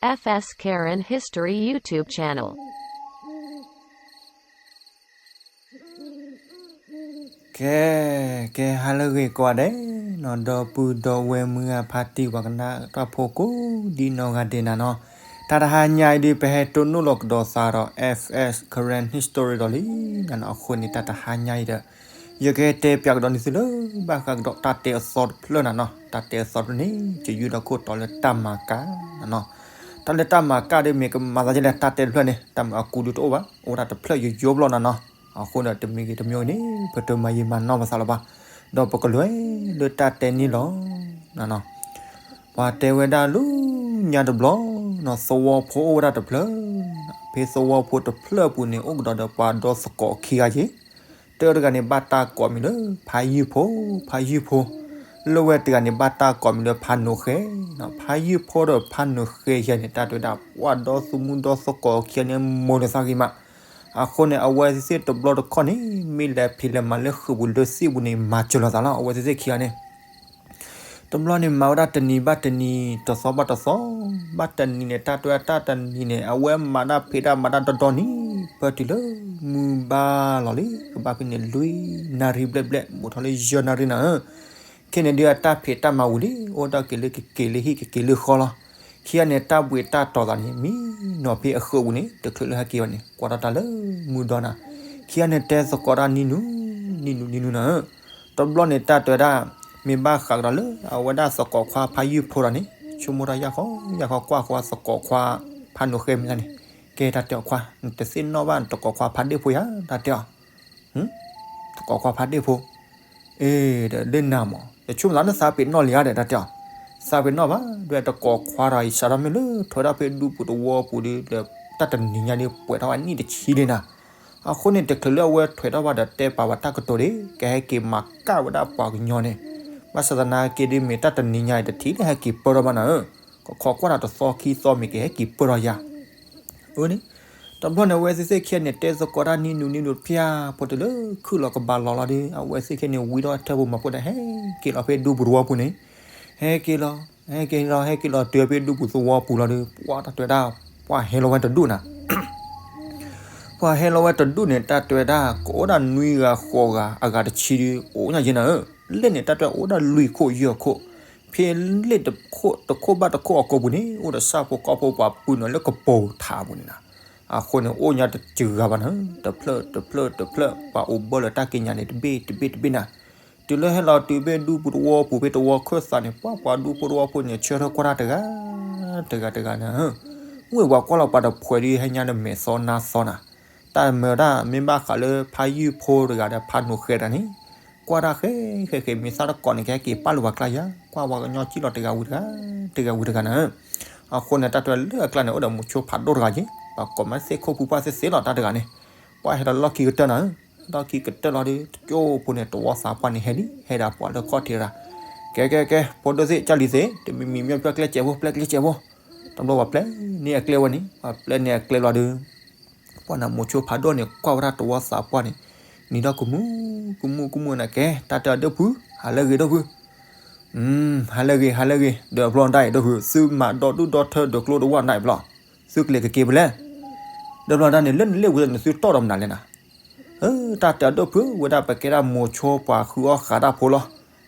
F S Karen History YouTube channel. ကဲ, ကဲ ဟါလၢဂ့ၤကိးဂၤဒဲးနီၤ, ဒီပုၢ်ဒီဝဲၢ်မုၢ်ဂၤဖါတံၢ်ပှၤကနၣ်တၢ်ဖိကိးဒ်နီၢ်ဂၤဒဲးနၤနီၤ, တၢ်တဟါညါအံၤဒုး ပဟဲတိၢ်နီၣ်လီၤကဒီးသးဒီး F S Karen History ဒီးလံနၤနီၤ, အဃိန့ၣ် တၢ်တဟါညါအံၤဒီး ယကဟဲတဲပၠးကဒီးန့ၢ်သုလၢ ဘၣ်ဃးကဒီးတၢ်တဲအသီတဖျၢၣ်နၤနီၤ, တၢ်တဲအသီတဖျၢၣ်န့ၣ် ကယူၢ်ဒီးခိၣ်တီလၢတၢ်မၤကၣ်နၤနီၤ, တၢ်လၢတၢ်မၤကၣ်ဒ်မ့ၢ်ကမၤသးဒ်လဲၣ် တၢ်တဲတဖျၢၣ်န့ၣ် တၢ်မၤအကူဒုးတအိၣ်ဘၣ်, အိၣ်ဒၣ်တဖျၢၣ်ယိယိဘျီနၤနီၤ, အဃိန့ၣ် တမံၤဂ့ၤတမံၤဂ့ၤန့ၣ် ပတမၤယံာ်မၤနီၢ်ပသးလၢၤဘၣ်, ဒီးပကလဲၤလၢတၢ်တဲန့ၣ်လီၤနၤနီၤ, ပှၤတဲဝဲဒၣ်လၢညါတဘျီနီၤ, သဝီဖိအိၣ်ဝဲဒၣ်တဖျၢၣ်, ဖဲသဝီဖိတဖျၢၣ်အပူၤန့ၣ် အိၣ်ကဒီးဒီးပှၤဒီသကိးခံဂၤက့ၤ တၢတဂၤန့ၣ် ဘၣ်တၢ်ကိးမံၤလၢ ဖါယုၢ်ဖိ, ဖါယုၢ်ဖိ, လၢဝဲတဂၤန့ၣ် ဘၣ်တၢ်ကိးမံၤလၢ ဖါနိာ်ဃဲ, ဖါယုၢ်ဖိဒီးဖါနိာ်ဃဲယဲန့ၣ် တၢ်တဲဝဲဒၣ် ပှၤဒီသူမုၢ်ဒီသကိးခံဂၤန့ၣ် မိၢ်လၢသးဂ့ၤမး, အဃိန့ၣ် အဝဲသ့ၣ်တဘျီတခီၣ်န့ၣ် မ့ၢ်လဲၤဖံးလဲၤမၤလၢဃုာ်ပူၤလၢသ့ၣ်ပူၤန့ၣ် မၤစၢၤလိာ်သးလီၤ, အဝဲသ့ၣ်သ့ၣ်ခံဂၤန့ၣ် တဘျီန့ၣ် မၤဝဲဒၣ်တနံၤဘၣ်တနံၤ တသီဘၣ်တသီ, ဘၣ်တနံၤန့ၣ် တၢ်တဲဝဲဒၣ်တၢ်တနံၤန့ၣ် အဝဲမၤတၢ်ဖံးတၢ်မၤတၢ်ဒီဒီနံၤ ဖဲတုၤလၢမုၢ်ဘၣ်လီၤလံ ကဘၣ်ဖဲန့ၣ် လွံၢ်နၣ်ရံၣ်ဘျဲၣ်ဘျဲၣ် ဘူးထီၣ်လၢယဲၢ်နၣ်ရံၣ်နၤဧၢ, ခဲန့ၣ်ဒုးအတၢ်ဖံးတၢ်မၤဝံၤလံ အိၣ်ဒၣ်က့ၤလၢကက့ၤလၢဟံၣ်ကက့ၤလၢဃီလီၤ, ခံဂၤန့ၣ် တၢ်ဘှံးတၢ်တီၤသးန့ၣ် မံနီၤဖဲအဃၢၤပူၤန့ၣ် တချုးလၢဟဲက့ၤဘၣ်န့ၣ် ကွၢ်ထီၣ်တၢ်လၢမုၢ်ဒီနၤ, ခံဂၤန့ၣ် တဲသကိးတၢ်နံၤနုၤ နံၤနုၤ နံၤနုၤနၤဧၢ, တဘျီန့ၣ် တၢ်တဲဝဲဒၣ် မ့ၢ်ဘၣ်ဃးကဒီးလၢ အဝဲဒၣ်သကိးခွါဖါယုၢ်ဖိဒီးန့ၣ် ဆိကမိၣ်တၢ်ယၢ်ဃီ ယၢ်ဃီကွၢ်ဃီသကိးခွါ ဖါနိာ်ဃဲမံၤလၢန့ၣ်, ကဲတၢ်တဲအီၤခွါ နတသ့ၣ်နီၣ်ဘၣ်နတကိးခွါဖါဒ့ၣ်ဖိယၤ တၢ်တဲအီၤ, သကိးခွါဖါဒ့ၣ်ဖိ အ့ ဒီးဒ်နၤမး တဆိကမိၣ်သးလၢသးပ့ၤနီၣ်လံဧါဒီးတၢ်တဲအီၤ, သးပ့ၤနီၣ်ဘၣ် ဒ်တကိးခွါဒီး ယစးထီၣ်မ့ၢ်လၢ ထွဲဒၣ်ဖဲဒူပူၤသဝီပူၤဒီး ဒီးတၢ်တနံၤညါဒီး ပှဲၤထီၣ်ဝဲနံၣ်တဆံလံနၤ, အဃိန့ၣ် တချုးလၢအဝဲထွဲထီၣ်ဘၣ်ဒီး တဲပာ်ဝဲတၢ်ကတိၤဒီး ကဟဲက့ၤမၤကၣ်ဝဲဒၣ်ပှၤကညီန့ၣ်, ဘၣ်ဆၣ်သနာ်က့ဒီး မ့ၢ်တၢ်တနံၤညါအံၤ တထံၣ်လၢဟဲက့ၤပၢၢ်ထီၣ်ဘၣ်နၤဧၢ, ကခိးကွၢ်တၢ်တသီခံသီမ့ၢ်က့ၤဟဲက့ၤပၢၢ်ထီၣ်ယၤ အန့ၣ်, တဘျီန့ၣ် အဝဲသ့ၣ်သ့ၣ်ခံဂၤန့ၣ် တဲသကိးတၢ်နံၤနုၤနံၤနုၤဖၠၣ် ဖိတုၤလၢခုၣ်လီၤကဘၣ်လီၤလီၤဒီး အဝဲသ့ၣ်ခံဂၤန့ၣ် ဝံထီၣ်ထဲပူၤမၤဖိဒီး ဟဲက့ၤလီၤဖဲဒူပူၤသဝီပူၤန့ၣ်, ဟဲက့ၤလီၤ ဟဲက့ၤလီၤ ဟဲက့ၤလီၤတုၤဖဲဒူပူၤသဝီပူၤလီၤဒီး ပှၤတၢ်တဲဝဲဒၣ် ပှၤဟဲလီၤဝဲတဒူၣ်နၤ ပှၤဟဲလီၤဝဲတဒူၣ်န့ၣ် တၢ်တဲဝဲဒၣ် ကအိၣ်ဒၣ်နွံဂၤဃိးဂၤ အဂၤတဆံဒီး အိၣ်ညါယဲနၤဧၢ, လၢန့ၣ် တၢ်တဲအိၣ်ဒၣ်လွံၢ်ခိၣ်ယဲၢ်ခိၣ်, ဖဲလ့ၣ်တခိၣ်တခိၣ်ဘၣ်တခိၣ်အကိာ်ပူၤန့ၣ် အိၣ်ဒီးဆၣ်ဖိကီၢ်ဖိပှၤပုၢ်နီၤလၢကပိာ်ထးပူၤန့ၣ်နၤ, အဃိန့ၣ် အိၣ်ညါတစှၤဂၤဘၣ်နၤဧၢ, တဖျၢၣ်တဖျၢၣ်တဖျၢၣ် ပှၤအိၣ်ဘၢလၢတၢ်ကံးညာ်န့ၣ် တဘ့ၣ်တဘ့ၣ်တဘ့ၣ်နၤ, တုၤလၢဟဲလီၤတုၤဖဲဒူပူၤသဝီပူၤဖဲသဝီခၢၣ်သးန့ၣ် ပှၤပှၤဒူဖိသဝီဖိန့ၣ် ဆၢထၢၣ်ကွၢ်တၢ်တဂၤ တဂၤတဂၤနၤဧၢ, ဝ့ၢ်ပှၤကွၢ်လီၤပှၤတဖှဲးဒီးဟဲညါဒီးမဲာ်သီနါသီနၤ, တၢ်မၤဝဲဒၣ် မ့ၢ်ဘၣ်ဃးလၢဖါယုၢ်ဖိတဂၤဒီးဖါနိာ်ဃဲတဂၤန့ၣ်, ကွၢ်တၢ်ဃဲဃဲဃဲ မ့ၢ်သၣ်တကိးန့ၣ် ကဟဲက့ၤပာ်လၢပှၤကျါယၤ, ကွၢ်ပှၤကညီကံၣ်လီၤတဂၤဝံၤတဂၤ, တဂၤဝံၤတဂၤနၤဧၢ, အဃိန့ၣ် တၢ်တဲလၢအကျါန့ၣ် အိၣ်ဒီးမိၤဆိဖးဒိၣ်တဂၤက့ၤ, ပှၤကိးမးသ့ၣ်ခိၣ်ဖူပှၢ်သ့ၣ်သ့ၣ်လီၤတၢ်တဂၤန့ၣ်, ပှၤဟဲလီၤလီၢ်ခံကတၢၢ်နၤဧၢ, လီၢ်ခံကတၢၢ်လီၤဒီး တကၠိဖိန့ၣ် သဝီသးပှၢ်န့ၣ်ဟဲလံ, ဟဲဒၣ်ပှၤလၢခီၣ်ထံးတဂၤ, ကဲကဲကဲ ဖိဒိၣ်သ့ၣ် ကၢ်လံၤသ့ၣ် တမံၤမံၤမ့ၢ်ပျဲကျဲစဲးဖိ ပျဲကျဲစဲးဖိ, တဘျီပှၤပျဲန့ၢ်အကျဲဝဲန့ၣ် ပှၤပျဲန့ၢ်အကျဲလီၤဒီး ပှၤနမိၤဆိဖးဒိၣ်န့ၣ် ကွၢ်ဝဲဒၣ်သဝီသးပှၢ်န့ၣ် နံၤဒီးကမူၣ် ကမူၣ် ကမူၣ်နၤကဲ တၢ်တဲအီၤဒိၣ်ဖု ဟးလၢဂ့ၤဒိၣ်ဖု, ဟးလၢဂ့ၤ ဟးလၢဂ့ၤ ဒီးအဘျီတၢ်အံၤဒိၣ်ဖု သုမၤဒီဒူၣ်ဒီထၢဒီးကျိတဝၢ်နၤအံၤဘျီ, သုကလဲၤကက့ၤဖဲလဲၣ်, ဒီးဘျီတၢ်န့ၣ် လၢနလ့ၣ်ဝံၤဒီးနသုတီၣ်ဒီးမနုၤလဲၣ်နၤ, တၢ်တဲအီၤဒိၣ်ဖု ဝဲဒၣ်ပကဲဒၣ်မိၤဆိပှၤဃုအီၣ်ဃာ်တၢ်ဖိလီၤ,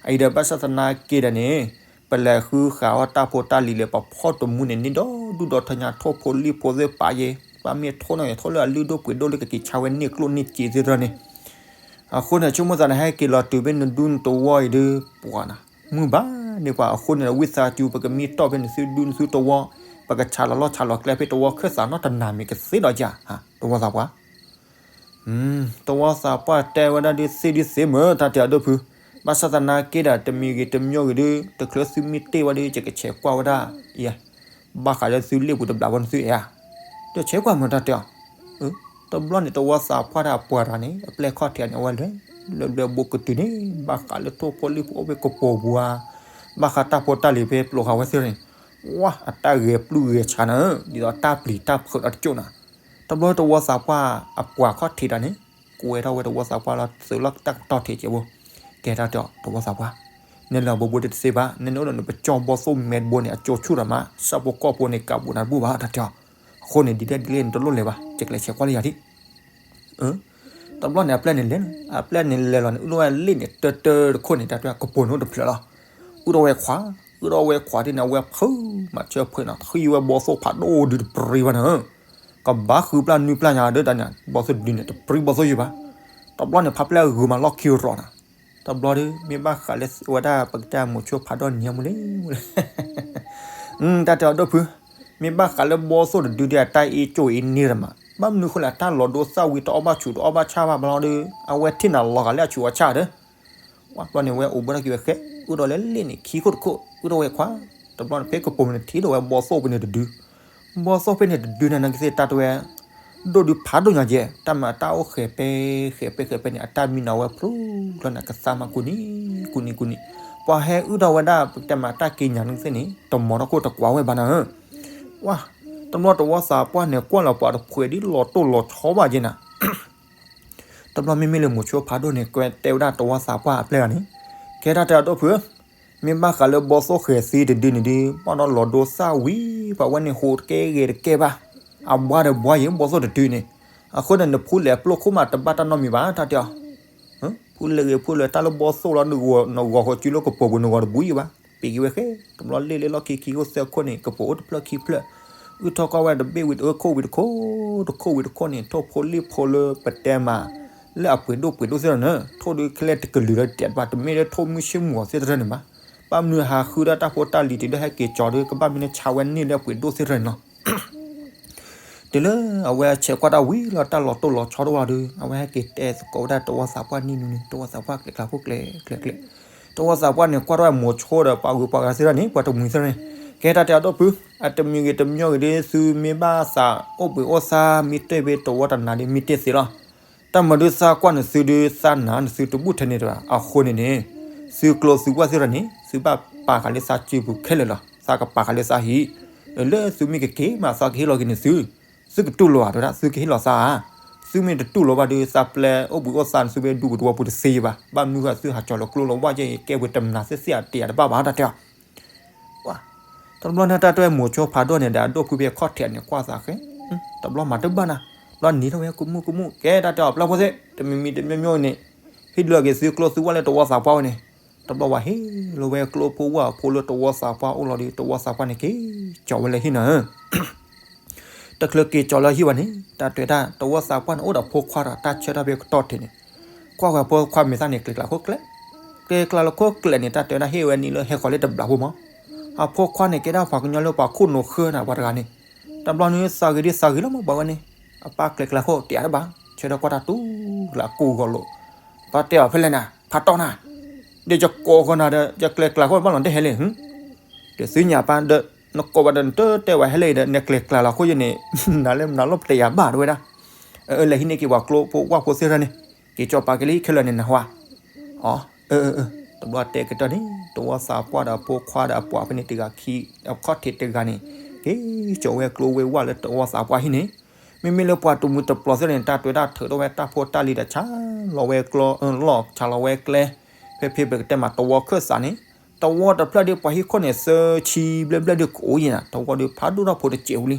အအံၤဒီးဘၣ်ဆၣ်သနာ်က့ဒီးန့ၣ် ပလဲၤဃုဃာ်အီၣ်တၢ်ဖိတၢ်လံၤလၢပဖီၣ်တမူန့ၣ် နံၤဒီဒူၣ်ဒီထၢညါ ထိၣ်ဖိလံၣ်ဖိသ့ၣ်ပာ်ယဲ, ပှၤမ့ၢ်ထိၣ်နီၢ်ယဲထိၣ်လၢအလုၢ်ဒိၣ်ပှ့ၤဒိၣ်လၢကက့ၤဆါဝဲန့ၢ်ကျိၣ်န့ၢ်စ့သ့ၣ်တဖၣ်န့ၣ်, အဃိန့ၣ် ဆိကမိၣ်သးန့ၣ် ဟဲက့ၤလီၤတုၤဖဲနဒူနတဝီအံၤဒီး ပှၤနၤ မုၢ်ဘၣ်န့ၢ်ပှၤအဃိန့ၣ် ဝံသးစူၤ ပကမ့ၢ်တီၣ်ဖဲနသုဒူနသုတဝီ, ပကဆးလီၤလီၢ်ဆးလီၤကျဲဖဲတဝီခၢၣ်သးနီတနၤမ့ၢ်ကသ့ဒီးယၤ, တဝီသးပှၢ် တဝီသးပှၢ်တဲဝဲဒၣ်ဒုးသ့ဒုးသ့မ့ၢ် တၢ်တဲအီၤဒိၣ်ဖု, ဘၣ်ဆၣ်သနာ်က့ဒီး တမံၤဂ့ၤတမံၤဂ့ၤဒီး တချုးသုမ့ၢ်တ့ၢ်ဝဲဒီး ယကဆဲးကွၢ်ဝဲဒၣ်, ယဲ, ဘၣ်ဃးလၢသုလ့ၣ်ပူၤတဘျီဘၣ်နသုအဲၣ်ဧါ, ဒီးဆဲးကွၢ်မ့ၢ်တၢ်တဲအီၤ, တဘျီန့ၣ် တဝီသးပှၢ်တၢ်ပှၤတဂၤန့ၣ် အပျဲၢ်ခီၣ်ထံးန့ၣ် အဝဲလဲၤ, လၢဘျဲဘိကတုၤန့ၣ် ဘၣ်ဃးလၢထိၣ်ဖိလံၣ်ဖိအိၣ်ဖဲကပိာ်ပူၤဧါ, ဘၣ်ဃးတၢ်ဖိတၢ်လံၤဖဲပျိးဃာ်ဝဲသ့ၣ်န့ၣ်, ဝါ အတၢ်ဂဲၤပျုၢ်ဂဲၤဆးနၤဧၢ, ဒ်သိးတၢ်ပျံၤတၢ်ဖုးဒီးတကၠိၣ်နၤ, တဘျီတဝီသးပှၢ်အပှၤခီၣ်ထံးတၢ်န့ၣ် ကွဲထီၣ်ဝဲတဝီသးပှၢ်လီၤ သုးလီၢ်တၢ်ကတီၢ်ထံးကဲးဖိ, ကဲတၢ်တဲအီၤ တဝီသးပှၢ်, နလဲၤအီၤဘိဘိတသ့ဘၣ်, နန့ၣ်အိၣ်ဒီးနပကၠီဘီသိၣ်မဲတဘိန့ၣ် အကၠိဆူၣ်ဒီးမး ဆၣ်ဖိကီၢ်ဖိန့ၣ် ကးဘူးနၤတဘူၣ်ဘၣ် တၢ်တဲအီၤ. အဃိန့ၣ် ဒ်လဲၣ်ဒ်လဲၣ်နတလိၣ်လဲၤဘၣ်, ကလဲၤဆဲးကွၢ်လၢယၤဒံး. တဘျီန့ၣ် အပျဲၢ်န့ၣ်လဲၤ, အပျဲၢ်န့ၣ်လဲၤလီၤန့ၣ် အုၣ်ထီၣ်ဝဲလ့ၣ်န့ၣ် တၢတၢတခိၣ်န့ၣ် တၢ်တဲကပိာ်န့ၣ်အိၣ်တဖျၢၣ်လီၤ. အုၣ်ထီၣ်ဝဲခွး, အုၣ်ထီၣ်ဝဲခွးဒ်န့ၣ် အဝဲဖုးမးဆၢဖှဲးနီၤ ဃံဝဲဘီသိၣ်ဖးဒိၣ်ဒုတပြံဘၣ်န့ၣ် ကဘၣ်ဃုပျၢ်နွံပျၢ်ညါဒီးတၢ်န့ၣ် ဘီသိၣ်တဒုန့ၣ် တပြံဘီသိၣ်ယုာ်ဘၣ်. တဘျီန့ၣ် ဖးပျဲၢ်ဂုာ်မးလီၢ်ခံရီၤနၤ. တဘျီဒီး မ့ၢ်ဘၣ်ဃးလၢဝဲဒၣ်ပကတဲမိၤဆိဖးဒိၣ်န့ၣ်မူလံ, တၢ်တဲအီၤဒိၣ်ဖု, မ့ၢ်ဘၣ်ဃးလၢဘီသိၣ်တဒုဒီးအတၢ်အ့ၣ်ကၠိအ့ၣ်န့ၢ်တမး, ဘၣ်မနုၤဃိလဲၣ် အတၢ်လီၤဒိသၣ်ဝံၤတအီၣ်ဘၣ်ဆူၣ်တအီၣ်ဘၣ်ဆၣ်ဘၣ်ဘျီဒီး အဝဲထံၣ်နၤလီၤဂာ်လၢအဆူၣ်အဆၣ်ဒီး ဝဲဘျီန့ၣ် ဝဲအိၣ်ဘၣ်ထီၣ်က့ၤဝဲဃဲ, အုၣ်ထီၣ်လၢလ့ၣ်န့ၣ် ခံခိၣ်တခိၣ် အုၣ်ထီၣ်ဝဲခွါ. တဘျီန့ၣ် ဖဲကပိာ်မုၣ်န့ၣ်ထံၣ်ဒီးဝဲဘီသိၣ်ဖဲန့ၣ်တဒု, ဘီသိၣ်ဖဲန့ၣ်တဒုန့ၣ် နကသ့ၣ်တၢ်တဝဲ ဒိၣ်ဒုဖးဒိၣ်ညါကဲ, တၢ်မၤတၢ်အိၣ်ဃဲၤပဲဃဲၤပဲဃဲၤပဲန့ၣ် အတၢ်မံနီၤဝဲဖျိလီၤန့ၣ် ကသါမးကူၣ်နံၤ ကူၣ်နံၤကူၣ်နံၤ, ပှၤဟဲအုၣ်ထီၣ်ဝဲဒၣ်ပကတဲမးတၢ်က့ၤညါနကသ့ၣ်န့ၣ် တမီၤထီၣ်ခိၣ်တကွၢ်ဝဲဘၣ်နၤဧၢ. ဝဲ, တဘျီတဝီသးပှၢ်န့ၣ် ကွၢ်လီၤပှၤတဖှဲးဒ်လီၤတိၢ်လီၤဆီဘၣ်ကဲနၤ တဘျီမ့မ့ၢ်လၢမိၤဆိဖးဒိၣ်န့ၣ် ကွဲတဲဝဲဒၣ်တဝီသးပှၢ်အပျဲၢ်ဂၤန့ၣ်, ကဲတၢ်တဲအီၤဒိၣ်ဖု, မ့ၢ်ဘၣ်ဃးလၢဘီသိၣ်ဃဲၤသံတဒုန့ၣ်ဒီး ဘၣ်ဒီးလီၤဒိသၣ်ဝံၤ ပှၤဝဲန့ၣ်ဟူးတကဲဂဲၤတကဲဘၣ်, အဘှါဒီးဘှါယဲၢ်ဘီသိၣ်တဒုန့ၣ်, အဃိန့ၣ် နဖူလဲၤပျိခိၣ်မးတဘၣ်တၢ်နီတမံၤဘၣ် တၢ်တဲအီၤ ဖူလဲၤဂ့ၤဖူလဲၤတၢ်လၢဘီသိၣ်လီၤ နဂီၤဃီၤစုလၢကပိာ်ပူၤနဂီၤတဘူးယံၤဘၣ်, ပ့ၤက့ၤဝဲဃဲ, တဘျီလ့ၣ်လၢလီၢ်ခံခံအိၣ်သၢခိၣ်န့ၣ် ကပိာ်အိၣ်တဖျၢၣ်ခံဖျၢၣ်, အုၣ်ထီၣ်ကွၢ်ဝဲတဘ့ၣ်ဝံၤတခိၣ်ဝံၤတခိၣ်, တခိၣ်ဝံၤတခိၣ်န့ၣ် ထိၣ်ဖိလံၣ်ဖိလၢပတဲမး လၢအပှ့ၤဒိၣ်ပှ့ၤဒိၣ်သ့ၣ်တဖၣ်န့ၣ် ထိၣ်ဒုးခဲလၢာ်တကလုာ်လၢတတဲာ်တဘၣ် တမ့ၢ်လၢထိၣ်မုၢ်ဆ့ၣ်မုၢ်ဂီၤသ့ၣ်တဖၣ်န့ၣ်ဘၣ်, ဘၣ်မနုၤဟးဃုဒၣ်တၢ်ဖိတၢ်လံၤတုၤလၢဟဲက့ၤကၠီဒီး ကဘၣ်မ့ၢ်လၢဆါဝဲန့ၢ်လၢအပှ့ၤဒိၣ်သ့ၣ်တဖၣ်န့ၣ်လီၤ. တုၤလၢအဝဲဆဲးကွၢ်တၢ်ဝံၤလီၤ တၢ်လီၤတိၢ်လီၤဆီတအိၣ်လီၤဒီး အဝဲဟဲက့ၤတဲသကိးဝဲဒၣ်တဝီသးပှၢ်နံၤနံၤန့ၣ် တဝီသးပှၢ်ကျဲၤကျါဖိကျဲၤကျဲၤကျဲၤ, တဝီသးပှၢ်န့ၣ် ကွၢ်ထီၣ်ဝဲမိၤဆိဒီးပှၤဂုၤပှၤဂၤသ့ၣ်တဖၣ်န့ၣ် ပှၤတမှံၤသ့ၣ်တဖၣ်န့ၣ် ကဲတၢ်တဲအီၤဒိၣ်ဖု, အတမံၤဂ့ၤတမံၤဂ့ၤဒီး သုမ့ၢ်ဘၣ်သးအိၣ်ဘှံးအိၣ်သါ မ့ၢ်တဲဖဲတဝီတနၤဒီး မ့ၢ်တဲသ့လီၤ. တၢ်မၤဒုးသးကွၢ်နသုဒုး သးနၤနသုတဘူၣ်ထဲန့ၣ်တဂၤ အဃိန့ၣ်န့ၣ် သုကျိသုဝၣ်သ့ၣ်တဖၣ်န့ၣ် သုဘၣ်ပာ်ဃာ်လၢသးစုပူၤခဲလၢာ်လီၤ. သးကပာ်ဃာ်လၢသးဟံၣ်, လၢသုမ့ၢ်ကက့ၤမး သးကဟ့ၣ်လီၤက့ၤန့ၣ်သု, သုကတူၢ်လိာ်ဧါ တဲဝဲဒၣ် သုကဟ့ၣ်လီၤသးဧါ, သုမ့ၢ်တတူၢ်လိာ်ဘၣ်ဒီး သးပျဲအိၣ်ဘှံးအိၣ်သါန့ၣ် သုဝဲဒူပူၤတဝီပူၤတသ့ဘၣ်, ဘၣ်မနုၤဃိသုဟးကၠီၤလီၤကျိလီၤဝၣ်ကဲအံၤ ကဲဝဲတမနၤသ့ၣ်သ့ၣ်အတယၤတဘၣ်ဘၣ် တၢ်တဲအီၤ တဘျီန့ၣ် တၢ်တဲမိၤဆိဖးဒိၣ်န့ၣ်ဒီး အဒိၣ်ဖုဖဲခီၣ်ထံးန့ၣ် ကွၢ်သးဃဲ, တဘျီမၤတဘၣ်နၤ, ဘျီနံၤထီၣ်ဝဲကမူၣ်ကမူၣ် ကဲတၢ်တဲအီၤ ပျၢ်ဖိသ့ၣ် တမံၤမံၤတမံၤမံၤန့ၣ် ဟ့ၣ်ဒုးလီၤက့ၤသုကျိသုဝၣ်လၢတဝီသးပှၢ်ဝဲန့ၣ်, တဘျီဝဲဟ့ၣ်လီၤဝဲကျိဖိဝၣ်ဖိလၢတဝီသးပှၢ်အိၣ်လီၤဒီး တဝီသးပှၢ်န့ၣ်က့ၤကၠီၤဝဲလၢဟံၣ်နၤ တချုးက့ၤကၠီၤလၢဟံၣ်ဘၣ်န့ၣ် တၢ်တဲဝဲဒၣ် တဝီသးပှၢ်န့ၣ် အိၣ်ဒီးဖိခွါဒီးတၢ်ဆၢထၢၣ်ဖဲကတီၢ်ထံးန့ၣ်, ကွၢ်ဝဲဖိခွါမဲာ်သၣ်န့ၣ် ကျဲၤကျါခိၣ်ကျဲ, ကျဲၤကျါလၢခိၣ်ကျဲန့ၣ် တၢ်တဲဝဲဒၣ်ဟ့ၣ်ဝဲနံၤလၢဟဲဃီၤလၢတဘျီဖိမး, အဖိခွါန့ၣ် ကဲဒၣ်ပှၤကညီလၢပှၤခိၣ်နူာ်ဃၢနၤပှၤတဂၤန့ၣ်, တဘျီန့ၣ်သးဂ့ၤဒ်သးဂ့ၤလီၤမး ပှၤဝဲန့ၣ်, အပၢ်ကျဲၤကျါခိၣ်တယၤတဘၣ်, ဆၢထၢၣ်ကွၢ်တၢ်တူၢ်လၢအကိာ်ဂီၤလိာ်, ပၢ်တဲအီၤဖဲလဲၣ်နၤ ဖးတီၢ်နၤ ဒီးယကိးဃီနၤဒီး ယကျဲၤကျါဃီဘၣ်လီၤတဟဲလဲၣ်, ဒီးသုညါပၢ်ဒီး နကိးဘၣ်ဒီးနတတဲဝဲဟဲလဲၣ်ဒီး နကျဲၤကျါလီၤအဃိယန့ၣ် နၤလၢနၤလီၤပတယၤဘၣ်တဝဲဒၣ်, လဲၤဟံးန့ၢ်က့ၤပှၤကျိဖိဝၣ်ဖိသ့ၣ်တဖၣ်န့ၣ် က့ၤကၠီၤပာ်က့ၤလၢဟံၣ်ခဲလၢာ်န့ၣ်နဟါ, အၢ တဘျီတဲာ်ကတီၢ်န့ၣ် တဝီသးပှၢ်ဒီးအဖိခွါဒီးအပှၤဖဲန့ၣ်တဂၤခံ အခီၣ်ထံးတဂၤန့ၣ် က့ၤကၠီၤဝဲကျိဝဲဝၣ်လၢတဝီသးပှၢ်ဟံၣ်န့ၣ်, မ့မ့ၢ်လၢပှၤတမှံၤတပျီၤသ့ၣ်န့ၣ် တၢ်တဲဝဲဒၣ်ထုးထီၣ်ဝဲတၢ်ဖိတၢ်လံၤဒီး ဆါလီၤဝဲကျိလီၢ် ဆါလီၤဝဲကျဲ, ဖဲဖဲပကတဲမးတဝီခၢၣ်သးန့ၣ်, တဝီတဖျၢၣ်ဒီးပှၤဟံၣ်ခိၣ်န့ၣ် သၢဆံဘျဲၣ်ဘျဲၣ်ဒီးကအိၣ်ယဲၢ်နၤ, တဝီဒီးဖးဒိၣ်ထီၣ်ဖိတစဲးဖိလံ,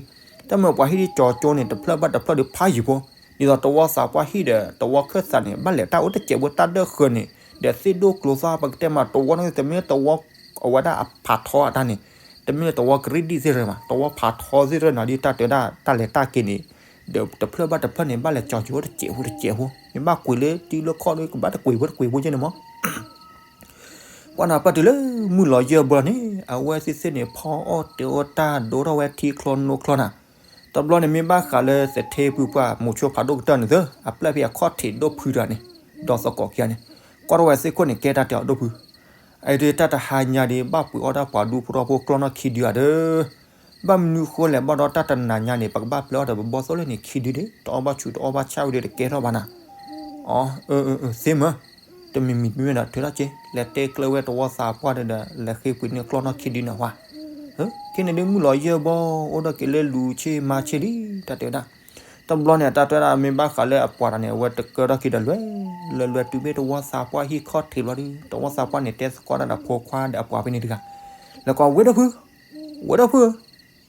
တၢ်မ့ၢ်ပှၤဟံၣ်ဒ်ကၠီၤကၠိန့ၣ် တဖျၢၣ်ဘၣ်တဖျၢၣ်ဒီးဖးယံၤဖိ, ဒ်သိးတဝီသးပှၢ်ဟံၣ်ဒီး တဝီခၢၣ်သးန့ၣ် ဘၣ်လဲၤတၢ်အိၣ်တစဲးဖိတၢ်ဒၢၣ်ဃၢၤန့ၣ် ဒီးသ့ၣ်ဒိၣ်ကျိသီ ပကတဲမးတဝီန့ၣ် တမ့ၢ်လၢတဝီအဝဲဒၣ်အဖးထီအတၢ်န့ၣ်, တမ့ၢ်လၢတဝီကရံၣ်ဒံၣ်သ့ၣ်တဖၣ်မး တဝီဖးထီသ့ၣ်တဖၣ်နၤ ဒ်တၢ်တဲဝဲဒၣ်တၢ်လဲၤတၢ်က့ၤန့ၣ်, ဒီးတဖျၢၣ်ဘၣ်တဖျၢၣ်န့ၣ် ဘၣ်လဲၤကၠီၤကၠိတစဲးဖိတစဲးဖိ, မ့ၢ်ဘၣ်ကွံာ်လၢတံၤလၢခီၣ်ဒီး ကဘၣ်တကွံာ်ဖိတကွံာ်ဖိကဲန့ၣ်မး ကွၢ်နၤပၢ်တုၤလၢမုၢ်လီၤယဲၢ်ဘျီန့ၣ် အဝဲသ့ၣ်သ့ၣ်န့ၣ် ဖီအီၣ်တ့ၤအီၣ်တၢ်ဒိၣ်ထီၣ်ဝဲထံချီနိချီနၤ, တဘျီန့ၣ်မ့ၢ်ဘၣ်ဃးလၢသထ့ဖုပှၢ်မိၤဆိဖးဒိၣ်ကတၢၢ်န့ၣ်သၢ အပျဲၢ်ဖဲအခီၣ်ထံးဒိၣ်ဖုတဂၤန့ၣ်, ဒီးသကိးခံဂၤန့ၣ်, ကွၢ်ထီၣ်ဝဲသ့ၣ်ခိၣ်န့ၣ် ကဲတၢ်တဲအီၤဒိၣ်ဖု, အအံၤတၢ်တဟါညါဒီး ဘၣ်ပှ့ၤအီၣ်တၢ်ပှၤဒူဖိထီဖိကျီၢ်နီၢ်ခံဒုဧါဒီး ဘၣ်မနုၤဃိလဲၣ် ဘၣ်ဒီးတၢ်တနၤညါန့ၣ် ပကဘၣ်ပျဲအီၣ်ဒီးပဘီသိၣ်လၢန့ၣ်ခံဒုန့ၣ် တအီၣ်ဘၣ်ဆူၣ်တအီၣ်ဘၣ်ဆၣ်ဝဲဒီးတကဲထီၣ်ဘၣ်နၤ, အၢ သ့မၢ်, တမံၤမံၤတမံၤဒီးထုးထီၣ်က့ၤ လဲၤတဲကျၢၤဝဲတဝီသးပှၢ်ဒီး လဲၤဃ့ပှ့ၤန့ၢ်ကျီၢ်နီၢ်ခံဒုန့ၣ်ဝဲ, ခဲန့ၣ်ဒုးမုၢ်လီၤယဲၢ်ဘီ အိၣ်ဒီးက့ၤလၢလူၤဆ့မၤဆ့လံ တၢ်တဲဝဲဒၣ် တဘျီန့ၣ် တၢ်တဲဝဲဒၣ် မ့ၢ်ဘၣ်ဃးလၢအပှၤတဂၤန့ၣ် အဝဲတကၢထီၣ်ခံဒီးလွဲၢ် လွဲၢ်လွဲၢ်တုၤမ့ၢ်တဝီသးပှၢ်ဟံၣ်ခီၣ်ထံးဘျီဒီး တဝီသးပှၢ်န့ၣ် တဲသကိးတၢ်ဒီးဖိခွါဒီးအပှၤဖဲန့ၣ်တဂၤ, လဲၤကိး ဝဲၢ်ဒီဖု, ဝဲၢ်ဒီဖု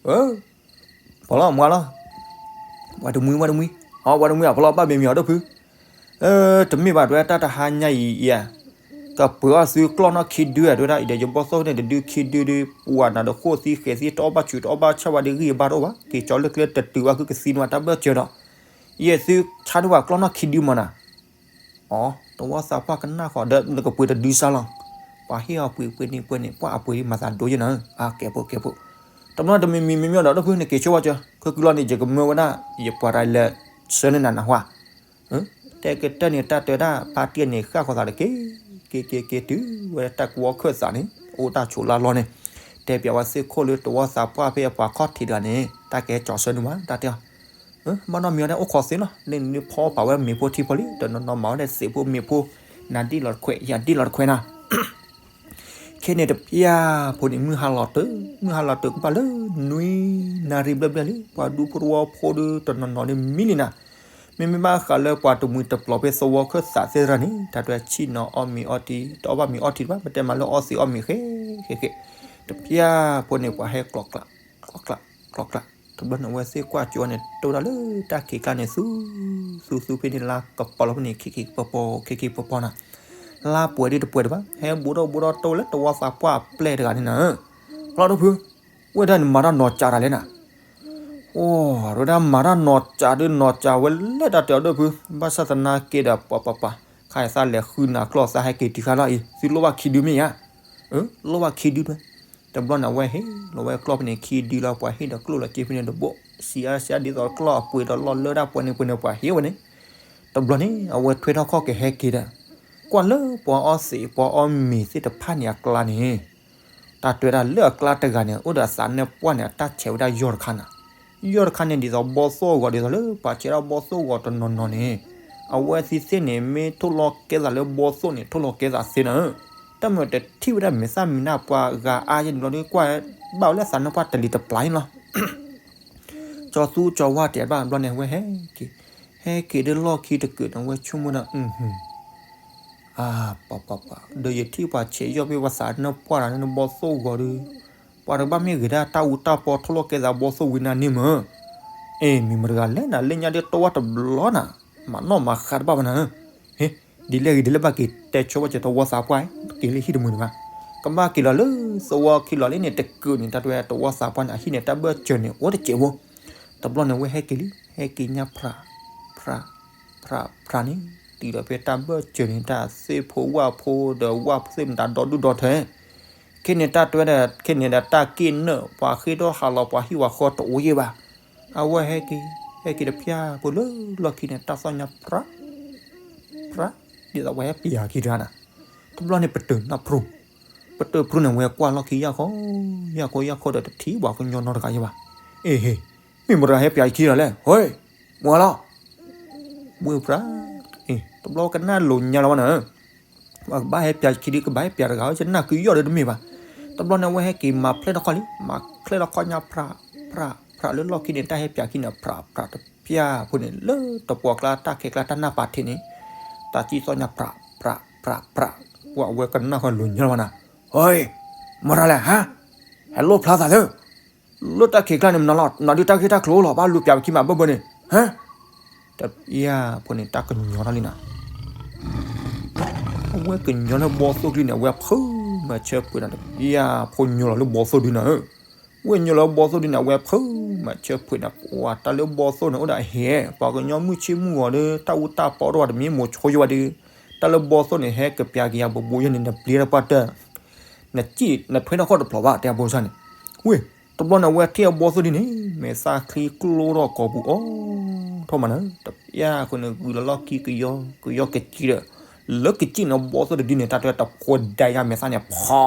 ဧၢ, ဖီလီၤမွၤလီၤ, ဝဲၢ်တမှံ ဝဲၢ်တမှံ, အဝဲၢ်တမှံ အဖီလီၤ ဘၣ်မ့ၢ်မံၤအီၤဒီဖု, တမ့ၢ်ဘၣ် တဝဲတၢ်တဟါညါအံၤအံၤဧါ ကပှ့ၤအီၣ်သုကျီၢ်နီၣ်ခံဒုဧါ တဝဲဒၣ်အံၤဒီး ယဘီၣ်သိၣ်န့ၣ်တဒုခံဒုဒီး ပှၤနၤဒီးဃိၣ်သံဃဲၤသံ တအီၣ်ဘၣ်ဆူးတအီၣ်ဘၣ်ဆၣ်ဝဲဒီး ဂံၢ်ဘါတအိၣ်ဘၣ် က့ၤကၠီလၢကျဲတတုၤဘၣ် ခုကသံနဝဲတၢ်ဘၢၣ်စၢၤဒီး ယဲၢ်သုဆါဒုပှၤကျီၢ်နီၣ်ခံဒုမးနၤ, အီ တဝီသးပှၢ်ကနၣ်ဃီဒီး နကပှ့ၤတဒုစၢ်လီၤ, ပှၤဟ့ၣ်အီၤပှ့ၤပှ့ၤန့ၣ်ပှ့ၤန့ၣ် ပှၤအပှ့ၤမၤသးဒိယဲနၤဧၢ, အကဲဖိကဲဖိ, တဘျီတမံၤမံၤမံၤမံၤဒီး ဒီဖုန့ၣ်က့ၤဆိဝဲကၠၢ ခဲကုလီၤန့ၣ် ယကမၢဝဲဒၣ် ယပှၤတၢ်လဲၤဆှၢန့ၢ်နၤနၢ်ဟူဧါ တဲကတၢၢ်န့ၣ် တၢ်တဲဝဲဒၣ် ဖါတံၢ်န့ၣ် ဃၣ်ဃီၤသးဒီးက့ၤ က့ၤက့ၤက့ၤတုၤဝဲတၢ်ကဝီၤခၢၣ်သးန့ၣ် အိၣ်တၢ်ဆိးလါလီၤန့ၣ်, တဲပၠးဝဲသ့ၣ်ခိၣ်လၢတဝီသးပှၢ်ဖဲအပှၤခီၣ်ထံးတဂၤန့ၣ် တၢ်ကဟဲကၠီၤဆှၢနုာ်မး တၢ်တဲအီၤ, ဘၣ်နီတမံၤဝဲဒၣ်အိၣ်ခိးသ့လီၤ, လၢနဖီပာ်ဝဲမ့ၤဖိထံဖိလံ တနီၤနီၤမၤဝဲဒၣ်သ့ၣ်ဖိမ့ၤဖိ နၤဒ်လီၤတခွဲး ယၤဒ်လီၤတခွဲးနၤ ခဲန့ၣ်တပျၢ်ဖိန့ၣ် မုၢ်ဟါလီၤတၢၢ် မုၢ်ဟါလီၤတၢၢ်ကဘၣ်လၢနွံနၣ်ရံၣ်ဘျဲၣ်ဘျဲၣ်လံ ပှၤဒူဖိတဝီဖိဒီးတနီၤနီၤန့ၣ်မံလံနၤ, မ့မ့ၢ်ဘၣ်ဃးလၢပှၤတမှံၤတပျီၤဖဲသဝီခၢၣ်သးသ့ၣ်တဖၣ်န့ၣ် တၢ်တဲဆံၣ်နီၤအီၣ်မ့ၤအီထံ တအီၣ်ဘၣ်မ့ၤအီထံတဘၣ် မ့ၢ်တဲမးလၢအီသံးအီၣ်မ့ၤဃဲဃဲဃဲ, တပျၢ်ဖိန့ၣ် ပှၤဟဲကျီကျး ကျီကျး ကျီကျး, တဘျီန့ၣ်အဝဲသ့ၣ်ကွၢ်ကၠိန့ၣ် တိၢ်ဒၣ်လၢ တၢ်ခံးကျါန့ၣ် သူ သူသူဖဲန့ၣ် လါကပီၤလီၤဖဲန့ၣ် ခံခံပီၤပီၤ ခံခံပီၤပီၤနၤ, လါပှဲၤဒ်တပှဲၤဒံးဘၣ် ဟဲဘူးဒီးဘူးဒီးတိၢ်လၢတဝီသးပှၢ်အပျဲၢ်တဂၤန့ၣ်နၤ, ဖျီဒိၣ်ဖု, ဝဲဒၣ်န့ၣ်မၤတၢ်နီၢ်ကၠးတၢ်လဲၣ်နၤ အိၣ် ဝဲဒၣ်မၤတၢ်နီၢ်ကၠးဒုးနီၢ်ကၠးဝဲလဲၣ်တၢ်တဲအီၤဒိၣ်ဖု, ဘၣ်ဆၣ်သနာ်က့ဒီး ပှၤပှၤပှၤ ခါအံၤသးလဲၤဃုနၤကျီၢ်သးဟဲက့ၤတုၤခါလီၤအံၤ သုလိၣ်ဘၣ်ခံဒုမ့ၢ်ဧါ, အၢ လိၣ်ဘၣ်ခံဒုဒွဲ, တဘျီန့ၣ် အဝဲဟ့ၣ်လီၤဝဲကျီၢ်ဖဲန့ၣ်ခံဒုလီၤ ပှၤဟ့ၣ်ဒီးကျိၣ်လီၤက့ဖဲန့ၣ်တဘိ, စံးအါစံးအါဒ်သိးကျီၢ်အပှ့ၤဒီးလီၢ်လၢဒၣ်ပှဲၤန့ၣ်ပှဲၤန့ၣ် ပှၤဟ့ၣ်ဝဲန့ၣ်, တဘျီန့ၣ် အဝဲထွဲထီၣ်ခီၣ်ကဟဲက့ၤဒီး ကွၢ်လၢပှၤအီသံးပှၤအီမ့ၤသ့ၣ်တဖၣ်န့ၣ်အကျါန့ၣ် တၢ်တဲဝဲဒၣ်လၢအကျါတဂၤန့ၣ် အိၣ်ဒီးအသးနၢၣ်ပှၢ်န့ၣ် အတၢ်ဆဲးဝဲဒၣ်ယီၢ်တခါနၤ, ယီၢ်တခါန့ၣ် ဒ်သိးဘီသိၣ်အဂီၤ ဒ်သိးလၢပှၤဆဲးဒၣ်ဘီသိၣ်အဂီၤတနီၤနီၤန့ၣ်, အဝဲသ့ၣ်သ့ၣ်န့ၣ် မ့ၢ်ထိၣ်လီၤကဲသးလၢဘီသိၣ်န့ၣ် ထိၣ်လီၤကဲသးသ့နၤဧၢ, တၢ်မ့ၢ်တထံၣ်ဝဲဒၣ်မဲာ်သၣ်မံၤနၢ်ပှၤဂၤအါယဲန့ၣ်လီၤဒီး ကွၢ်ဘၣ်ဝဲလၢသးနၢၣ်ပှၢ်တလံၤတပျၢ်န့ၣ်လီၤ ကၠီသူကၠီဝါတဲဘၣ်ဘျီန့ၣ် အဝဲဟဲက့ၤ, ဟဲက့ၤဒီးလီၢ်ခံတကုာ်န့ၣ် အဝဲဆိကမိၣ်ဒီး အၢ အါ ပှၤပှၤပှၤ ဒီးယထံၣ်ပှၤဆဲးယီၢ်ဖဲပှၤသးနၢၣ်ပှၢ်တဂၤန့ၣ် ဘီသိၣ်ဂီၤဒီး ပှၤတဘၣ်မ့ၢ်ဂ့ၤဒၣ်တၢ်အူတၢ်ပီထိၣ်လီၤကဲသးဘီသိၣ်ဝံၤနၤန့ၣ်မၢ်, အ့ မ့ၢ်မတၤတဂၤလဲၣ်နၤ လၢညါဒ်တိၢ်ဝဲတဘျီနၤ, မၤနီၣ်မၤဃါတဘၣ်ဘၣ်နၤ, ဟ့ ဒ်လဲၣ်ဂ့ၤ ဒ်လဲၣ်ဘၣ်က့ၤတဲဆိဝဲကဲတဝီသးပှၢ် က့ၤလၢဟံၣ်တမုာ်န့ၣ်ဘၣ်, ကဘၣ်က့ၤလီၤလၢသဝီခံလီၤလံန့ၣ် တကုာ်န့ၣ် တၢ်တဲတဝီသးပှၢ်န့ၣ် အဟံၣ်န့ၣ် တၢ်ဘၢၣ်စၢၤန့ၣ် အိၣ်တစဲးဖိ, တဘျီန့ၣ် အဝဲဟဲက့ၤလံ ဟဲက့ၤညါဖြး ဖြး ဖြး ဖြးန့ၣ် တုၤဒီးဖဲတၢ်ဘၢၣ်စၢၤန့ၣ် တၢ်သ့ၣ်ဖိဝၣ်ဖိဒီးဝၣ်သ့ၣ်မတၤဒီဒူၣ်ဒီထၢ ခဲန့ၣ်တၢ်တဲဝဲဒၣ် ခဲန့ၣ်ဒီးတၢ်က့ၣ်နၢၣ် ပှၤဃ့ထီၣ်ဟးလီၤ ပှၤဟံၣ်ပှၤဃီတအိၣ်ယဲၢ်ဘၣ်, အဝဲဟဲက့ၤ ဟဲက့ၤတဖျၢၣ်ဖိလၢလီၢ်ခံန့ၣ် တၢ်သီၣ်ညါဖြး ဖြး ဒ်သိးပှၤဟဲပျးခံတဂၤနၤ, တဘျီန့ၣ်ပတုာ်နၢ်ဖြူ ပတုာ်ဖြူန့ၣ် ဝဲကွၢ်လီၢ်ခံယၢ်ခီ ယၢ်ခီယၢ်ခီဒီးတထံၣ်ပှၤကညီနီတဂၤယဲၢ်ဘၣ်, အ့ဟ့ မ့ၢ်မတၤဟဲပျးခံတဂၤလဲၣ် ဟ့ မွၤလီၤ ဝ့ၢ်ဖြး, အ့ တဘျီကနၣ်လိာ်ညါလီၤဝဲနၤ, ပှၤကဘၣ်ဟဲပျးခံဒု ကဘၣ်ဟဲပျးတဂၤ ယနၢ်ကုယီၢ်ဒီးတမ့ၢ်ဘၣ်, တဘျီန့ၣ် အဝဲဟဲက့ၤမၤဖျဲၣ်ထီၣ်ခီလံ မၤဖျဲၣ်ထီၣ်ခီညါဖြး ဖြး ဖြးလၢလီၢ်ခံန့ၣ် တၢ်ဟဲပျးခံန့ၣ် ဖြး ဖြးတပျၢ်ဖိန့ၣ် လၢတပှီၢ်ကျါ တၢ်ခဲကျါ တၢ်နၢ်ပာ်ထံးန့ၣ် တၢ်စံၣ်သီၣ်ညါဖြး ဖြး ဖြး ဖြး, ပှၤအဝဲကနၣ်ဃီလိာ်ညါလီၤဝဲနၤ, ဟ့ မတၤလဲၣ်ဟါ, ဟဲလိၣ်ဖျါသးသၢ လၢတၢ်ခံးကျါန့ၣ် မနုၤလီၤ နဒုးတၢ်ဂ့ၢ်တၢ်ကျိၤလီၤ ဘၣ်လူၤပျးပခံမးဘၢၣ်ဘၢၣ်န့ၣ် ဟါ, တပျၢ်ဖိန့ၣ် တၢ်ကညီၤထီၣ်လံနၤ, အဝဲကညီၤလၢဘီသိၣ်ကျံန့ၣ် အဝဲဖုမၤဆၢပှဲၤနၤ တပျၢ်ဖိညီၤလီၤလၢဘီသိၣ်ဒုနၤဧၢ, ဝဲညီၤလီၤလၢဘီသိၣ်ဒုန့ၣ် အဝဲဖုမၤဆၢပှဲၤနၤ ပှၤတၢ်လၢဘီသိၣ်န့ၣ် အိၣ်ဒီးအဟဲ ပှၤကညီမုၢ်ဆ့မုၢ်ဂီၤဒီး တၢ်အူတၢ်ပီတအိၣ်ဘၣ် တမ့ၢ်မိၤဆိယိဘၣ်ဒီး တၢ်လၢဘီသိၣ်န့ၣ် ဟဲကပျးက့ၤယၤဘိးဘိးယဲန့ၣ် နပျံၤတၢ်ပှၢ်တၢၢ် နစံၣ်နထွဲထီၣ်ခီၣ်တဖျိးဘၣ် တဲအဘိစၢ်န့ၣ်, ဝ့ၢ် တဘျီန့ၣ် အဝဲထံၣ်အဘီသိၣ်ဒုန့ၣ် မဲာ်သၣ်ချံကျိထီၣ်ကိာ်ပူၤအီၤ ထီၣ်မးနၤ တပျၢ်အဃိန့ၣ် ဂုာ်လီၤလီၢ်ခံကယီကယီကစံၣ်ဒီး လၢကစံၣ်န့ၣ် ဘီသိၣ်တဒုန့ၣ် တၢ်တဲတဖိဒၣ်ယါမဲာ်သၣ်န့ၣ် ဖီ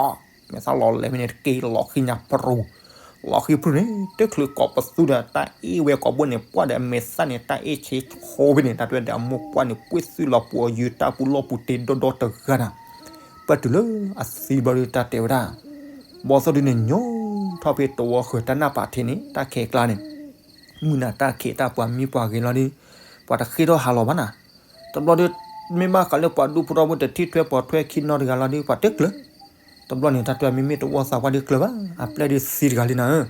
မဲာ်သၣ်လီၤလဲၤဖဲန့ၣ် တက့ၢ်လီၤဃံညါပရူၤ လီၤဃံပရူၤန့ၣ် တချုးကိးပသူဒီး တၢ်အ့ၣ်ဝဲကိးဘိန့ၣ် ပှၢ်ဒီးမဲာ်သၣ်န့ၣ် တၢ်အ့ၣ်ဆ့ဆိဖဲန့ၣ် တၢ်တဲဒီးအမိၢ်ပှၢ်န့ၣ် ပှ့ၤသုးလီၤပှီၤယုၢ်တၢ်ပူၤလီၢ်ပူၤတ့ဒီဒီတဂၤနၤ, ပတုၤလၢအသံဘျီဒီး တၢ်တဲဝဲဒၣ် ဘီသိၣ်ဒုန့ၣ် ညီထီၣ်ဖဲတဝီဃၢၤတၢ်နၢ်ပာ်ထံးန့ၣ် တၢ်ခဲကျါန့ၣ် မုၢ်နၤတၢ်ခံးတၢ်ပှၤမံပှၤဂဲၤလီၤဒီး ပှၤတဃ့ထီၣ်ဟးလီၤဘၣ်နၤ. တဘျီဒီး မ့ၢ်ဘၣ်ဃးလၢပှၤဒူဖိတဝီဖိတထံၣ်ထွဲပိာ်ထွဲခံနီတဂၤလီၤဒီး ပှၤတကျၢၤ. တဘျီန့ၣ် တၢ်တဲမ့မ့ၢ်တဝီသးပှၢ်ဒီးကျၢၤဘၣ် အပျဲၢ်ဒီးသံတဂၤလံနၤဧၢ.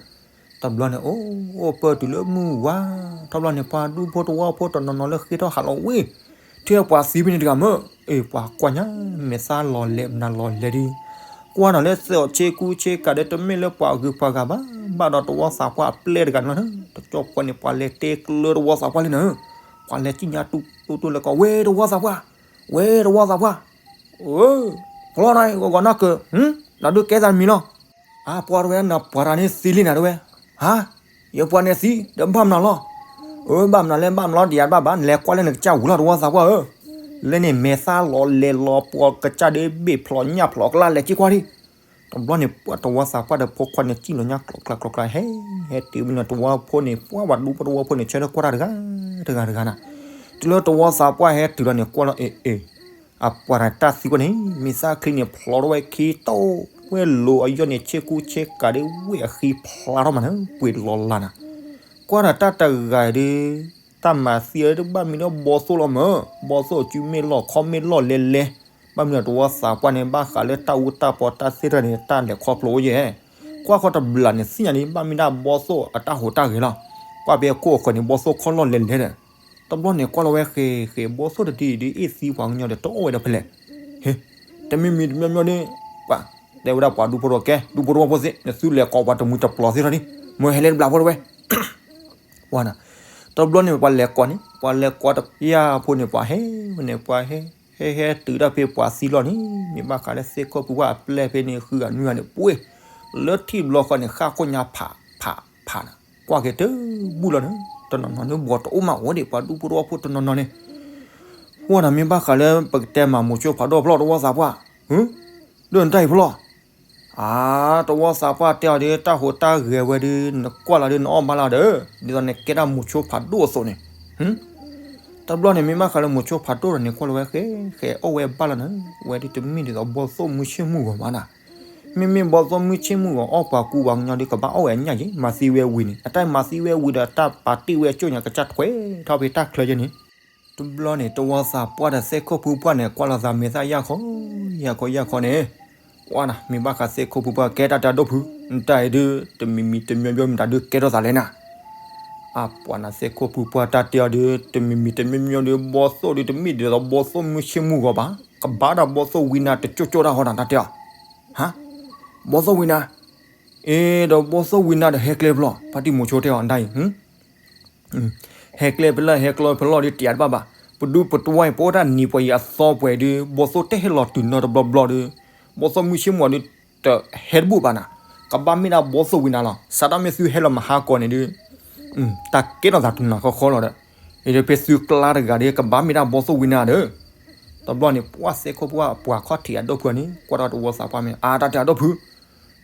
တဘျီန့ၣ် အိၣ်အိၣ်ပၢၢ်တုၤလၢမုၢ်ဝါ, ထီဘျီန့ၣ် ပှၤဒူဖိတဝီဖိတနီၤနီၤလၢဃ့ထီၣ်ဟးလီၤဝံၤ ထံၣ်ပှၤသံဖဲန့ၣ်တဂၤမၢ်, အ့ၣ် ပှၤကွၢ်ညါ မဲာ်သၣ်လီၤလဲၤမနုၤလီၤလဲၤဒီး ကွၢ်နီၤလၢသီၣ်ဆ့ကူဆ့ကၤဒီး တမ့ၢ်လၢပှၤဂုၤပှၤဂၤဘၣ်, ဘၣ်ဒီးတဝီသးပှၢ်အပျဲၢ်တဂၤန့ၣ်လီၤ. တကၠီပှၤန့ၣ် ပှၤလဲၤတဲကျၢၤတဝီသးပှၢ်လံနၤဧၢ. ပှၤလဲၤစံၣ်ညါတူတူလဲၤကိး ဝဲတဝီသးပှၢ်, ဝဲတဝီသးပှၢ်, အၢ ဖျီနၤဂီၤဂီၤနီၢ်ကၢၤ, နဒုးကဲသးတမံၤလီၤ. အါ ပှၤတဝဲ နပှၤတၢ်န့ၣ်သံလံနၤတဝဲ, ဟါ, ယပှၤန့ၣ်သံ ဒီးဘၣ်မနုၤလီၤ. အၢ ဘၣ်မနုၤလဲၣ် ဘၣ်မနုၤလီၤ တယၤတဘၣ်ဘၣ် နလဲၤကွၢ်လၢနကစၢ်ဝံၤလီၤ တဝီသးပှၢ်ဧၢ. လၢန့ၣ် မဲာ်သၣ်လီၤလဲၤလီၤ ပှၤကစၢ်ဒီးဘ့ၣ်ဖျိးညၣ်ဖျိးကလၢ်လဲၤစံၣ်ကွၢ်ဒံး. တဘျီန့ၣ် ပှၤတဝီသးပှၢ်ဒီးဖိခွါန့ၣ် စံၣ်လီၤညါကျိးကျါကျိးကျါ ဟဲ ဟဲတုၤဝဲန့ၣ် တဝီဖိန့ၣ် ပှၤဘၣ်ဒူဖိတဝီဖိန့ၣ် ဆၢထၢၣ်ကွၢ်တၢ်တဂၤတဂၤတဂၤနၤ. တုၤလၢတဝီသးပှၢ်ဟဲတုၤလီၤန့ၣ် ကွၢ်လီၤ အ့ၣ် အ့ၣ် အပှၤတၢ်သံကွၢ်န့ၣ် မ့ၢ်သၣ်ချံန့ၣ် ဖျိးထီၣ်ဝဲခံတီၢ် ဝဲလိၤအယီၢ်န့ၣ် ဆ့ကူဆ့ကၤဒီး ဝဲၢ်အဃံဖျါထီၣ်မးန့ၣ် ပှ့ၤလီၤလၢ်နၤ. ကွၢ်ဒီးတၢ်တဂၤဒီး တၢ်မၤသံအီၤဒီး တဘၣ်မံဒီးဘီသိၣ်လီၤမၢ်, ဘီသိၣ်အစုမ့ၢ်လီၢ်ခီမ့ၢ်လီၢ်လဲၤလဲၤ, ဘၣ်မနုၤတဝီသးပှၢ်န့ၣ် ဘၣ်ဃးလၢတၢ်အူတၢ်ပီတၢ်သ့ၣ်တဖၣ်န့ၣ် တၢ်လဲၤခီဖျိအိၣ်ယဲၢ်. ကွၢ်ဃီတဘျီန့ၣ် သ့ၣ်ညါန့ၣ် ဘၣ်မံဒၣ်ဘီသိၣ်အတၢ်ဟူးတၢ်ဂဲၤလီၤ. ကွၢ်ဖဲခိၣ်အဃၢၤန့ၣ် ဘီသိၣ်ခီလီၢ်လဲၤလဲၤဒီး တဘျီန့ၣ် ကွၢ်လီၤဝဲဃဲၤဃဲၤ ဘီသိၣ်တဒုအံၤဒီး အ့ၣ်သံပှၤကညီဒီး တအိၣ်ဝဲဒီးဖဲလဲၣ်. ဟ့, တမံၤမံၤတမံၤမံၤဒီး ပှၤ တဲဝဲဒၣ်ပှၤဒူဖိတဝီ ကဲ ဒူဖိတဝီဖိသ့ၣ် နသုလဲၤကိးပှၤတမှံၤတပျီၤသ့ၣ်ထီၣ်ဒံး, မ့ၢ်ဟဲလၢတဘျီဖိတဝဲ ဝဲနၤ. တဘျီန့ၣ် ပှၤလဲၤကိးန့ၣ် ပှၤလဲၤကိးတပျၢ်ဖိန့ၣ် ပှၤဟဲဝဲန့ၣ် ပှၤဟဲ ဟဲဟဲတုၤတၢ်ဖဲပှၤသံလီၤန့ၣ် မ့ၢ်ဘၣ်ဃးလၢသ့ၣ်ခိၣ်ဖုပှၢ်အပျဲၢ်ဖဲန့ၣ် ဃုဂၤနွံဂၤန့ၣ် ပှ့ၤ လၢထံၣ်ဘျီဃီန့ၣ် ဃၣ်ခိၣ်ညါဖးဖးဖးနၤ, ကွၢ်က့ၤတဘူၣ်လီၤန့ၣ် တနီၤနီၤန့ၣ် ဘီတအိၣ်မးအိၣ်ဒံး ပှၤဒူဖိတဝီဖိတနီၤနီၤန့ၣ် ဝဲနၤ မ့ၢ်ဘၣ်ဃးလၢပကတဲမၤမိၤဆိဖးဒိၣ်ဖျီၣ်တဝီသးပှၢ်, ဒိၣ်နတၢ်အံၤဖျီၣ် အါ တဝီသးပှၢ်တဲအီၤဒီး တၢ်ဟူးတၢ်ဂဲၤဝဲဒီး နကွၢ်လီၤဒီး နအီၣ်ဘၣ်လီၤဒီး ဒ်သိးနကဲဒၣ်မိၤဆိဖးဒိၣ်အသိးန့ၣ်, တဘျီန့ၣ် မ့ၢ်ဘၣ်ဃးလၢမိၤဆိဖးဒိၣ်ဒီးန့ၣ် ကွၢ်လီၤဝဲဃဲဃဲအီၣ်ဝဲဘၣ်လီၤနၤ, ဝဲဒ်တမ့ၢ်ဒ်သိးဘီသိၣ်မုၢ်ဆ့ၣ်မုၢ်ဂီၤဘၣ်နၤ, မ့မ့ၢ်ဘီသိၣ်မုၢ်ဆ့ၣ်မုၢ်ဂီၤအီၣ်ပှၤကူပှၤကညီဒီး ကဘၣ်အီၣ်ဝဲအညၣ်ယ့ၣ် မၤသံဝဲဝံၤန့ၣ် အတၢ်မၤသံဝဲဝံၤဒီး တၢ်ပာ်တ့ၢ်ဝဲအကၠိၣ်ညါကစၢ်ထွဲထီၣ်ဖဲတၢ်ချၢယဲၢ်န့ၣ် တဘျီန့ၣ် တဝီသးပှၢ်ဒီးသ့ၣ်ခိၣ်ဖုပှၢ်န့ၣ် ကွၢ်လိာ်သးမဲာ်သၣ်ယၢ်ခီ ယၢ်ခီ ယၢ်ခီန့ၣ်, ဝဲနၤ မ့ၢ်ဘၣ်ဃးသ့ၣ်ခိၣ်ဖုပှၢ် ကဲတၢ်တဲအီၤဒိၣ်ဖု, နတၢ်အံၤဒုး တမံၤမံၤတမံၤမံၤမတၤဒုးကဲထီၣ်သးလဲၣ်နၤ, အပှၤနၤသ့ၣ်ခိၣ်ဖုပှၢ်တၢ်တဲအီၤဒုး တမံၤမံၤတမံၤမံၤဒုး ဘီသိၣ်ဒုး တမ့ၢ်ဒ်သိးဘီသိၣ်မုၢ်ဆ့ၣ်မုၢ်ဂီၤဘၣ်, ကဘၣ်ဒီးဘီသိၣ်ဝံနၤတကၠိၢ်ကၠိၢ်တၢ်ဟီနၤ တၢ်တဲအီၤ, ဟါ, ဘီသိၣ်ဝံနၤ, အ့ ဒီးဘီသိၣ်ဝံနၤဒီးဟဲကျဲဖျီၣ် ဖါတံၢ်မိၤဆိတဲအီၤ နတၢ်အံၤ ဟဲကျဲဖဲလဲၣ် ဟဲကျဲဖဲလဲၣ်ဒီး တယၤတဘၣ်ဘၣ်, ပဒူပတဝီအံၤ ပအိၣ်တၢ်နံၤပှဲၤအံၤအသီပှဲၤဒုး ဘီသိၣ်တဟဲလီၤတုၤနီတဘျီဘျီဒီး ဘီသိၣ်မုၢ်ဆ့ၣ်မုၢ်ဂီၤဒုး တဟဲတဘူၣ်ဘၣ်နၤ, ကဘၣ်မ့ၢ်ဒၣ်ဘီသိၣ်ဝံနၤလီၤ. စးထီၣ်မ့ၢ်သုဟဲလီၤမဟါကီးန့ၣ်ဒုး တၢ်ကဲထီၣ်သးတနၤဃီဃီလီၤဒီး အံၤဒီးဖဲသုကျါတဂၤဒီး ကဘၣ်မ့ၢ်ဒၣ်ဘီသိၣ်ဝံနၤဒီး တဘျီန့ၣ် ပှၢ်သ့ၣ်ခိၣ်ဖုပှၢ် ပှၤခီၣ်ထံးအဒိၣ်ဖုန့ၣ် ကွၢ်ထီၣ်တဝီသးပှၢ်မ့ၢ် အါ တၢ်တဲအီၤဒိၣ်ဖု,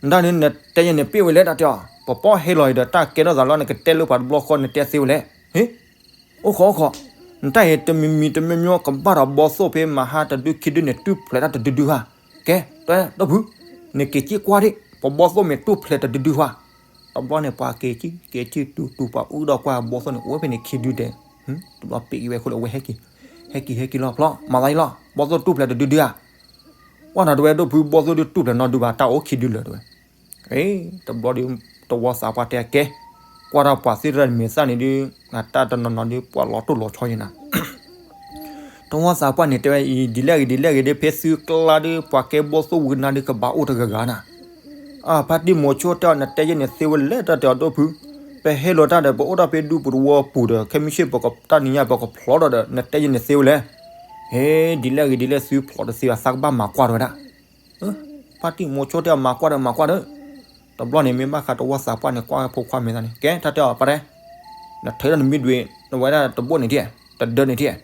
နတၢ်န့ၣ် နတဲယဲန့ၣ်ပ့ၢ်ဝဲလဲၣ် တၢ်တဲအီၤ, ပပီၢ်ဟဲလီၤအံၤဒီး တၢ်ကဲထီၣ်သးလီၤ နကတဲလၢပှၤတဘျီဃီ နတဲသ့ဝဲလဲၣ်, ဟ့ၣ်, အိၣ်ဃီအိၣ်ဃီ, နတၢ်အံၤတမံၤမံၤတမံၤမံၤ ကဘၣ်ဒီးဘီသိၣ်ဖဲမဟါတဒုခံဒုန့ၣ် တူၢ်ဖျဲးတၢ်တဒုဒုဧါ, ကဲ တၢ်ဒိၣ်ဖု, နက့ၤစံၣ်ကွၢ်ဒံး ပဘီသိၣ်မ့ၢ်တူၢ်ဖျဲးတဒုဒုဧါ, တဘျီန့ၣ် ပှၤက့ၤစံၣ် က့ၤစံၣ်တူၤတူၤ ပှၤအူဒီးကွၢ်ဘီသိၣ်န့ၣ် အိၣ်ဝဲဖဲန့ၣ်ခံဒုဒဲး, တဘျီပ့ၤက့ၤဝဲအဃိလၢအဝဲဟဲက့ၤ, ဟဲက့ၤဟဲက့ၤလီၤဖျီၣ် မၤသးအံၤလီၤ ဘီသိၣ်တူၢ်ဖျဲးတဒုဒုဧါ, ကွၢ်နၤတဝဲဒိၣ်ဖု ဘီသိၣ်ဒုးတူၢ်ဖျဲးနီဒုဘၣ် တၢ်အိၣ်ခံဒုလၢၤတဝဲ, အ့ တဘျီဒီး တဝီသးပှၢ်တဲကဲ, ကွၢ်ထီၣ်ပှၤသ့ၣ်တဖၣ်န့ၣ်မဲာ်သၣ်န့ၣ်ဒုး နတၢ်တနီၤနီၤဒုး ပှၤလီၤတိၢ်လီၤဆီယဲနၤ တဝီသးပှၢ်န့ၣ်တဲဝဲအံၤ ဒ်လဲၣ်ဂ့ၤဒ်လဲၣ်ဂ့ၤဒီး ဖဲသုကျါဒီး ပှၤကဲဘီသိၣ်ဝံနၤဒီး ကဘၣ်အိၣ်တဂၤဂၤနၤ, အဖါတံၢ်မိၤဆိတဲအီၤ နတဲယဲန့ၣ်သ့ဝဲလဲၣ် တၢ်တဲအီၤဒိၣ်ဖု, ပဟဲလီၤတၢ်ဒီး ပအိၣ်ဒၣ်ဖဲဒူပူၤတဝီပူၤဒီး ခဲမုၢ်ဆ့ၣ်ပကတၢ်နံၤညါ ပကဖျီထီၣ်ဒီး နတဲယဲန့ၣ်သ့ဝဲလဲၣ်, ဟ့ ဒ်လဲၣ်ဂ့ၤဒ်လဲၣ် သုဖျီတသ့ဘၣ် သးကဘၣ်မၤကွၢ်တဝဲဒၣ် ဖါတံၢ်မိၤဆိတဲအီၤ မၤကွၢ်ဒီးမၤကွၢ်ဒီး, တဘျီန့ၣ် မ့ၢ်ဘၣ်ဃးတဝီသးပှၢ်န့ၣ် ကွၢ်ဝဲဖိခွါမဲာ်သၣ်န့ၣ် ကဲ တၢ်တဲအီၤ ပှၤတဲ, နထၢထီၣ်နမံဒွံး နဝဲဒၣ်တဘိၣ်န့ၣ်ထံၣ်, တဒၢန့ၣ်ထံၣ်,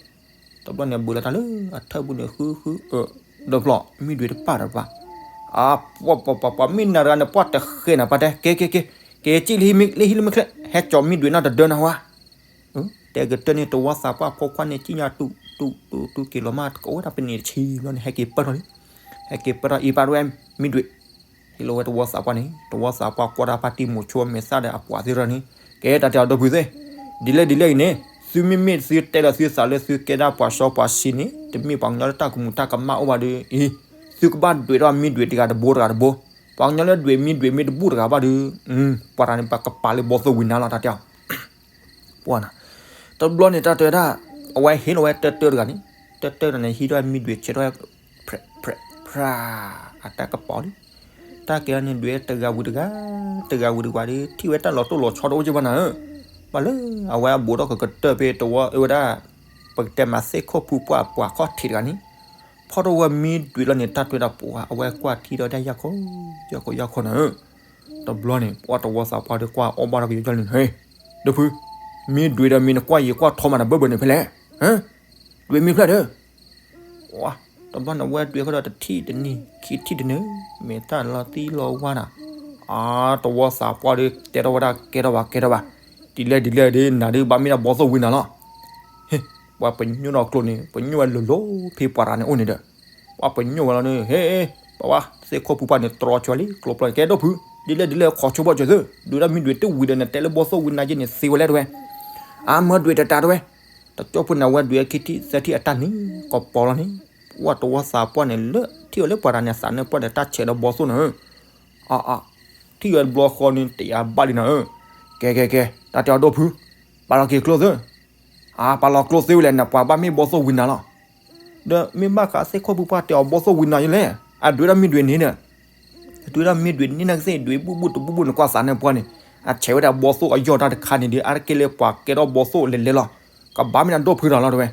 တဘျီန့ၣ် ဘုးလီၤတၢ်လၢအထၢၣ်ပူၤန့ၣ် ဃုဃုအၢ, ဒီးဖျီၣ် မံဒွံးတပၣ်ဒီးတပၣ်, အပှၤပှၤပှၤပှၤ မ့ၢ်နၤတဂၤန့ၣ် ပှၤတဃဲနၤ ပှၤတဲ ကဲကဲကဲ, ကဲစံၣ်လၢဟံၣ်လၢဟံၣ်လၢမ့ၢ်ချ့ ဟဲကၠီမံဒွံးနီၢ်တဒၢနၤဝဲ တဲကတၢၢ်န့ၣ် တဝီသးပှၢ်ဖိခွါန့ၣ် စံၣ်ညါတူၢ်တူၢ်တူၢ်တူၢ် က့ၤလီၤမး ကအိၣ်ဝဲဒၣ်ပန့ၣ်တဆံဘျီန့ၣ် ဟဲက့ၤပၢၢ်ထီၣ်လံ, ဟဲက့ၤပၢၢ်ထီၣ်အံၤ ပှၤတဝဲ မံဒွံး, ဟ့ၣ်လီၤဝဲတဝီသးပှၢ်န့ၣ် တဝီသးပှၢ်ကွၢ်တၢ်ဖါတံၢ်မိၤဆိမဲာ်သၣ်ဒီးအပှၤသ့ၣ်တဖၣ်န့ၣ် ကဲတၢ်တဲအီၤဒီပုၢ်သ့ၣ်, ဒ်လဲၣ်ဒ်လဲၣ်အံၤန့ၣ် သုမ့မ့ၢ်သုတဲလီၤသုသးလၢသုကဲဒၣ်ပှၤစီပှၤဆှံန့ၣ် တမ့ၢ်ပှၤကညီလၢတၢ်ကမူးတၢ်ကမၣ်အိၣ်ဘၣ်ဒီး အံၤ သုကဘၣ်ဒွဲၣ်ထီၣ်မ့ၢ်ဒွဲၣ်တဂၤတဘိတဂၤတဘိ, ပှၤကညီလၢဒွဲၣ်မ့ၢ်ဒွဲၣ်မ့ၢ်တဘူၣ်တဂၤဘၣ်ဒီး ပှၤတဂၤန့ၣ် ပကပာ်လၢဘီသိၣ်ဝံၤနၤလီၤ တၢ်တဲအီၤ ပှၤနၤ, တဘျီန့ၣ် တၢ်တဲဝဲဒၣ် အဝဲဟ့ၣ်လီၤဝဲတၢတၢတဂၤန့ၣ်, တၢတၢတဂၤန့ၣ် ဟံးထီၣ်မ့ၢ်ဒွဲၣ်ဆဲးထီၣ်ဝဲ ဖြဲးဖြဲးဖြး အတၢ်ကပီၤလံ, တၢ်ကဲထီၣ်န့ၣ် ဒွဲၣ်တဂၤဝံၤတဂၤ, တဂၤဝံၤတဂၤဒီး ထံၣ်ဝဲတၢ်လီၤတိၢ်လီၤဆီတအိၣ်က့ဘၣ်နၤဧၢ, ဘၣ်လၢ အဝဲအဘူးဒီးကကတၢၢ်ဖဲတဝီအဝဲဒၣ် ပကတဲမးသ့ၣ်ခိၣ်ဖုပှၢ်ပှၤခီၣ်ထံးတဂၤန့ၣ်, ဖီၣ်ထီၣ်ဝဲမ့ၢ်ဒွဲၣ်လီၤန့ၣ် တၢ်တဲဝဲဒၣ်ပှၤ အဝဲကွၢ်ထံၣ်ဒီးဒၣ်ယၢ်ခီ, ယၢ်ခီယၢ်ခီနၤဧၢ, တဘျီန့ၣ် ပှၤတဝီသးပှၢ်ဒီးကွၢ်အီၣ်ဘၣ်ဒီးကယီကီလံန့ၣ်, ဟဲ, ဒီးဖု, မ့ၢ်ဒွဲၣ်ဒီးမ့ၢ်နကွၢ်ယံၤကွၢ်ထီမးနဘၢၣ်ဘၢၣ်န့ၣ်ဖဲလဲၣ်, ဟဲ, ဒွဲၣ်မ့ၢ်ဖျၢၣ်ဒီး တဘျီန့ၣ် ဝဲဒွဲၣ်ဃီဒီးတထံၣ်တနံၤ ခံထံၣ်တနံၤ, မ့ၢ်တၢ်လီၤသံလီၤဝါနၤ, အါ တဝီသးပှၢ်ဒီး တဲထီၣ်ဝဲဒၣ်ကဲထီၣ်ဘၣ်ကဲထီၣ်ဘၣ်, ဒ်လဲၣ်ဒ်လဲၣ်ဒီး နၤဒုးဘၣ်မ့ၢ်ဒၣ်ဘီသိၣ်ဝံၤနၤလီၤ, ဟ့, ပှၤပညိၣ်ဒီးကျိန့ၣ် ပညိၣ်ဝဲလိၤလိၤဖဲပှၤတဂၤန့ၣ်အိၣ်န့ၣ်ဒီး, ပှၤပညိၣ်ဝဲလီၤန့ၣ် ဟ့, ပှၤဝဲ သ့ၣ်ခိၣ်ဖုပှၢ်န့ၣ် တြီကၠီလံ ကျိပျီန့ၣ် ကဲဒိၣ်ဖု, ဒ်လဲၣ်ဒ်လဲၣ်ခီဆိဘီၣ်စၢၤသု, ဒွဲၣ်ဒၣ်မ့ၢ်ဒွဲၣ်တဝံၤဒီး နတဲလၢဘီသိၣ်ဝံၤနၤက့န့ၣ် သ့ဝဲလဲၣ်တဝဲ, အါမၢဒွဲၣ်တတးတဝဲ, တကၠိဖိန့ၣ် အဝဲဒွဲၣ်ခံထံၣ်သၢထံၣ်အတၢ်န့ၣ် ကပီၤလီၤန့ၣ်, ပှၤတဝီသးပှၢ်န့ၣ် လၢထံၣ်အီၤလၢပှၤတဂၤန့ၣ် သးနၢၣ်ပှၢ်ဒီးတၢ်ဆဲးဒီးဘီသိၣ်န့ၣ်, အါအါ, ထံၣ်ဝဲတဘျီဃီန့ၣ် တယၤဘၣ်လံနၤဧၢ, ကဲကဲကဲ တၢ်တဲအီၤဒိၣ်ဖု, ပာ်လီၤက့ၤကျိသ့, အါ ပာ်လီၤကျိသ့ဝဲလဲၣ် နပှၤဘၣ်မ့ၢ်ဘီသိၣ်ဝံၤနၤလီၤ, ဒီးမ့ၢ်ဘၣ်ဃးသ့ၣ်ခိၣ်ဖုပှၢ်တဲအီၤဘီသိၣ်ဝံၤနၤယလဲၣ်, အဒွဲၣ်ဒၣ်မ့ၢ်ဒွဲၣ်န့ၣ်ဒီး ဒွဲၣ်ဒၣ်မ့ၢ်ဒွဲၣ်န့ၣ်နကသ့ၣ် ဒွဲၣ်ဘူၣ်ဘူၣ်တဘူၣ်ဘူၣ်နကွၢ်သးနၢၣ်ပှၢ်န့ၣ်, အဆဲးဝဲဒၣ်ဘီသိၣ်အယီၢ်တၢ်တခါန့ၣ်ဒီး အါတက့ၢ်လၢပှၤကဲထီၣ်ဘီသိၣ်လဲၤလဲၤလီၤ, ကဘၣ်မ့ၢ်ဒၣ်ဒိၣ်ဖုတၢ်လီၤတဝဲ,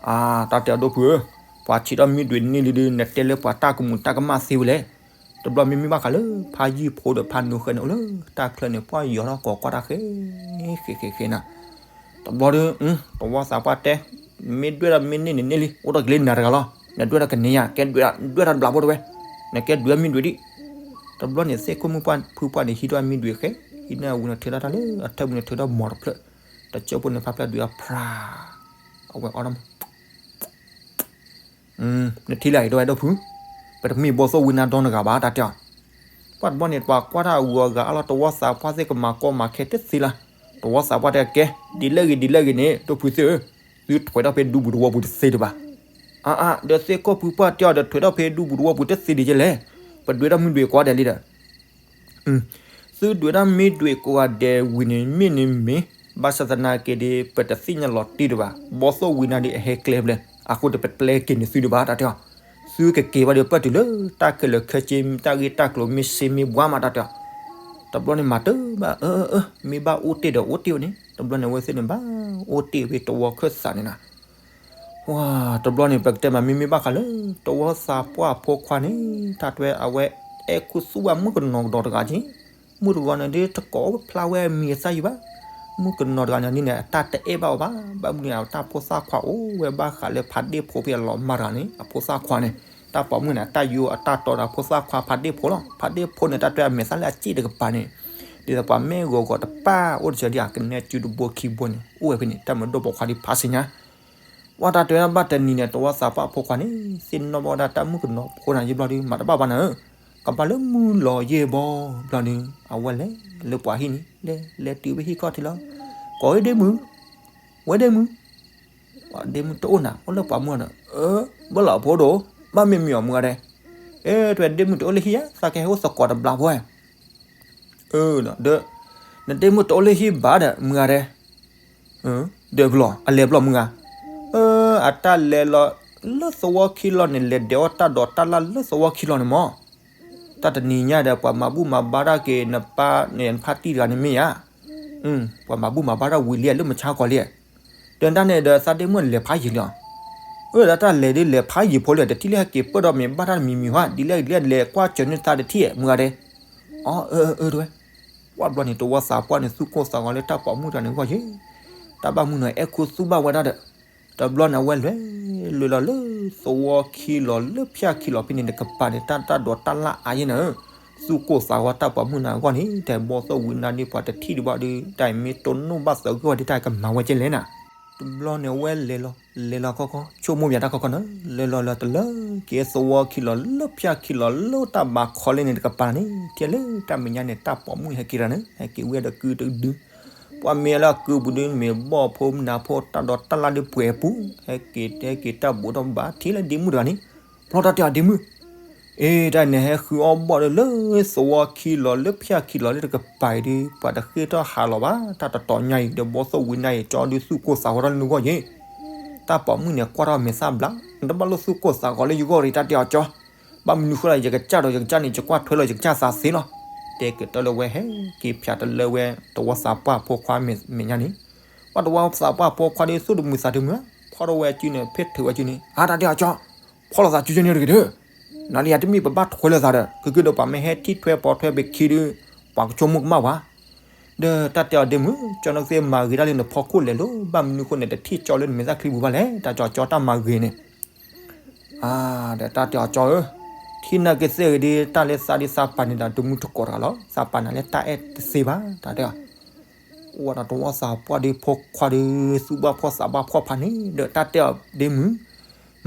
အါ တၢ်တဲအီၤဒိၣ်ဖုဧၢ, ပှၤဆံးထီၣ်မ့ၢ်ဒွဲၣ်န့ၣ်လံဒီး နတဲလၢပှၤတၢ်ကမူးတၢ်ကမၣ်သ့ဝဲလဲၣ်, တဘျီမ့မ့ၢ်ဘၣ်ဃးလၢ ဖါယံာ်ဖိဒီးဖါနူဃဲန့ၣ်အိၣ်လၢတၢ်ချၢန့ၣ် ပှၤယီၤထီၣ်ကိးကွၢ်တၢ်ဃဲ ဃဲဃဲဃဲနၤ, တဘျီဒီး တဝီသးပှၢ်တဲ, မ့ၢ်ဒွဲၣ်ဒီးမ့ၢ်န့ၢ်န့ၣ်န့ၢ်လံ အိၣ်ထီၣ်က့ၤလၢနၤတဂၤလီၤ, နဒွဲၣ်ဒီးကန့ၢ်ယၤ ကဲဒွဲၣ်ဒၣ်တဘျီဖိတဝဲ, နကဲဒွဲၣ်မ့ၢ်ဒွဲၣ်ဒံး, တဘျီန့ၣ် သ့ၣ်ခိၣ်မုၣ်ပှၢ်ဖုပှၢ်န့ၣ် ဟံးထီၣ်မ့ၢ်ဒွဲၣ်ဃဲ, ဟံးန့ၢ်အဝံၤန့ၣ်ထုးထီၣ်တၢ်လၢအထၢၣ်ပူၤန့ၣ်ထုးထီၣ်မီၤတဖျၢၣ်, တကၠိဖိန့ၣ်ဖးဖျၢၣ်ဒွဲၣ်အဖျါ, အဝဲအီၣ်ဒၣ်မး နထံၣ်လၢအံၤတဝဲဒိၣ်ဖု, ပတမ့ၢ်ဘီသိၣ်ဝံၤနၤဒီနဂၤဘၣ် တၢ်တဲအီၤ, ပှၤတဘျီန့ၣ် ပှၤကွၢ်တၢ်အဂုၤအဂၤအါလီၤ တဝီသးပှၢ်သ့ၣ်ကမၤကီမၤခဲတသ့လၢၤ, တဝီသးပှၢ်တဲကဲ, ဒ်လဲၣ်ဂ့ၤဒ်လဲၣ်ဂ့ၤန့ၣ် ဒိၣ်ဖုသ့ၣ်ဧၢ, သုထွဲထီၣ်ဖဲဒူပူၤတဝီပူၤတသ့ဒံးဘၣ်, အါအါ ဒီးသ့ၣ်ခိၣ်ဖုပှၢ်တဲအီၤဒီးထွဲထီၣ်ဖဲဒူပူၤတဝီပူၤတသ့ဒံးကဲလဲၣ်, ပဒွဲၣ်ထီၣ်မ့ၢ်ဒွဲၣ်ကိးဂၤဒဲးလံဒီး သုဒွဲၣ်ဒၣ်မ့ၢ်ဒွဲၣ်ကိးဂၤဒဲးဝံၤန့ၣ် မ့ၢ်န့ၣ်မ့ၢ်, ဘၣ်ဆၣ်သနာ်က့ဒီး ပတသ့ၣ်ညါလီၤတံၢ်ဒံးဘၣ်, ဘီသိၣ်ဝံၤနၤဒီးအဟဲကျဲဖဲလဲၣ်, အဃိဒီးပတပျဲက့ၤန့ၢ်သုဒံးဘၣ် တၢ်တဲအီၤ, သုကက့ၤဘၣ်ဒီးပၢၢ်တုၤလၢတၢ်ခဲလၢာ်ခဲဆ့ တၢ်ဂ့ၢ်တၢ်ကျိၤမ့ၢ်စ့မ့ၢ်ဘှါမး တၢ်တဲအီၤ, တဘျီန့ၣ်မၤတၢ်ဘၣ် အၢအၢအၢ မ့ၢ်ဘၣ်အိၣ်တ့ၢ်ဒီးအိၣ်တ့ၢ်ဝဲန့ၣ် တဘျီန့ၣ်အဝဲသ့ၣ်န့ၣ်ဘၣ်အိၣ်တ့ၢ်ဖဲတဝီခၢၣ်သးန့ၣ်နၤ ဝါ တဘျီန့ၣ် ပကတဲမး မ့မ့ၢ်ဘၣ်ဃးလၢ တဝီသးပှၢ်အဖိခွါန့ၣ် တၢ်တဲအဝဲ အဲၣ်ခူသူၣ်ဘၣ်မုၣ်ကနီၤကဒီးတဂၤက့ၤ, မုၣ်တဂၤန့ၣ်ဒ်တကိးဖျါဝဲအမံၤအသၣ်ယံၤဘၣ်, မုၣ်ကနီၤတဂၤန့ၣ်န့ၣ် အတၢ်တအဲၣ်ဘၣ်အီၤဘၣ်, ဘၣ်မနုၤအတၢ်ဖိသၣ်ခွါအိၣ်ဝဲဘၣ်ဃးလၢ ဖါဒ့ၣ်ဖိဖဲအလီၤမၢ်တဂၤန့ၣ် အဖိသၣ်ခွါန့ၣ်, တၢ်ပိာ်မုၣ်န့ၣ် အတၢ်ယူအတၢ်တီဒီးအဖိသၣ်ခွါဖါဒ့ၣ်ဖိလီၤ, ဖါဒ့ၣ်ဖိန့ၣ် တၢ်တဲအမဲာ်သၣ်လၢအစ့ၣ်တကပၤန့ၣ်, ဒ်သိးပှၤမ့ၢ်ဂီၤဂီၤတပၣ်အိၣ်တစၢၤဒ်အကနဲ စုတဘိခံဘိန့ၣ် အိၣ်ဝဲဖဲန့ၣ် တၢ်မၤဒိၣ်ပိာ်ခွါဒ်ဖးဆ့ညါ ပှၤတၢ်တဲဝဲဒၣ်ဘၣ်တနံၤန့ၣ် တဝီသးပှၢ်ဖိခွါန့ၣ် သ့ၣ်နီၣ်ဘၣ်ဝဲဒၣ်တၢ်မုၣ်ကနီၤဖိန့ၣ်ယံၤဘျီဒီး မၤတဘၣ်ဘၣ်နၤဧၢ, ကဘၣ်လၢမုၢ်လီၤယဲၢ်ဘီဘျီဒီး အဝဲလဲၤလၢပှၤဟံၣ်န့ၣ် လဲၤလဲၤတုၤဖဲဟံၣ်ခီၣ်ထံးလီၤ, ကိးဒ့မုၣ်, ဝဲဒ့မုၣ်, ဒ့မုၣ်တအိၣ်နၤ အိၣ်လၢပှၤမုၢ်န့ၣ်, ဘၣ်လီၤဖိဒိၣ်, ဘၣ်မ့ၢ်မံၤအီၤမုၢ်ဂၤဒဲး, အဲ တဝဲဒ့မုၣ်တအိၣ်လၢဟံၣ်ဧါ သးကဟဲအိၣ်သကိးတဘျီဖိဧါ ဒီး နဒ့မုၣ်တအိၣ်လၢဟံၣ်ဘၣ်ဒီး မုၢ်ဂၤဒဲး, ဒီးဘျီ အလဲၤဘျီမုၢ်ဂၤ, အတၢ်လဲၤလီၤလၢသဝီခံလီၤန့ၣ် လဲၤဒဲးအီၣ်တၢ်ဒိးတၢ်လၣ်လၢသဝီခံလီၤန့ၣ်မး, တၢ်တနံၤညါဒီး ပှၤမၤဘူၣ်မၤဘါတၢ်က့ၤ နပၢ်န့ၣ် နဖါတံၢ်တဂၤန့ၣ်မ့ၢ်ဧါ, ပှၤမၤဘူၣ်မၤဘါတၢ်ဝံၤလံလၢမုၢ်ဆါခီလံ, ဒီးတၢ်န့ၣ်ဒီးသးဒ့မုၣ်လဲၤဖးယံၤလံအီၤ, အတၢ်လဲၤဒ်လဲၤဖးယံၤဖိလံ တထံၣ်လၢဟဲက့ၤပၢၢ်ဒီးမ့ၢ်ဘၣ်တၢ်တမံၤမံၤဟါ ဒ်လဲၣ်ဒ်လဲၣ်လဲၤကွၢ်စၢၤန့ၢ်သးတထံၣ်မုၢ်ဂၤဒဲး, အၢ အၢ အၢ တဝဲ, ပှၤဘျီန့ၣ် တဝီသးပှၢ်န့ၣ် သူၣ်ကိၢ်သးဂီၤလၢတၢ်ပိာ်မုၣ်တဂၤန့ၣ်ဂီၢ်ယဲၢ်, တၢ်ဘၣ်မုၢ်န့ၣ် အဲၣ်ခူသူၣ်ဘၣ်ဝဲဒၣ်ဒီး, တဘျီန့ၣ် အဝဲလဲၤလဲၤလီၤလၢသဝီခံလီၤလၢဖၠၣ်ခံလီၤဖဲန့ၣ်တကပၤန့ၣ် တၢ်တၢ်ဒိးတၢ်လၣ်အါယဲၢ်နၤဧၢ, သူၣ်ကိၢ်သးဂီၤတၢ်ပိာ်မုၣ်န့ၣ်အဂီၢ်န့ၣ် တၢ်ဘီသိၣ်ဝံၤနၤဒ်ပှၤတထံၣ်ဒံးဘၣ်ဒီး တၢ်အံၤမ့ၢ်တိၢ်နီၣ်ဘၣ်သးဂ့ၢ်ဝဲဒ်တၢ်ကမၤဝဲကဲလဲၣ်နၤ တဘျီန့ၣ် အဝဲလဲၤလီၤ လဲၤလီၤခီခီ ဆိကမိၣ်ပၠးတၢ်ခီခီန့ၣ် လဲၤလီၤလီၤတလၢက့ၤသဝီခံလီၤလၢဖၠၣ်ခံလီၤလၢတၢ်ဘၣ်ခီလ့န့ၣ်တကပၤန့ၣ် ထဲလၢတၢ်မဲာ်ညါန့ၣ် တၢ်ပိာ်မုၣ်ဟဲက့ၤတဂၤန့ၣ် ဟဲက့ၤဝဲဒီးကုတဒု ပှၤမ့ၢ်လၢအကုပူၤဒုး မ့ၢ်ဘီၣ်ဖိမနၤဖိ တၢ်ဒီးတၢ်လၢ်ဒုးပှဲၤပူၤ ဟဲက့ၤ ဟဲက့ၤတၢ်ဘိးထီၣ်ဘး ထံၣ်လၢဒ့မုၣ်တဂၤန့ၣ်, ဖျီတၢ်တဲအီၤဒ့မုၣ်, အ့ တၢ်န့ၣ်ဟဲဃုအီၣ်ဘီၣ်ဒီးလၢသဝီခံလီၤ လၢဖၠၣ်ခံလီၤ လၢတကပၤအံၤဒုး ပှၤတဃ့ၢ်ထီၣ်ဟးလီၤဘၣ် တၢ်တတီၤညါအံၤဒီး ဘီၣ်သိၣ်ဝံနါအံၤ ကၠီဒုးသူၣ်ကိၢ်သးဂီၤထီၣ်လၢနဂီၢ်ယ့ၣ်, တၢ်ပိာ်မုၣ်န့ၣ် ကွၢ်ထီၣ်မဲာ်သၣ်ဘျး, နတဘၣ်လိၣ်သူၣ်ကိၢ်သးဂီၤလၢယဂီၢ်ရံၤ တၢ်တဲအီၤကၠီ, ဘၣ်မနုၤဃိလၢယကစၢ်ဒီးယကစၢ်န့ၣ် ယကွၢ်ထွဲလီၤယကစၢ်သးသ့လီၤ, တဲကတၢၢ်လၢဝဲဟဲက့ၤဖၠးတလၢဝဲ တဝီသးပှၢ်ဖိခွါမဲာ်ညါန့ၣ်, ဘၣ်တဝီသးပှၢ်ဖိခွါဒုးသူၣ်တမုာ်သးတမုာ်, ဖီထီၣ်ဝဲအစုန့ၣ် ဖ့ၣ်ထုးဝဲအစုန့ၣ် အါ တၢ်တဲအီၤကၠီ, ဖီလီၤသးစုကန့ၣ်တဂ့ၤဒီး, နၤလၢယၤတမ့ၢ်ပဘၣ်ထွဲလိာ်သးဒီး ကကုဒီးပှၤမ့ၢ်ဟဲထံၣ်ထွဲပိာ်ထွဲပခံဒုး ပှၤကဆိကမိၣ်ကမၣ်ဝဲ ဒီးတၢ်တဲအီၤဒ့မုၣ်, ကၠီနကသ့ၣ်မၤဂ့ၤတၢ်လၢနဖီခိၣ်လဲၤလိၤ ဘၣ်မနုၤဃိန့ၣ် တထံၣ်ကၠီလၢနမဲာ်သၣ်ချံပူၤဘၣ်လဲၣ်, တၢ်ကၠီကၠီတၢ်မၤဂ့ၤန့ၣ်, အါ ဒီးတၢ်တဲအီၤကၠီဧၢ, ထံၣ်နၤကသ့ၣ်ဂ့ၤဒုး တၢ်လၢသးဒုးသးပာ်န့ၢ်ဒီးတမူတကိးတဂၤလီၤ, သးပာ်နၤလၢတၢ်အဲၣ်တသ့ဘၣ် တၢ်တဲအီၤ အိၣ်ဒီးတဝီသးပှၢ်ဒုးဖိခွါဒုး သူၣ်ဘၣ်ဖှီၣ်သးဘၣ်ဖှီၣ်ဖးန့ၣ် ဒီးတၢ်တဲအီၤဒ့မုၣ်,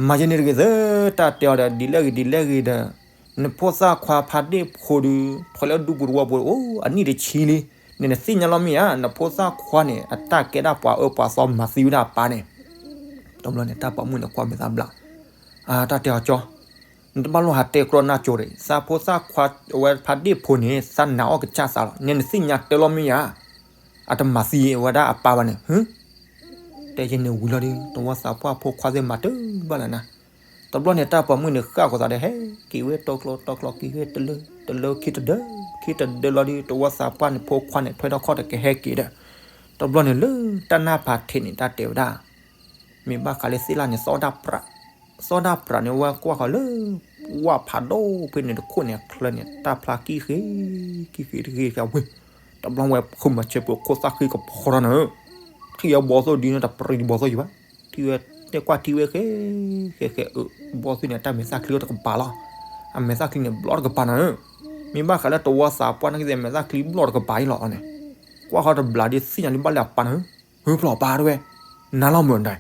မၤယဲန့ၣ်တဂ့ၤသၢ, တၢ်တဲအီၤဒီး ဒ်လဲၣ်ဂ့ၤဒ်လဲၣ်ဂ့ၤဒီး, နဖိသၣ်ခွါဖါတ့ၢ်ဖိဒုး ထွဲလၢဒူပူၤတဝီပူၤအိၣ် အနံၣ်တဆံလံ, နနသ့ၣ်ညါလီၤမ့ၢ်ဧါ, နဖိသၣ်ခွါန့ၣ် အတၢ်ကဲဒၣ်ပှၤအၢပှၤသီမၤသံဝဲဒၣ်အပၢ်န့ၣ်, တဘျီန့ၣ် တၢ်ပိာ်မုၣ်န့ၣ်ကွၢ်မဲာ်သၣ်ဘျး, အါ တၢ်တဲအီၤကၠီ နတဘၣ်လိၣ်ဟးတဲကြီနၢ်ကၠိတဂ့ၤ, သးဖိသၣ်ခွါအဝဲဖါတ့ၢ်ဖိန့ၣ် သးနာ်အီၣ်ကစၢ်သးလီၤ, နနသ့ၣ်ညါတဲလီၤမ့ၢ်ဧါ, အတမၤသံဝဲဒၣ်အပၢ်ဘၣ်န့ၣ်, တဲယဲန့ၣ်ဝံၤလီၤဒုး တဝီသးပှၢ်ဖိခွါသ့ၣ်မၤတၢ်ဘၣ်လၢၤနၤ, တဘျီန့ၣ် တၢ်ပိာ်မုၣ်န့ၣ်ဃၣ်ဃီၤသးဒီး ဟဲက့ၤဝဲတီချီတီချီ က့ၤဝဲတလၢတလၢ ခံတဒၢ ခံတဒၢလီၤဒုး တဝီသးပှၢ်န့ၣ်ဖိခွါန့ၣ် ထွဲထီၣ်ခီၣ်တကဟဲက့ၤဒီး, တဘျီန့ၣ်လၢတၢ်နၢ်ဖးထံးန့ၣ် တၢ်တဲဝဲဒၣ် မ့ၢ်ဘၣ်ဃးလၢသ့ၣ်လၣ်န့ၣ် သီၣ်ဒၣ်ပြး, သီၣ်ဒၣ်ပြးန့ၣ် ဝဲကွၢ်ဃီၤလၢ ဝၣ်ဖးဒိၣ်ဖဲန့ၣ်တခိၣ်န့ၣ် အချၢန့ၣ် တၢ်ဖျါကံၣ်ဃ့, ကံၣ်ဃ့တဂ့ၤဃ့ဝ့ၢ်, တဘျီဝဲခိၣ်မၤဆၢပှၤခိၣ်သၣ်ဃံကဖီထီၣ်နၤဧၢ, ထံၣ်ဝဲဘီသိၣ်ဒုးန့ၣ် တပြံတဘီသိၣ်ယံၤဘၣ်, ထံၣ်ဝဲတဲကွၢ်ထံၣ်ဝဲဃဲ, ဃဲဃဲအၢ, ဘီသိၣ်န့ၣ် တၢ်မဲာ်သၣ်ချံအိၣ်တကပၤလီၤ, အမဲာ်သၣ်ချံန့ၣ်ဘျီတကပၤနၤဧၢ, မ့ၢ်ဘၣ်ဃးလၢတဝီသးပှၢ်န့ၣ်ကသ့ၣ် အမဲာ်သၣ်ချံဘျီတကပၤအံၤလီၤန့ၣ်, ကွၢ်ဃီၤတဘျးဒုးသ့ၣ်ညါလံဘၣ်လၢအပၢ်နၤဧၢ, ဟုဖျီၣ်ပၢ်တဝဲ, နၤလီၤမုၢ်ဒၣ်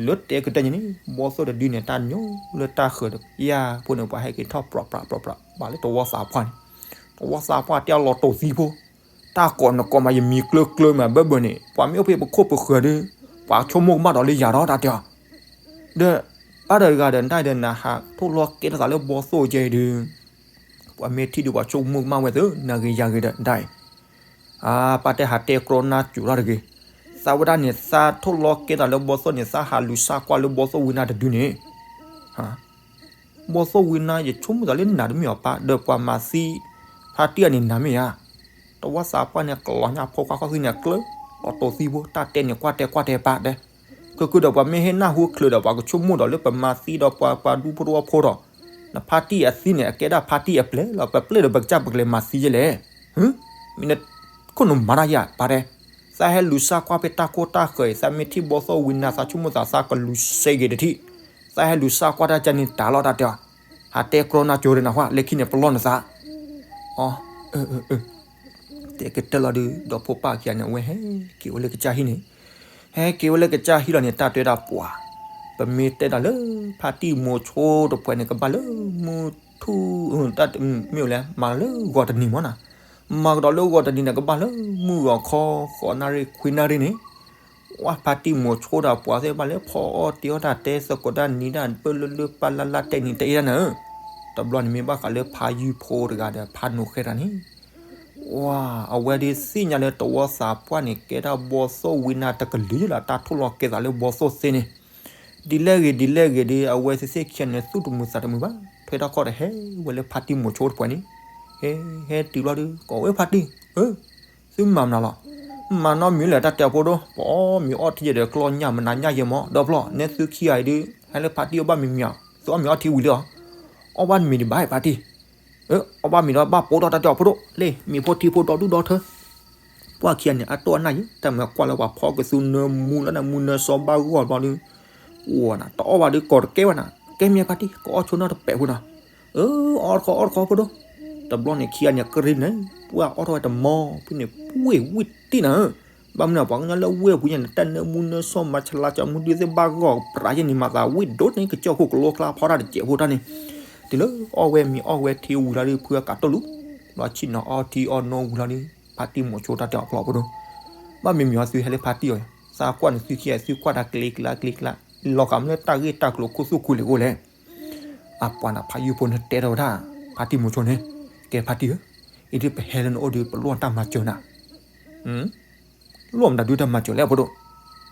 လၢတဲကတၢၢ်ညါန့ၣ် ဘီသိၣ်တဒုန့ၣ် တၢ်ညိလၢတၢ်ဃၢၤဒီး ယၤဖိန့ၣ် ပှၤဟဲက့ၤထီၣ်ပြးပြးပြးပြး ဘၣ်လၢတဝီသးပှၢ်န့ၣ်, တဝီသးပှၢ်တဲအီၤလီၤတိာ်သံဖိ, တၢ်ကိးနကိးမး ယမံၤကျၢၤကျၢၤမး ဘၢဘၢန့ၣ် ပှၤမ့ၢ်အိၣ်ဖဲပခိၣ်ပဃၢၤဒီး ပှၤဆိကမိၣ်ကမၣ်ဒီးလၢယၤဒီး တၢ်တဲအီၤ, ဒီး ဘၣ်ဒီးတဂၤဒီး နတၢ်ဒီးနဟးထိၣ်လီၤကဲထီၣ်သးလၢဘီသိၣ်ကဲအံၤဒီး ပှၤမ့ၢ်ထံၣ်ဒီးပှၤဆိကမိၣ်ကမၣ်ဝဲသ့ၣ် နၤဂ့ၤယၤဂ့ၤဒီး ဒၣ်အံၤ အါ ပၢ်တဲဟးတဲကြီနၢ်စူၤထီၣ်တဂ့ၤ, သးဝဲဒၣ်န့ၣ် သးထိၣ်လီၤကဲသးလၢဘီသိၣ်န့ၣ် သးဟးလူၤစၢ်ကွၢ်လၢဘီသိၣ်ဝံနါတဒုန့ၣ်, ဘီသိၣ်ဝံနါ ယဆိကမိၣ်သးလၢနၤတမ့ၢ်အီၤပၢ် ဒီးပှၤမၤသံ ဖါတံၢ်အန့ၣ်နၤမ့ၢ်ဧါ, တဝီသးပှၢ်န့ၣ် ကလီၤညါဖိခွါခီၣ်သံန့ၣ်အကျၢၤ, လီၤတိာ်သံဖိ တၢ်တဲန့ၣ်ကွၢ်တဲကွၢ်တဲပၢ်တဲ ကဲကဲဒီးပှၤမ့ၢ်ဟ့ၣ်နၢ်ဟူချုးဒီး ပှၤကဆိကမိၣ်ဒီးလၢပမၤသံဒီးပှၤပှၤဒူဖိတဝီဖိဒီး, နဖါတံၢ်အသံန့ၣ် အကဲဒၣ်ဖါတံၢ်အပျဲၢ်လီၤ, ပပျဲၢ်ဒီးပကစၢ်ပကလဲၤမၤသံယဲလဲၣ်, မ့ၢ်နခိၣ်နူာ်မၤတၢ်ယၤပၢ်တဲ, သးဟဲလူၤစၢ်ကွၢ်ဖဲတၢ်ခိၣ်တၢ်ဃၢၤအံၤ သးမ့ၢ်ထံၣ်ဘီသိၣ်ဝံနါ သးဆိကမိၣ်သးသးကလူၤစဲဂ့ၤတထံၣ်, သးဟဲလူၤစၢ်ကွၢ်တၢ်ကန့ၣ်တၢ်လီၤတၢ်တဲအီၤ, ဟးတဲကြီနၢ်ကၠိဒီးနၢ်ဟူ လၢခံန့ၣ်ပလီၢ်နသး အ တဲကတၢၢ်လီၤဒုး ဒီးဖိပၢ်ခံဂၤန့ၣ် အဝဲဟဲက့ၤဝဲလၢကစၢ်ဟံၣ်န့ၣ်, ဟဲက့ၤဝဲလၢကစၢ်ဟံၣ်လီၤန့ၣ် တၢ်တဲဒၣ်ပှၤ, ပမ့ၢ်တဲဒၣ်လၢ ဖါတံၢ်မိၤဆိတပှဲၤန့ၣ် ကဘၣ်လၢမုၢ်ထူၣ်, တၢ်မ့ၢ်လဲၣ် မၤလၢဂီၤတနံၤမ့ၢ်နီၤ, မၤကဒီးလၢဂီၤတနံၤန့ၣ် ကဘၣ်လၢမုၢ်ဂီၤခီ ဃိးနၣ်ရံၣ်ခွံနၣ်ရံၣ်န့ၣ် ဝဲဖါတံၢ်မိၤဆိဒီးပှၤသ့ၣ်တဖၣ်လၢ ဖီအီၣ်တ့ၤအီၣ်တၢ်တဲသကိးတၢ်နံၤတၢ်ပၢၢ်လၢလၢပၢ်လၢ်လၢ်တဲနံၤတဲအ့ၣ်တၢ်နၤဧၢ, တဘျီန့ၣ်မ့ၢ်ဘၣ်ဃးလၢဖါယုၢ်ဖိတဂၤဒီးဖါနိးဃဲတၢ်န့ၣ်, ဝဲ အဝဲဒၣ်သ့ၣ်ညါလၢတဝီသးပှၢ်န့ၣ် ကဲဒၣ်ဘီသိၣ်ဝံနါတကလုာ်လီၤ တၢ်ထိၣ်လီၤကဲသးလၢဘီသိၣ်သ့န့ၣ်, ဒ်လဲၣ်ဂ့ၤဒ်လဲၣ်ဂ့ၤဒီး အဝဲသ့ၣ်သ့ၣ်ခံဂၤန့ၣ် သူၣ်တမုာ်သးတမုာ်ဘၣ်, ထွဲထီၣ်ခီၣ်တဟဲဝဲလၢဖါတံၢ်မိၤဆိတပှဲၤန့ၣ်, ဟဲ ဟဲတုၤလီၤဒုး ကိးဝဲဖါတံၢ်ဧၢ သုမၤမနုၤလီၤ, မၤနီတမံၤလၢၤ တၢ်တဲအဖိဒိၣ်, ပအီၣ်မ့ၤအီထံယဲဒီးကျီၢ်ညၣ်မနၤညၣ်ယဲမး ဒီဖျီၣ် နဲသုခံဂၤအံၤဒုး ဟဲလၢဖါတံၢ်အီၣ်ဘၣ်မ့ၤမ့ၤဧါ, သုအီၣ်မ့ၤအီထံဝံၤလံဧါ, အီၣ်ဘၣ်မ့ၤဒံးဘၣ်ဖါတံၢ်, အီၣ်ဘၣ်မ့ၤဒီးဘၣ်ပိာ်ထီၣ် တၢ်တဲအဖိဒိၣ် လၢမ့ၤဖိထံဖိဒီဒူၣ်ဒီထၢ, ပှၢ်ခံဂၤန့ၣ် အတိၢ်အနၢ်ယံၤ တၢ်မၤကွၢ်လၢပှၤဖီကသူနၢမူလၢနၢမူနၢစီဘၣ်ဂီၢ်ဘျီဒုး အိၣ်နၤ တအီၣ်ဘၣ်ဒုး ကိးတကဲဝဲနၤ, ကဲမ့ၢ်ဖါတံၢ် ကအီၣ်ဆိနီတပဲာ်ဖိနၤ, အၢ အီၣ်တခီအီၣ်တခီဖိဒိၣ်, တဘျီန့ၣ်ခံဂၤန့ၣ် ကရံၣ်န့ၣ် ပှၢ်အီၣ်ထီၣ်ဝဲတမီၤ ဖဲန့ၣ် ဝ့ၢ်ဝံၣ်တံၢ်နၤဧၢ, ဘၣ်မနုၤပှၤကညီလၢဝ့ၢ်ပူၤညါန့ၣ် တၢ်နၢမူနၢစီမၤဆလါကမူဒုးသ့ၣ်ဘၣ်ဂီၢ်ပြးယဲန့ၣ် မၤသးဝံၣ်ဒိၣ်န့ၣ် ကစၢၢ်ခိၣ်ကလိကျါဖီတၢ်တစဲးဖိတၢ်န့ၣ်, တုၤလၢအီၣ်ဝဲမ့ၤအီၣ်ဝဲထံဝံၤလီၤဒုး ဖုအကးတိၢ်လူၤ, ဘျီဆ့ၣ်နီၤအီထံအီနိဝံၤလီၤဒုး ဖါတံၢ်မိၤဆိတၢ်တဲအီၤဖျိးဖိဒိၣ်, ဘၣ်မ့မ့ၢ်အီၤသုဟဲလၢဖါတံၢ်အီၤ, သးကွၢ်န့ၣ်သုခံဂၤ သုကွၢ်တၢ်ကျ့ကျါကျ့ကျါ, လီၤဂာ်မ့ၢ်လၢတၢ်ဂ့ၢ်တၢ်ကျိၤခိၣ်သူၣ်ခိၣ်လ့ၤအိၣ်လဲၣ်. အပှၤန့ၣ် ဖါယုၢ်ဖိန့ၣ်တဲထီၣ်ဝဲဒၣ် ဖါတံၢ်မိၤဆိန့ၣ်, ကဲဖါတံၢ်ဧၢ, အံၤဒ်ပဟဲလၢနအိၣ်ဒီး ပလိၣ်တၢ်မၤစၢၤနၤ လိၣ်မတၤဒုတၢ်မၤစၢၤလဲၣ်ဖိဒိၣ်.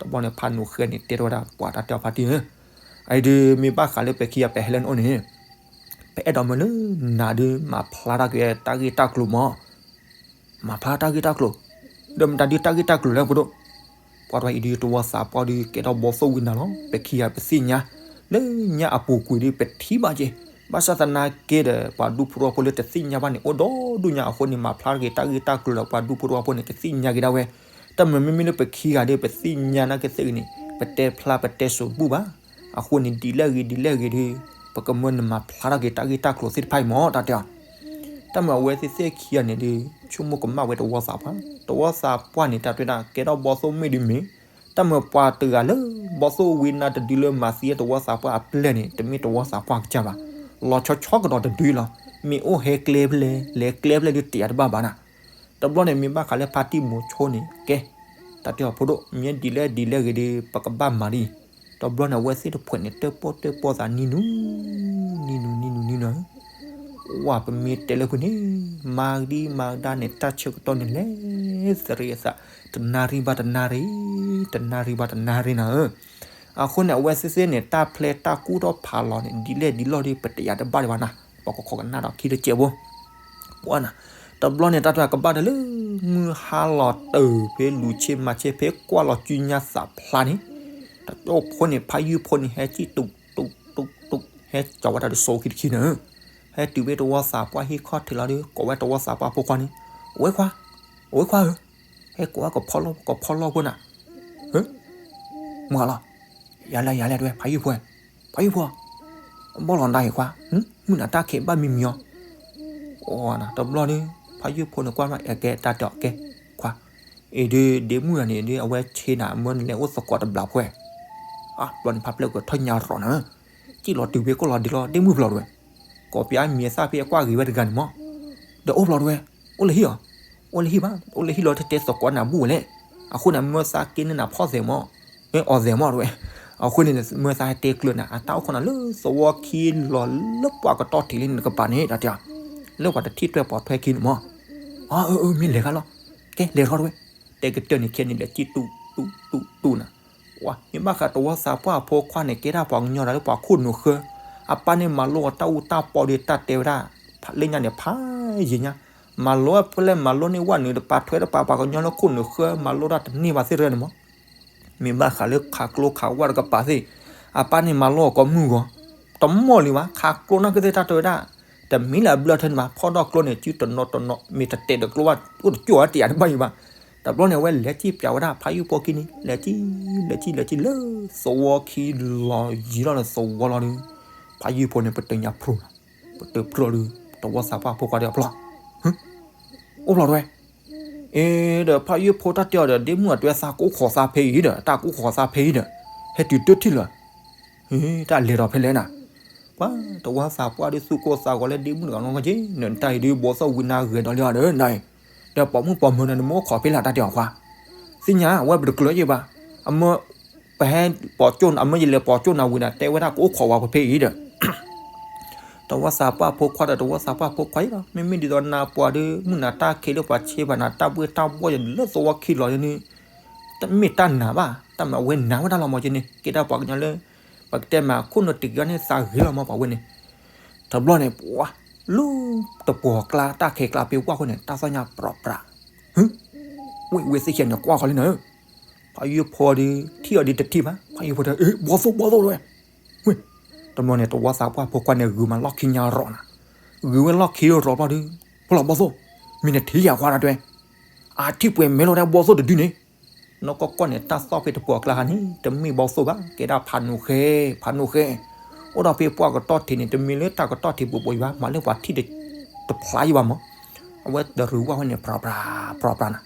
တဘျီန့ၣ် ဖါနိၤဃဲန့ၣ် တဲထီၣ်ဝဲဒၣ် ပှၤတၢ်တဲအီၤဖါတံၢ်ဧၢ, အအံၤဒုးမ့ၢ်ဘၣ်ဃးလၢပခံဂၤပဟဲလၢနအိၣ်န့ၣ်, ပအဲၣ်ဒိးမၢလၢနၤဒုး မၤဖျါထီၣ်က့ၤတၢ်ဂ့ၢ်တၢ်ကျိၤမး, မၤဖျါတၢ်ဂ့ၢ်တၢ်ကျိၤ, ဒီးမတၤဒုတၢ်ဂ့ၢ်တၢ်ကျိၤလဲၣ်ဖိဒိၣ်. ပှၤတဝဲအံၤဒုး တဝီသးပှၢ်ဒုး ကဲထီၣ်ဘီၣ်သိၣ်ဝံနၤလီၤ. ပခံဂၤပသ့ၣ်ညါ, လၢညါအပူၤကွံာ်ဒုး ပထံၣ်ဘၣ်က့ၤ, ဘၣ်ဆၣ်သနာ်က့ဒီး ပှၤဒူဖိတဝီဖိလၢတသ့ၣ်ညါဘၣ်န့ၣ် အိၣ်ဒီဒူၣ်ညါအဃိန့ၣ် မၤဖျါက့ၤတၢ်ဂ့ၢ်တၢ်ကျိၤဒီး ပှၤဒူဖိတဝီဖိန့ၣ် ကသ့ၣ်ညါက့ၤဒၣ်ဝဲ. တၢ်မၤမ့မ့ၢ်လၢပခံဂၤဒုး ပသ့ၣ်ညါနာ်က့သ့ၣ်ဂ့ၤန့ၣ် ပတဲဖျါပတဲစိာ်ဘူၣ်ဘၣ်. အဃိန့ၣ် ဒ်လဲၣ်ဂ့ၤဒ်လဲၣ်ဂ့ၤဒုး ပကမၢနမၤဖျါထီၣ်က့ၤတၢ်ဂ့ၢ်တၢ်ကျိၤသ့ၣ်တဖၣ်အံၤမး တၢ်တဲအီၤ. တၢ်မၤအဝဲသ့ၣ်သ့ၣ်ခံဂၤန့ၣ်ဒုး ဆိကမိၣ်ကမၣ်ဝဲတဝီသးပှၢ်, တဝီသးပှၢ်န့ၣ် တၢ်တဲဒၣ် ကဲထီၣ်ဘီၣ်သိၣ်မ့ၢ်ဒုးမ့ၢ်, တၢ်မၤပှၤတဂၤလၢ ဘီၣ်သိၣ်ဝံနၤတဒုလၢမၤသံတဝီသးပှၢ်အပျဲၢ်န့ၣ် တမ့ၢ်တဝီသးပှၢ်ကစၢ်ဘၣ်. လီၤဆီဆီကဒီးတဒုလီၤ. မ့ၢ်အိၣ်ဟဲကျဲဖဲလဲၣ် လဲၤကျဲဖဲလဲၣ်ဒုး တယာ်တဘၣ်ဘၣ်နၤ. တဘျီန့ၣ် မ့ၢ်ဘၣ်ဃးလၢဖါတံၢ်မိၤဆိန့ၣ် ကဲ, တၢ်တဲအီၤဖိဒိၣ် မ့ၢ်ဒ်လဲၣ်ဒ်လဲၣ်ဂ့ၤဒုး ပကဘၣ်မၤဒ်အံၤ. တဘျီန့ၣ် အဝဲသ့ၣ်တဖှဲးန့ၣ် တၢၣ်ပီၣ်တၢၣ်ပီၣ်သးနံၤနူၤ, နံၤနူၤနံၤနူၤနံၤနူၤ, ဝဲပမ့ၢ်တဲလၢဖုန့ၣ် မၤကဒံမၤကဒါန့ၣ် တၢ်ဆၢကတီၢ်န့ၣ်လဲၤသရံးအသး, တနၣ်ရံၣ်ဘၣ်တနၣ်ရံၣ်, တနၣ်ရံၣ်ဘၣ်တနၣ်ရံၣ်နၤဧၢ. အဃိန့ၣ် အဝဲသ့ၣ်သ့ၣ်န့ၣ် တၢ်ဖျဲတၢ်ကူၣ်ထီၣ်ဖးလီၤန့ၣ် ဒ်လဲၣ်ဒ်လဲၣ်ဒုး ပတယာ်တဘၣ်ဒံးဘၣ်နၤ, ပကခိးကနၣ်ဒီးခံတစဲးဖိ ပှၤနၤ. တဘျီန့ၣ် တၢ်တဲကဘၣ်တၢ်လၢ မုၢ်ဟါလီၤတုၤဖဲလူၤဆ့မၤဆ့ဖဲကွၢ်လီၤစုညါသးဖျါန့ၣ်, တၢ်တဲအီၤဖိန့ၣ် ဖါယုၢ်ဖိန့ၣ် ဟဲစံၣ်တူးတူးတူးတူး ဟဲကၠီၤဝဲတၢ်တစိၤခံတခံန့ၣ်, ဟဲတုၤဖဲတဝီသးပှၢ်ဟံၣ်ခီၣ်ထံးလီၤဒီး ကိးဝဲတဝီသးပှၢ်ဖိခွါန့ၣ်, ဝဲခွါ, ဝဲခွါဧၢ, ဟဲကိးဝဲကဖီလီၢ်ကဖီလီၢ်ဖိနၤ, မုၢ်ဂၤလီၤ, ယၤလဲၣ်ယၤလဲၣ်တဝဲ ဖါယုၢ်ဖိ, ဖါယုၢ်ဖိ, ဘီၣ်လီၤနၤဟ့ၣ်ခွါ, မုၢ်နၤတၢ်ခဲဘၣ်မံမံၤအီၤ အိၣ်နၤ တဘျီဒုး ဖါယုၢ်ဖိန့ၣ်ကွၢ်မး အဲကဲတၢ်တဲအီၤကဲ ခွါ, အံၤဒုး ဒ့မုၣ်ဂၤန့ၣ်ဒုး အဝဲဆ့နၤ အမၢနလဲၤအိၣ်သကိးတဘျီဖဲ, အဘျီန့ၣ် ဖါပျဲၢ်ကထီၣ်ညါရီၤနၤ, စံၣ်လီၤတုၤဖဲကိၢ်လီၤဒံးလီၤ ဒ့မုၣ်ဖျိးတဝဲ, ကိးပၠးမံၤသၣ်ဖဲအကွၢ်ဂ့ၤဝဲတဂၤန့ၣ်မး, ဒီးအိၣ်ဖျိးတဝဲ, အိၣ်လၢဟံၣ်အီၤ, အိၣ်လၢဟံၣ်ဘၣ် အိၣ်လၢဟံၣ်လီၤ တဲတဲသကိးနၤဘူၣ်ဝဲလဲၣ်, အဃိန့ၣ် မၢသးက့န့ၢ်နၤဖီၣ်သဲးမး အီၣ်သဲးမးတဝဲ, အဃိန့ၣ် မၢသးဟဲတဲကျၢၤနၤ အတၢ်အိၣ်ခိးနၤလၢသဝီခံလီၤလၢပှၤကတီၢ်ထံးလံန့ၣ် နကပၤန့ၣ် တၢ်တဲအီၤ, လၢပှၤတထံၣ်ထွဲပိာ်ထွဲခံန့ၣ်မး, အၢ အၢ မ့ၢ်လဲၤခါလီၤ, ကဲ လဲၤထီၣ်တဝဲ, တဲကတၢၢ်န့ၣ်ခဲန့ၣ် လဲၤစံၣ်တူၢ်တူၢ်တူၢ်တူၢ်နၤ, ဝဲ မ့ၢ်ဘၣ်ဃးတဝီသးပှၢ်အဖိခွါန့ၣ် ကဲဒၣ်ပှၤကညီဒီးလၢပှၤခိၣ်နူာ်ဃၢ, အပၢ်န့ၣ်မၤလိအတၢ်အူတၢ်ပီဒီးတၢ်တဲဝဲဒၣ်, လၢညါန့ၣ် ဖးယံာ်ညါ, မၤလိအဖဲလဲၣ်မၤလိန့ၢ်ဝဲနုာ်တပာ်ထွဲတပာ်ပှၤကညီလၢခိၣ်နူာ်ဃၢ မၤလိတၢ်တန့ၢ်ဘၣ်သ့ၣ်တဖၣ်န့ၣ်မး မ့ၢ်ဘၣ်ဃးလၢခးကျိခးဝၣ်တကပၤသ့ၣ်, အပၢ်န့ၣ်မၤလိအီၤကိးမုၢ်ဂီၤ, တမီၢ်လံဘၣ် ခးကျိနာ်က့သ့ၣ်တၢ်တဲဝဲဒၣ်, တမ့ၢ်လၢအဘျၢထၢန့ၣ်ဘၣ် ဖီၣ်ထီၣ်ကျိန့ၣ် စုတနီၤတနီၤ မ့ၢ်တတဲာ်ဒီးကျိဘၣ် အိၣ်တကၠိၢ်ဝဲတယာ်တဘၣ်ယံၤဘၣ်, တဘျီန့ၣ် အဝဲလဲၤစံၣ်ပၠးဝဲဒၣ် ဖးယုၢ်ဖိခံန့ၣ် လဲၤစံၣ် လဲၤစံၣ်လဲၤစံၣ်လၢ သဝီခံလီၤယံၤလီၤလၢသဝီလီၤဒီး, ဖးယုၢ်ဖိန့ၣ် ပတုာ်ညါဖျိလီၤ, ပတုာ်ဖျိလီၤဒီး တဝီသးပှၢ်ဖိခွါဒီးအဖျိ အိၣ်ဖျိးတဝဲ, အ့ ဒီးဖးယုၢ်ဖိတၢ်တဲအီၤဒီး ဒ့မုၣ်အတဝဲသးကိးခိးသးဖဲအံၤဒီး တၢ်ကိးခိးသးဖဲအံၤဒီး, ဟဲတုၤတထံၣ်လၢၤ, တၢ်လဲၤဒီးဖဲလဲၣ်နၤ, ပှၤတဝီသးပှၢ်ဒီးသူၣ်ကိၢ်သးဂီၤလၢဒ့မုၣ်တဂၤနီၢ်ကီၢ်က့, နတၢ်အံၤဒုး ဘီသိၣ်ဝံနၤဂဲၤဒီးလံဒီးနၤအံၤ, ဒီးပိာ်မုၣ်ပိာ်မၢၤန့ၣ် နမ့ၢ်အိၣ်ခိးဖဲလဲၣ်တၢ်တဲအီၤခွါ, သ့ၣ်ညါ အဝဲပတကျၢၤယံၤဘၣ်, အမၢ ပဟဲပိာ်ကၠိၣ် အမၢယလဲၤပိာ်ကၠိၣ်နၤဝံၤဒီး တဲဝဲဒၣ်ကအိၣ်ခိးဝဲဖဲအံၤဒီး တဝီသးပှၢ်ဖိခွါဒီးတဝီသးပှၢ်ဖိခွါအံၤလီၤ, မ့မ့ၢ်ဒ်သိးနၤပှၤဒီး မုၢ်နၤတၢ်ခံးလၢပှၤဆ့ပှၤနၤတၢ်ဘှ့ၣ်တၢ်ဘှီၣ်ယၤန့ၣ် လၢသဝီခံလီၤယၤန့ၣ်, တမ့ၢ်တၢ်နာ်ဘၣ်, တၢ်မၤအဝဲနာ်ဝဲဒၣ်လီၤမးက့န့ၣ် ကဲဒၣ်ပှၤကညီလၢ ပကတဲမးခိၣ်နူာ်တံၢ်က့ၤအီၤန့ၣ်သးဂ့ၤလီၤမးပှၤဝဲန့ၣ်, တဘျီန့ၣ် ပှၤ လူတပှီၤကျါတၢ်ခဲကျါဖဲဝၣ်ဃိန့ၣ် တၢ်သီၣ်ညါပြးပြး, ဝ့ၢ်ဝ့ၢ်သ့ၣ်ခံဂၤန့ၣ်ကွၢ်ဃီလံနၤ ဖးယုၢ်ဖိဒီး ထံၣ်အီၤဒီးတထံၣ်ဘၣ်, ဖးယုၢ်ဖိတဲ အ့ ဘီသိၣ်ဘီသိၣ်တဝဲ, ဝ့ၢ် တဘျီန့ၣ် တဝီသးပှၢ်ဖိခွါန့ၣ် ဂုာ်မးလီၢ်ခံညါရီၤနၤ, ဂုာ်ဝဲလီၢ်ခံရီၤဘျီဒီး ဖိလီၤဘီသိၣ်, မ့ၢ်နထံၣ်ယၤခွါတၢ်တဝဲ, အထံၣ်ပှဲၤမဲလိာ်တၢ်ဘီသိၣ်တဒုန့ၣ်, နီၢ်ကီၢ်ကီၢ်န့ၣ် တၢ်သီၣ်ဖဲတပှီၤကျါခါန့ၣ် တမ့ၢ်ဘီသိၣ်ဘၣ် ကဲဒၣ်ဖးနူာ်ဃဲ, ဖးနူာ်ဃဲ, အိၣ်ဒီးဖဲပှၢ်ကတီၢ်ထံးန့ၣ် တမ့ၢ်လၢတၢ်ကတီၢ်ထံးပှဲၤပှဲၤယံၤဘၣ် မၤလၢပှၤထံၣ်တဖျါယံၤဘၣ်မး, အဝဲတရူးဝၣ်ဝဲန့ၣ် ပြးပြး ပြးပြးနၤ,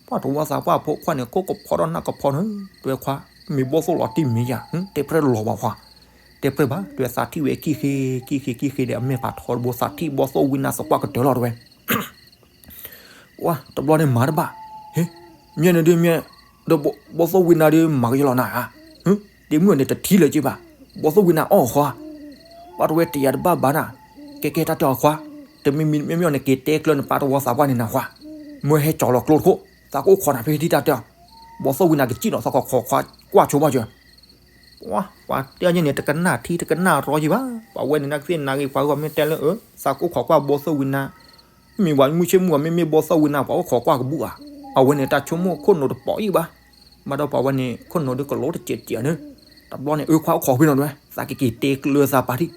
ပှၤတဝီသးပှၢ်ဖိခွါန့ၣ် ကိးကဖီဒီးနၢ်ကဖီန့ၣ် တဝဲခွါ, မ့ၢ်ဘီသိၣ်လီၤတံၢ်မ့ၢ်ယၤ, တဲပြဲၢ်လီၤဘၣ်ခွါ, တဲပြဲၢ်ဘၣ် တဝဲသးထံၣ်ဝဲကံၣ်ဃ့ ကံၣ်ဃ့ ကံၣ်ဃ့ဒီး အမဲာ်ဖးထီတဘိ သးထံၣ်ဘီသိၣ်ဝံနၤသပှၢ်ကတၢၢ်လီၤတဝဲ ဝါ တဘျီန့ၣ်မၤတဘၣ်, ဟ့, မ့ၢ်န့ၣ်ဒုးမ့ၢ်, ဒီးဘီသိၣ်ဝံနၤဒုးမၤကယီလီၤနၤဧါ, ဟ့, တမုၣ်န့ၣ်တထံၣ်လၢၤက့ဘၣ်, ဘီသိၣ်ဝံနၤအီၣ်ဃီ, ဘၣ်တဝဲတယာ်တဘၣ်ဘၣ်နၤ, ကဲကဲတၢ်တဲအီၤခွါ, တမ့ၢ်မ့ၢ်မ့ၢ်န့ၣ်က့ၤတဲကျၢၤနပၢ်တဝီသးပှၢ်န့ၣ်နၤခွါ, မ့ၢ်ဟဲကၠီလီၤကျိတခိၣ်, သးကအိၣ်ခိးနၤဖဲထံၣ်တၢ်တဲအီၤ, ဘီသိၣ်ဝံနၤကစံၣ်လီၤ သးကခိးခွါကွၢ်ဆိဘၣ်ကၠၢ ပှၤတဲန့ၣ် တကနၣ်ထံတကနၣ်ရီယံၤဘၣ်, ပှၤဝဲန့ၣ် နကသ့ၣ်နၤဂ့ၤ ပှၤဂီၢ်မ့ၢ်တဲလၢ အၢ သးကိၣ်ခိးကွၢ်ဘီသိၣ်ဝံနၤ, မ့ၢ်ပှၤမုၢ်ဆ့ၣ်မုၢ်ဂီၤ မ့မ့ၢ်ဘီသိၣ်ဝံနၤ ပှၤအိၣ်ခိးကွၢ်ကဘူၣ်ဧါ, အဝဲန့ၣ် တၢ်ဆိကမိၣ်ခိၣ်နူာ်တပိာ်ယံၤဘၣ်, ဘၣ်ဒီးပှၤဝဲန့ၣ် ခိၣ်နူာ်ဒုးကလိတစဲးစဲးန့ၣ်, တဘျီန့ၣ် အၢ ခွါအိၣ်ခိးဖဲနီၤဒဝဲ သးကက့ၤတဲကျၢၤသးပၢ်ထံၣ်,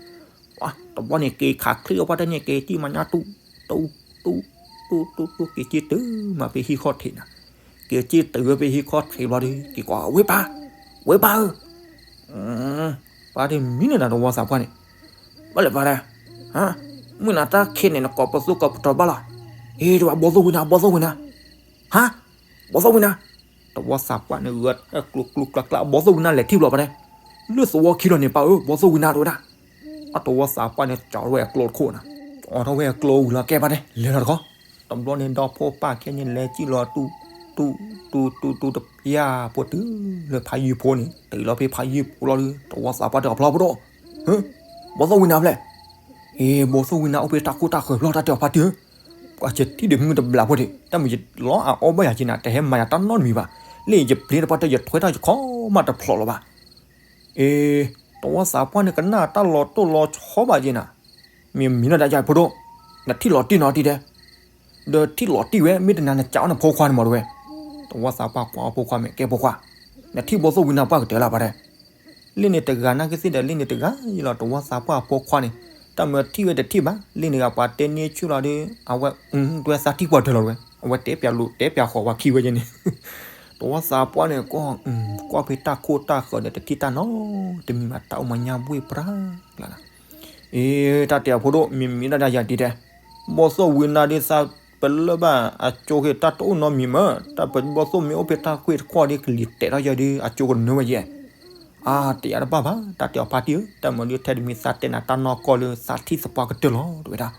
တဘျီန့ၣ် က့ၤခးချ့အီၤပှၢ်တန့ၣ် က့ၤစံၣ်မၤညါတူၢ်, တူၢ်, တူၢ်, တူၢ်, တူၢ်, တူၢ်, က့ၤစံၣ်တုၤမးဖဲဟံၣ်ခီၣ်ထံးနၤ, က့ၤစံၣ်တုၤဝဲဖဲဟံၣ်ခီၣ်ထံးဘျီဒီး က့ၤကိးဝဲပၢ်, ဝဲပၢ်ဧၢ, ပၢ်တမံၤန့ၣ်ဒီးတဝီသးပှၢ်န့ၣ်, ဘၣ်လဲၣ်ပၢ်တဲ, မုၢ်နၤတၢ်ခဲန့ၣ် နကိးပသူကိးပတီၤဘၣ်လီၤ, အ့ တဝဲဘီသိၣ်ဝံနၤ ဘီသိၣ်ဝံနၤ, ဟါ, ဘီသိၣ်ဝံနၤ, တဝီသးပှၢ်န့ၣ် ဂၢၢ်ကျိၤကျိၤကျါကျါ ဘီသိၣ်ဝံနၤလဲၤထံၣ်ဘျီပၢ်တဲ, လၢသဝီခံလီၤန့ၣ်ပၢ်ဧၢ ဘီသိၣ်ဝံနၤတဝဲဒၣ်, အတဝီသးပှၢ်န့ၣ် ကၠီထီၣ်ဝဲအကျိတခိၣ်နၤ, ကၠီထီၣ်ဝဲအကျိဝံၤလီၤ ကဲပၢ်တဲ လဲၤလီၤတခီ, တဘျီန့ၣ် ဒီဖိပၢ်ခဲန့ၣ် လဲၤစံၣ်လီၤတူၢ်, တူၢ်, တူၢ်, တူၢ်, တူၢ်တပျၢ်ဖိတုၤ လၢဖးယံာ်ဖိန့ၣ် တုၤလီၤဖဲဖးယံာ်ဖိလီၤဒီး တဝီသးပှၢ်တဲအီၤဖျီဖိဒိၣ်, ဟၢ, ဘီသိၣ်ဝံနၤဖျဲၣ်, အ့ ဘီသိၣ်ဝံနၤအိၣ်ဖဲတၢ်ခိၣ်တၢ်ဃၢၤဖျီတၢ်တဲအီၤဖါတံၢ်ဧၢ, ပှၤဆဲးထံၣ်ဒ့မုၣ်တဘျးဖိဒံး တၢ်မုၢ်ယလီအအီၣ်ဘၣ်ယၤက့နၤ တဟဲမၤယၤတၢ်နီတမံၤဘၣ်, လၢယပျ့ၤတပှၢ်တဲ ယထွဲတၢ်ယခီမးတဖျိးလၢၤဘၣ်, အ့ တဝီသးပှၢ်န့ၣ်ကနၣ်တၢ်လီၤတိၢ်လီၤဆီဘၣ်က့နၤ, မ့ၢ်မံၤနီၢ်ဒၣ်ယၤဖိဒိၣ်, နထံၣ်လီၤတံၢ်နီၤတံၢ်တဲ, ဒီးထံၣ်လီၤတံၢ်ဝဲ မ့ၢ်တနၤနကးအီၣ်နဖိခွါန့ၣ်မးတဝဲ, တဝီသးပှၢ်ကွၢ်အီၤဖိခွါမဲာ်ကဲဖိခွါ, နထံၣ်ဘီသိၣ်ဝံနၤပှၢ်ကတၢၢ်လၢပှၤတဲ လ့ၣ်န့ၣ်တဂၤနာ်က့သ့ၣ်ဒီး လ့ၣ်န့ၣ်တဂၤယလီၤ တဝီသးပှၢ်အဖိခွါန့ၣ်, တၢ်မၢထံၣ်ဝဲတထံၣ်ဘၣ် လ့ၣ်န့ၣ်ဂၤပှၤတဲန့ၢ်ဆူၣ်လီၤဒီး အဝဲ, တွဲသးထံၣ်ပှၤတၢၢ်လီၤဝဲ အဝဲတဲပၠးလိာ်တဲပၠးဃီၤဝဲခံဝဲယဲန့ၣ်, တဝီသးပှၢ်န့ၣ် ကွၢ်ဖဲတၢ်ခိၣ်တၢ်ဃၢၤန့ၣ် တထံၣ်တၢ်နီတမံၤဘၣ် တၢ်အိၣ်မၤညါဘှ့ၣ်ပြၢ်ကျါနၤ, အ့ တၢ်တဲအဖိဒိၣ် မ့ၢ်မံၤဒၣ်ယၤဒ်တဲ, ဘီသိၣ်ဝံနၤဒ်သးပလၢၢ်ဘၣ် အကၠိက့ၤတၢ်တအိၣ်နီတမံၤမး, တၢ်ပဘီသိၣ်မ့ၢ်အိၣ်ဖဲတၢ်ကွ့ၢ်တခီၣ်ဒီး ကလံၤတဲာ်ထီၣ်ယဲဒုး အကၠိကနၢဝဲယဲ, အါ တယာ်တဘၣ်ဘၣ် တၢ်တဲအီၤဖါတံၢ်ဧၢ, တၢ်မၢဒုးထဲတမံၤသးတဲနၤတၢ်နီၢ်ကီၢ်လၢသးထံၣ်သပှၢ်ကတၢၢ်လီၤ တဝဲဒၣ်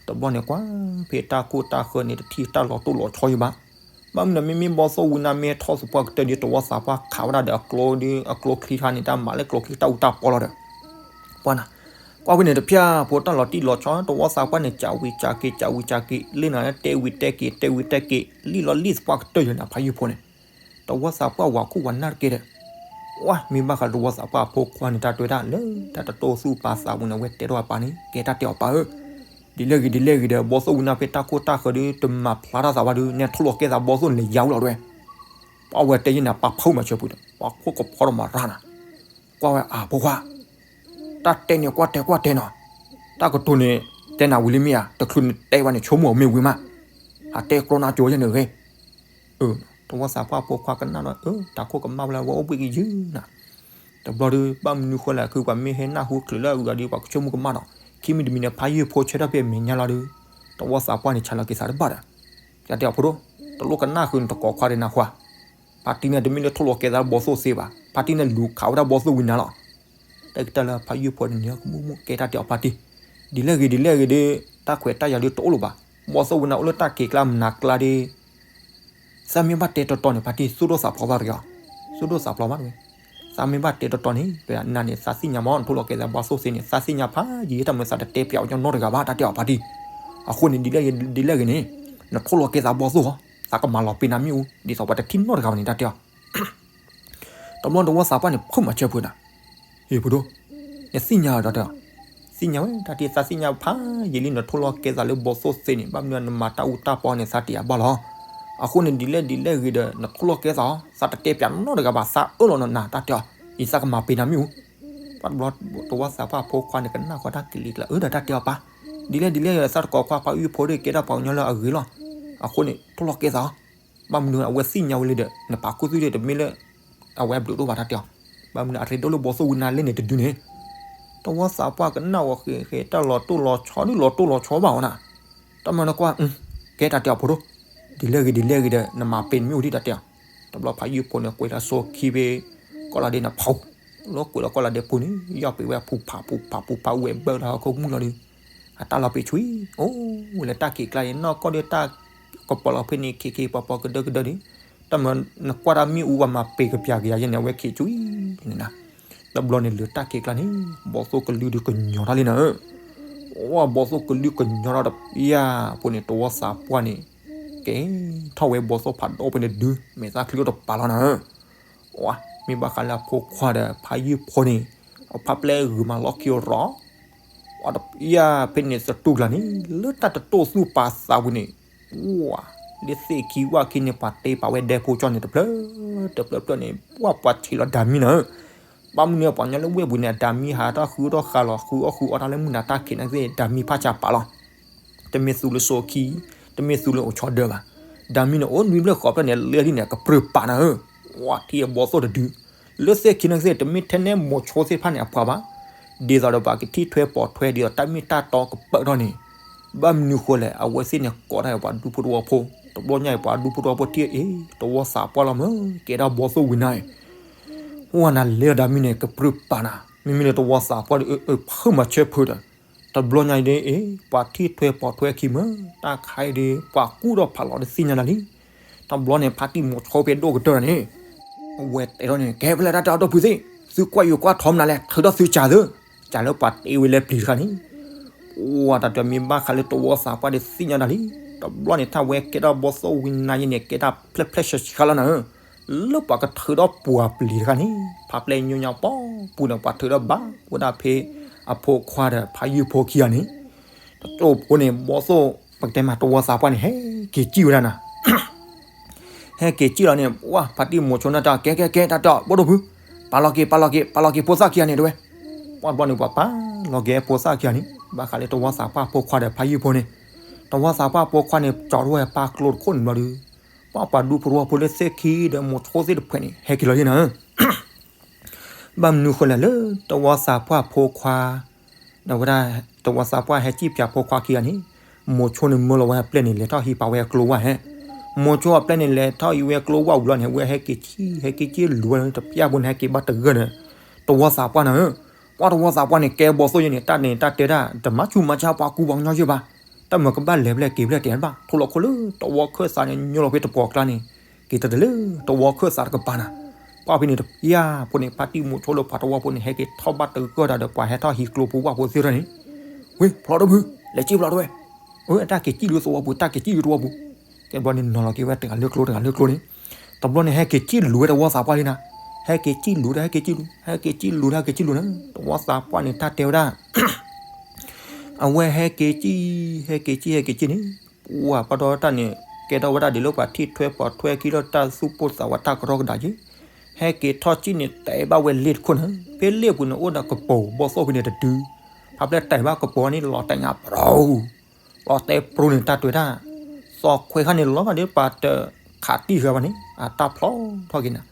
တဘျီန့ၣ်ကွၢ် ဖဲတၢ်ခိၣ်တၢ်ဃၢၤန့ၣ် တထံၣ်တၢ်လီၤတိၢ်လီၤဆီယံၤဘၣ်, ဘၣ်မနုၤမ့မ့ၢ်ဘီသိၣ်ဝံနၤမ့ၢ်ထီၣ်သပှၢ်ကတၢၢ်ဒီး တဝီသးပှၢ်ခးဝဲဒၣ်ဒီးအကျိဒီး အကျိချံခါန့ၣ် တၢ်မၤလၢကျိချံတၢ်အူတၢ်ပီလီၤဒီး, ပှၢ်နၤ, ကွၢ်ဖဲန့ၣ်တဖၣ်ဖိတၢ်လီၤတံၢ်လီၤဆီ တဝီသးပှၢ်န့ၣ် ကးဝံၤကးက့ၤ ကးဝံၤကးက့ၤ လ့ၣ်နၤတဲဝံၤတဲက့ၤ တဲဝံၤတဲက့ၤ လံၣ်လီၤလံၣ်သပှၢ်ကတၢၢ်ယဲန့ၣ် ဖးယုၢ်ဖိန့ၣ်, တဝီသးပှၢ်ဝၤခိၣ်ဝၤနၢ်တက့ၢ်ဒီး ဝါ မ့ၢ်ဘၣ်ဃးတဝီသးပှၢ်အဖိခွါန့ၣ် တၢ်တွဲဒၣ်လၢ တၢ်တတိၢ်သူၣ်ပာ်သးပူၤန့ၣ် အဝဲတဲထီၣ်အပၢ်န့ၣ် ကဲတၢ်တဲအီၤပၢ်ဧၢ, ဒ်လဲၣ်ဂ့ၤဒ်လဲၣ်ဂ့ၤဒီး ဘီသိၣ်ဝံနၤဖဲတၢ်ခိၣ်တၢ်ဃၢၤဒီး တမၤဖျါထီၣ်သးဘၣ်ဒီး နဲထိၣ်လီၤကဲသးဘီသိၣ်န့ၣ်လဲၤယါဝဲလီၤတဝဲ, ပှၤဝဲတဲယဲန့ၣ် ပာ်ဖုးမၤစၢၤပူၤဒီး ပှၤခိၣ်ကဖီထီၣ်မၤရၢ်နၤ, ကွၢ်ဝဲအဖိခွါ တၢ်တဲန့ၣ်ကွၢ်တဲကွၢ်တဲနီၤ, တၢ်ကတိၤန့ၣ် တဲနၤဝံၤလံမ့ၢ်ဧါ, တချုးနတဲဘၣ်န့ၣ် ဆိကမိၣ်အီၤမ့ၢ်ဝံၤမး, ဟးတဲကျီနၤကၠိယဲန့ၣ်ဂ့ၤ တဝီသးပှၢ်ဖိခွါကနၣ်ဒီး အၢ တၢ်ခိၣ်ကမၣ်ဝဲလၢဝဲအိၣ်ဘှံးကယုၢ်နၤ, တဘျီဒီး ဘၣ်မနုၤဃိလဲၣ် ခုပှၤမ့ၢ်ဟဲနၢ်ဟူချုးလၢအဂၤဒီး ပှၤကဆိကမိၣ်ကမၣ်ဒီး ခံမံၤတမံၤန့ၣ် ဖးယုၢ်ဖိဆၢထၢၣ်ဖဲအမဲာ်ညါလီၤဒီး တဝီသးပှၢ်န့ၣ်ဆါလီၤက့ၤသးတဘၣ်ဒီး ယတဲအီၤဖိဒိၣ် တလိၣ်ကနၣ်ဃုာ်နတကိးခွါဒီးနၢ်ဟူဧါ, ဖါတံၢ်န့ၣ်တမ့ၢ်လၢထိၣ်လီၤကဲသးဘီသိၣ်သ့ဘၣ်, ဖါတံၢ်န့ၣ်လူၤခးဝဲဒၣ်ဘီသိၣ်ဝံနၤလီၤ တၢ်ကတၢၢ်လၢဖးယုၢ်ဖိန့ၣ်နံၤကမူၣ်မူၣ် ကဲတၢ်တဲအီၤဖါတံၢ်, ဒ်လဲၣ်ဂ့ၤဒ်လဲၣ်ဂ့ၤဒီး တၢ်ခွဲးတၢ်ယာ်ဒီးတအိၣ်လၢၤဘၣ်, ဘီသိၣ်ဝံနၤအိၣ်လၢတၢ်က့ၤကျါမနၤကျါဒီး သးမ့ၢ်ဘၣ်တဲတီတီန့ၣ် ဖါတံၢ် သူၣ်ဒိၣ်သးဖျိးဘၣ်တဂ့ၤ, သူၣ်ဒိၣ်သးဖျိးဘၣ်တဂ့ၤ, သးမ့ၢ်ဘၣ်တဲတီတီန့ၣ် ပနၤန့ၣ် သးသ့ၣ်ညါမး နထိၣ်လီၤကဲသးဘီသိၣ်သ့န့ၣ် သးသ့ၣ်ညါဖးယံာ် တၢ်မၤသးတတဲပၠးအီၤညီနီတဂၤဘၣ် တၢ်တဲအီၤဖါတံၢ်, အဃိန့ၣ် ဒ်လဲၣ်ဂ့ၤဒ်လဲၣ်ဂ့ၤန့ၣ် နထိၣ်လီၤကဲသးဘီသိၣ်ဧါ, သးကမၤလီၤပ့ၤနၤမ့ၣ်အူ ဒ်သိးပှၤတထံၣ်နီတဂၤဘၣ်န့ၣ် တၢ်တဲအီၤ တဘျီတဝီသးပှၢ်န့ၣ် ဖုးမၤစၢၤဖုးနၤ, ဟ့ၣ်ဖိဒိၣ်, နသ့ၣ်ညါဒီး သ့ၣ်ညါဝဲ တၢ်တ့ သးသ့ၣ်ညါဖးယံာ်လံ နထိၣ်လီၤကဲသးလၢဘီသိၣ်သ့န့ၣ် ဘၣ်မနုၤနမၤတၢ်အူတၢ်ပီန့ၣ် သးတယာ်ဘၣ်လီၤ, အဃိန့ၣ် ဒ်လဲၣ်ဒ်လဲၣ်ဂ့ၤဒီး နထိၣ်လီၤကဲသးအီၤ သးတတဲပၠးနီတဂၤဘၣ် သးအၢၣ်လီၤနၤ တၢ်တဲအီၤ အံၤသးကမၤပ့ၤနၤမ့ၣ်အူ, ဘၣ်တဘျီတဝီသးပှၢ်ဖိခွါန့ၣ် ကနၣ်ဃီတၢ်ကလံၤကျါ အၢ ဒီးတၢ်တဲအီၤပၢ်, ဒ်လဲၣ်ဒ်လဲၣ်ဂ့ၤ သးတကိးခွါဖးယုၢ်ဖိဒီး ကဲတၢ်ပှၤကညီလၢအဂ့ၤလီၤ, အဃိန့ၣ် ထိၣ်လီၤကဲသးအီၤ ဘၣ်မနုၤအဝဲသ့ၣ်ညါဝဲလံဒီး နပာ်ခူသူၣ်ဒီးတမ့ၢ်လၢ အဝဲအဘျုးတအိၣ်ဘၣ်တၢ်တဲအီၤ, ဘၣ်မနုၤအရ့ဒိၣ်လၢဘီသိၣ်ဝံနၤလဲၣ်န့ၣ်တဒုန့ၣ်, တဝီသးပှၢ်ကနၣ်ဝဲဃဲဃဲတၢ်လီၤတိၢ်လီၤဆီဒုးလီၤတိၢ်လီၤဆီဘၣ်ဝဲနၤ, တၢ်မၤနကွၢ်, ကဲတၢ်တဲအီၤဖိဒိၣ်, ဒ်လဲၣ်ဂ့ၤဒ်လဲၣ်ဂ့ၤဒီး နမၤပ့ၤနမ့ၣ်အူဒံးတၢ်တဲအီၤ, တဘျီဖးယုၢ်ဖိန့ၣ် ကွဲးလၢစိခံဖဲ ကီၢ်လီၤဒဲးန့ၣ်ဖီ လၢကွဲးလီၤကီၢ်လီၤဒဲးပူၤန့ၣ် ယီၢ်ပ့ၤဝဲဖူးဖးဖူးဖးဖူးဖးဝဲဘၢလၢဟီၣ်ခိၣ်မုၢ်လီၤဒီး အတၢ်လီၤပ့ၤဆွံ, အိၣ်လၢတၢ်က့ၤကျါန့ၣ် နီၢ်ကီၢ်ဒီးတၢ် ပပီၤလီၤဖဲန့ၣ် ခံခံပီၤပီၤကဒၢကဒၢန့ၣ်, တၢ်မၤနကွၢ်တၢ်မ့ၣ်အူဘၣ်မၤပ့ၤကပျၢ်ကယၤယဲန့ၣ် အဝဲခံးကွံာ်န့ၣ်နၤ. တဘျီန့ၣ်လၢတၢ်ခံးကျါန့ၣ် ဘီသိၣ်ကလုၢ်ဒုးကညီထီၣ်လံနၤဧၢ. အိၣ်ဘီသိၣ်ကလုၢ်ကညီထီၣ်တပျၢ်ဖိန့ၣ် တဝီသးပှၢ်န့ၣ် ကဲထီၣ်ဝဲဘီသိၣ်ဖးဒိၣ်ဖဲန့ၣ်ဒုး မဲာ်သၣ်ချံအိၣ်တပၤလီၤနၤဧၢ. မ့ၢ်ဘၣ်ဃးလၢအဖိခွါဒီးဖးယုၢ်ဖိန့ၣ် အဖါပျဲၢ်ဂုာ်မးလီၢ်ခံရီၤ ဝဲတပျၢ်ဖဲန့ၣ်သတူၢ်ကျါန့ၣ် လၢတၢ်တတိၢ်သူၣ်ပာ်သးပူၤန့ၣ်, ဝဲလၢသ့ၣ်ခံဝၣ်ခံန့ၣ် ပှၤတ့ပာ်ဝဲဒဲဖိကၠီန့ၣ်တဖျၢၣ်တဖျၢၣ်ဖျၢၣ်န့ၣ် ပှၤပှၤထံးလီၤဒၤမံနၤဧၢ. ဘၣ်မနုၤပှၤကညီလၢဝ့ၢ်ပူၤန့ၣ် အဒၤမံဟးတၢ်ဃုအီၣ်တၢ်ဃုလီၤ ဃုအီၣ်ဃုအီတၢ်လၢမုၢ်နၤတၢ်ခံးန့ၣ်သ့ၣ် ဒၤမံဖးစှၤပာ်လီၤ. တမ့ၢ်သူလၢစိခံ, တမ့ၢ်သူလၢအိၣ်ဆီဒၢဘၣ်. ဒၤမံန့ၣ်အိၣ်နွံဖျၢၣ်ဃိးဖျၢၣ်န့ၣ် လၢဒ်န့ၣ် ကပြုၢ်ပာ်နၤဧၢ. ဝဲထံၣ်အဘီသိၣ်တဒု လၢသ့ၣ်ခံန့ၣ်သ့ၣ် တမ့ၢ်ထဲနဲမိၤဆိသ့ၣ်တဖၣ်န့ၣ်အပှၤဘၣ်. ဒ်သိးဒီးပှၤကထံၣ်ထွဲပိာ်ထွဲ ဒ်သိးတၢ်မ့ၢ်တၢ်တီကပၢၢ်ထီၣ်န့ၣ်, ဘၣ်မနုၤဃိလဲၣ် အဝဲသ့ၣ်န့ၣ်ကိးတၢ်အံၤပှၤဒူဖိတဝီဖိ, တဘျီညါအံၤပှၤဒူဖိတဝီဖိထံၣ်အံၤ တဝီသးပှၢ်လီၤမၢ် ကဲဒၣ်ဘီသိၣ်ဝံၤနၤအံၤ ဝဲနၤလဲၤဒၤမံန့ၣ် ကပြုၢ်ပာ်နၤ, မ့မ့ၢ်လၢတဝီသးပှၢ်ဒီး ဖုမၤဆၢဖုဒီး, တဘျီညါအံၤဒ်အံၤ ပှၤထံၣ်ထွဲပိာ်ထွဲခံမၢ် တၢ်ခါအံၤဒီး ပှၤကူၣ်ထီၣ်ဖးလီၤတသ့ၣ်ညါနၤလံ. တဘျီန့ၣ် ဖါတံၢ်မိၤဆိဖဲဒိၣ်ကတၢၢ်န့ၣ်, အဝဲတဲထီၣ်န့ၣ် ကဲဖဲလဲၣ်တၢ်တဲအီၤဒီပုၢ်သ့ၣ်, သုကွၢ်ယိၤကွၢ်ထီမနုၤလဲၣ် ထုးထီၣ်သုစၢၤသု, စၢၤလၢပှၤတ့ဝဲလၢပျံၤတခါန့ၣ် ပှၤတၢ်တဲမ့ၢ်ဘၣ်ဃးလၢတဝီသးပှၢ်ဒီးသ့ၣ်ညါနၤလံ. တဘျီန့ၣ် တၢ်ဝဲကဲထီၣ်ဘီသိၣ်ဝံၤနၤယဲန့ၣ် ကဲတၢ်ဖျဲၣ်ဖျဲၣ်ဆှးဆှးလီၤနၤဧၢ. လၢပှၤကထုးထီၣ်ပှၤပျံၤတခါန့ၣ် ဖါပျဲၢ်ညိညါပီပူၤန့ၣ် ပှၤထုးထီၣ်ဘၣ်ဝဲဒၣ်ဖဲ အဖိခွါဒီးဖးယုၢ်ဖိခံဂၤန့ၣ်, တကၠိၢ်ဖိန့ၣ် ဘီသိၣ် ပကတဲမးတဝီသးပှၢ်န့ၣ် ဟဲက့ၤစံၣ်ဝဲဒၣ်နၤ ဟဲက့ၤစံၣ်လီၤန့ၣ် ပှၤဖါတံၢ်မိၤဆိန့ၣ်တၢ် ကဲကဲကဲ တၢ်တဲအီၤ ဘီဒိၣ်ဖု, ပာ်လီၤက့ၤ ပာ်လီၤက့ၤ ပာ်လီၤက့ၤဖိသၣ်ခံဂၤန့ၣ်တဲဝဲ. ပှၤတဘျီန့ၣ် ပှၤပာ်လီၤက့ၤဖိသၣ်ခံဂၤန့ၣ် ဘၣ်ဃးလၢတဝီသးပှၢ်ဖိခွါဒီးဖးယုၢ်ဖိန့ၣ်, တဝီသးပှၢ်ဖိခွါန့ၣ် ကၠီထီၣ်ဝဲပၢ်ကျိတခိၣ်န့ၣ်ဘျီဒီး, ပှၤပှၤဒူဖိတဝီဖိလၢသ့ၣ်ခံဒီးမိၤဆိသ့ၣ်တဖုန့ၣ် ဟဲက့ၤလီၤယဲနၤဧၢ. ဘၣ်မနုၤဃိလဲၣ်လၢ တဝီသးပှၢ်ဖိခွါ ဒီးဝဲဒၣ် တဝီသးပှၢ်ဟဲစံၣ်ပၠးဖိခွါခံဂၤန့ၣ်, မိၤဆိန့ၣ်မၢလီၤဝဲအပျဲၢ်န့ၣ် လဲၤထီၣ်ဟံးပာ်ဝဲအကျိဝၢ်ဟဲ, မိၤဆိအပျဲၢ်န့ၣ် လဲၤထီၣ်ဟံးဝဲအကျိဝၢ်ဝံၤလီၤန့ၣ် အဝဲဟဲက့ၤစံၣ် ဟဲက့ၤစံၣ်လူၤဝဲလၢတပျၢ်ဖိန့ၣ် ဟဲက့ၤဘၣ်တဂၢၢ်ဒီး တဝီသးပှၢ်နၤဧၢ. ပှၤတဝီသးပှၢ်န့ၣ် ကဲဘီသိၣ်ယဲန့ၣ် တၢ်န့ၣ်တၢ်တဲဒၣ် တမၤဆူးမၤဆါပှၤကူပှၤကညီယဲဘၣ်, တၢ်မၤကဘၣ်လဲၤဖျဲၣ်က့ၤဖျဲၣ်တဲဘၣ် ထိၣ်လီၤခိၣ်လၢတဝီခၢၣ်သးန့ၣ် ညိလီၤဖဲတပှီၤကျါန့ၣ်, က့ၤတၢ်တလၢတဝီခၢၣ်သးတကပၤနၤ. ပှၤဖဲန့ၣ်တပျၢ်ဖိန့ၣ် ဖါတံၢ်မိၤဆိလၢပှၤတဝီဖိန့ၣ် ဟဲက့ၤထီၣ်ဘၣ်တဂၢၢ်ဒီး ပှၤဟဲထီၣ်ဟံးကျိဖိဝၢ်ဖိသ့ၣ်ထီၣ်န့ၣ်, ဝ့ၢ်ဖျီတဘု လဲၤစံၣ်ဖျီတဝဲ, အတၢ်က့ၤစံၣ်လူၤသဝီပူၤ တၢ်က့ၤစံၣ်လူၤသဝီပူၤ, ကဲဘျီန့ၣ်နီၤလီၤက့ၤဝဲတဂၤလၢကျိတဂၤလၢကျိန့ၣ်, တဘျီန့ၣ် ဟဲက့ၤစံၣ်လူၤဝဲတဝီသးပှၢ်လံနၤ, ဟဲက့ၤစံၣ်လူၤဒီး ဟဲက့ၤစံၣ်လူၤ ဟဲက့ၤစံၣ်လူၤဒီး ဟဲက့ၤစံၣ်လူၤနၤ, တဝီသးပှၢ်န့ၣ် တၢ်တဲဝဲဒၣ် အဝဲဟဲက့ၤစံၣ် ဟဲက့ၤစံၣ် ဟဲက့ၤစံၣ်န့ၣ်, ပှၤပှၤဒီးတၢ်န့ၣ် ကဲထီၣ်ဝဲဒၣ်ဒ်လၢပှၤထံၣ်ထွဲပိာ်ထွဲခံလၢတၢ်သူၣ်ပိၢ်သးဝးတၢ်ကရီကဒးက့, ဟဲက့ၤထီၣ်စံၣ်န့ၣ် တဲဘၣ်ဝဲလ့ၣ်တခိၣ်နၤ, ဖဲလ့ၣ်ပူၤန့ၣ် အိၣ်ဒီးကပိာ်ဘီသိၣ်ဖဲန့ၣ်တဒု, ဖါပျဲၢ်တဲဘၣ်ကပိာ်န့ၣ် လီၤတဲာ်ညါပြီ လီၤတဲာ်ပြူန့ၣ် တၢ်တဲဝဲဒၣ်, သီခွဲခါန့ၣ် လီၤဘၣ်ဒီးပှၤတခးတံၢ်ဃာ်ဘၣ်န့ၣ် အတၢ်ဖျီထီၣ်က့ၤနၤ,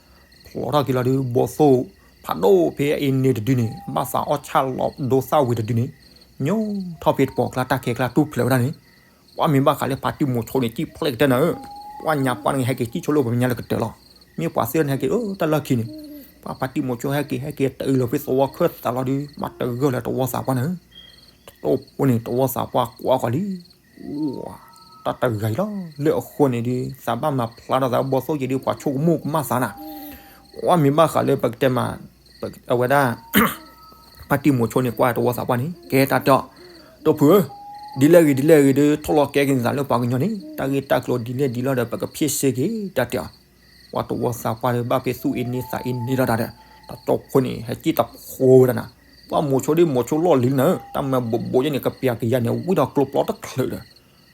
ဖျီထီၣ်က့ၤလီၤဒီး ဘီသိၣ်ဖးဒိၣ်ဖဲအအံၤန့ၣ်တဒုန့ၣ် ဘၣ်သးအီၣ်ဆၣ်လီၤဒိသၣ်ဝံၤတဒုန့ၣ်, ညိထီၣ်ဖဲတပှီၤကျါတၢ်ခဲကျါတူၢ်ဖျဲးဝဲဒၣ်န့ၣ်, ပှၤမ့ၢ်ဘၣ်ဃးလၢဖါတံၢ်မိၤဆိန့ၣ် စံၣ်ဖျဲးကတၢၢ်နၤဧၢ, ပှၤညါပှၢ်န့ၣ် ဟဲက့ၤစံၣ်ဆိလၢပမဲာ်ညါလၢကတၢၢ်လီၤ, မ့ၢ်ပှၤသ့ၣ်န့ၣ် ဟဲက့ၤအတၢ်လၢခံန့ၣ်, ပှၤဖါတံၢ်မိၤဆိဟဲက့ၤ ဟဲက့ၤတအုးလီၤဖဲသဝီခၢၣ်သးလီၤဒီး ဘၣ်တဂၢၢ်လၢတဝီသးပှၢ်နၤဧၢ တတိၢ်ဖိန့ၣ် တဝီသးပှၢ်ကွၢ်ကွၢ်လံ, တၢ်တဂၤအံၤလီၤ, လၢအဃိန့ၣ်ဒီး သးဘၣ်မၤဖျါထီၣ်သးဘီသိၣ်က့ၤဒီး ပှၤဆိကမိၣ်ကမၣ်သးနၤ, ပှၤမ့ၢ်ဘၣ်ဃးလၢပကတဲမး, အဝဲဒၣ် ဖါတံၢ်မိၤဆိန့ၣ် ကွၢ်တဝီသးပှၢ်န့ၣ် ကဲတၢ်တဲအီၤ, တိၢ်ဖုဧၢ, ဒ်လဲၣ်ဂ့ၤဒ်လဲၣ်ဂ့ၤဒီး ထီၣ်လီၤကဲက့ၤနသးလၢပှၤကညီန့ၣ် တၢ်ဂ့ၢ်တၢ်ကျိၤဒ်လဲၣ်ဒ်လဲၣ်ဒီး ပကဖျဲၣ်စ့က့ၤ တၢ်တဲအီၤ ပှၤတဝီသးပှၢ်ဒီး ဘၣ်ဖဲသူၣ်အ့န့သးအ့န့လီၤတၢ်ဒီး တတိၢ်ဖိန့ၣ် ဟဲစံၣ်တဖိဝဲဒၣ်နၤ, ပှၤမိၤဆိဒ်မိၤဆိလီၢ်လံၤနၤဧၢ, တၢ်မၤဘိးဘိးယဲန့ၣ် ကပျၢ်ကယၤန့ၣ် ဝံၣ်ဒီးကျိပျီတချုးဒီး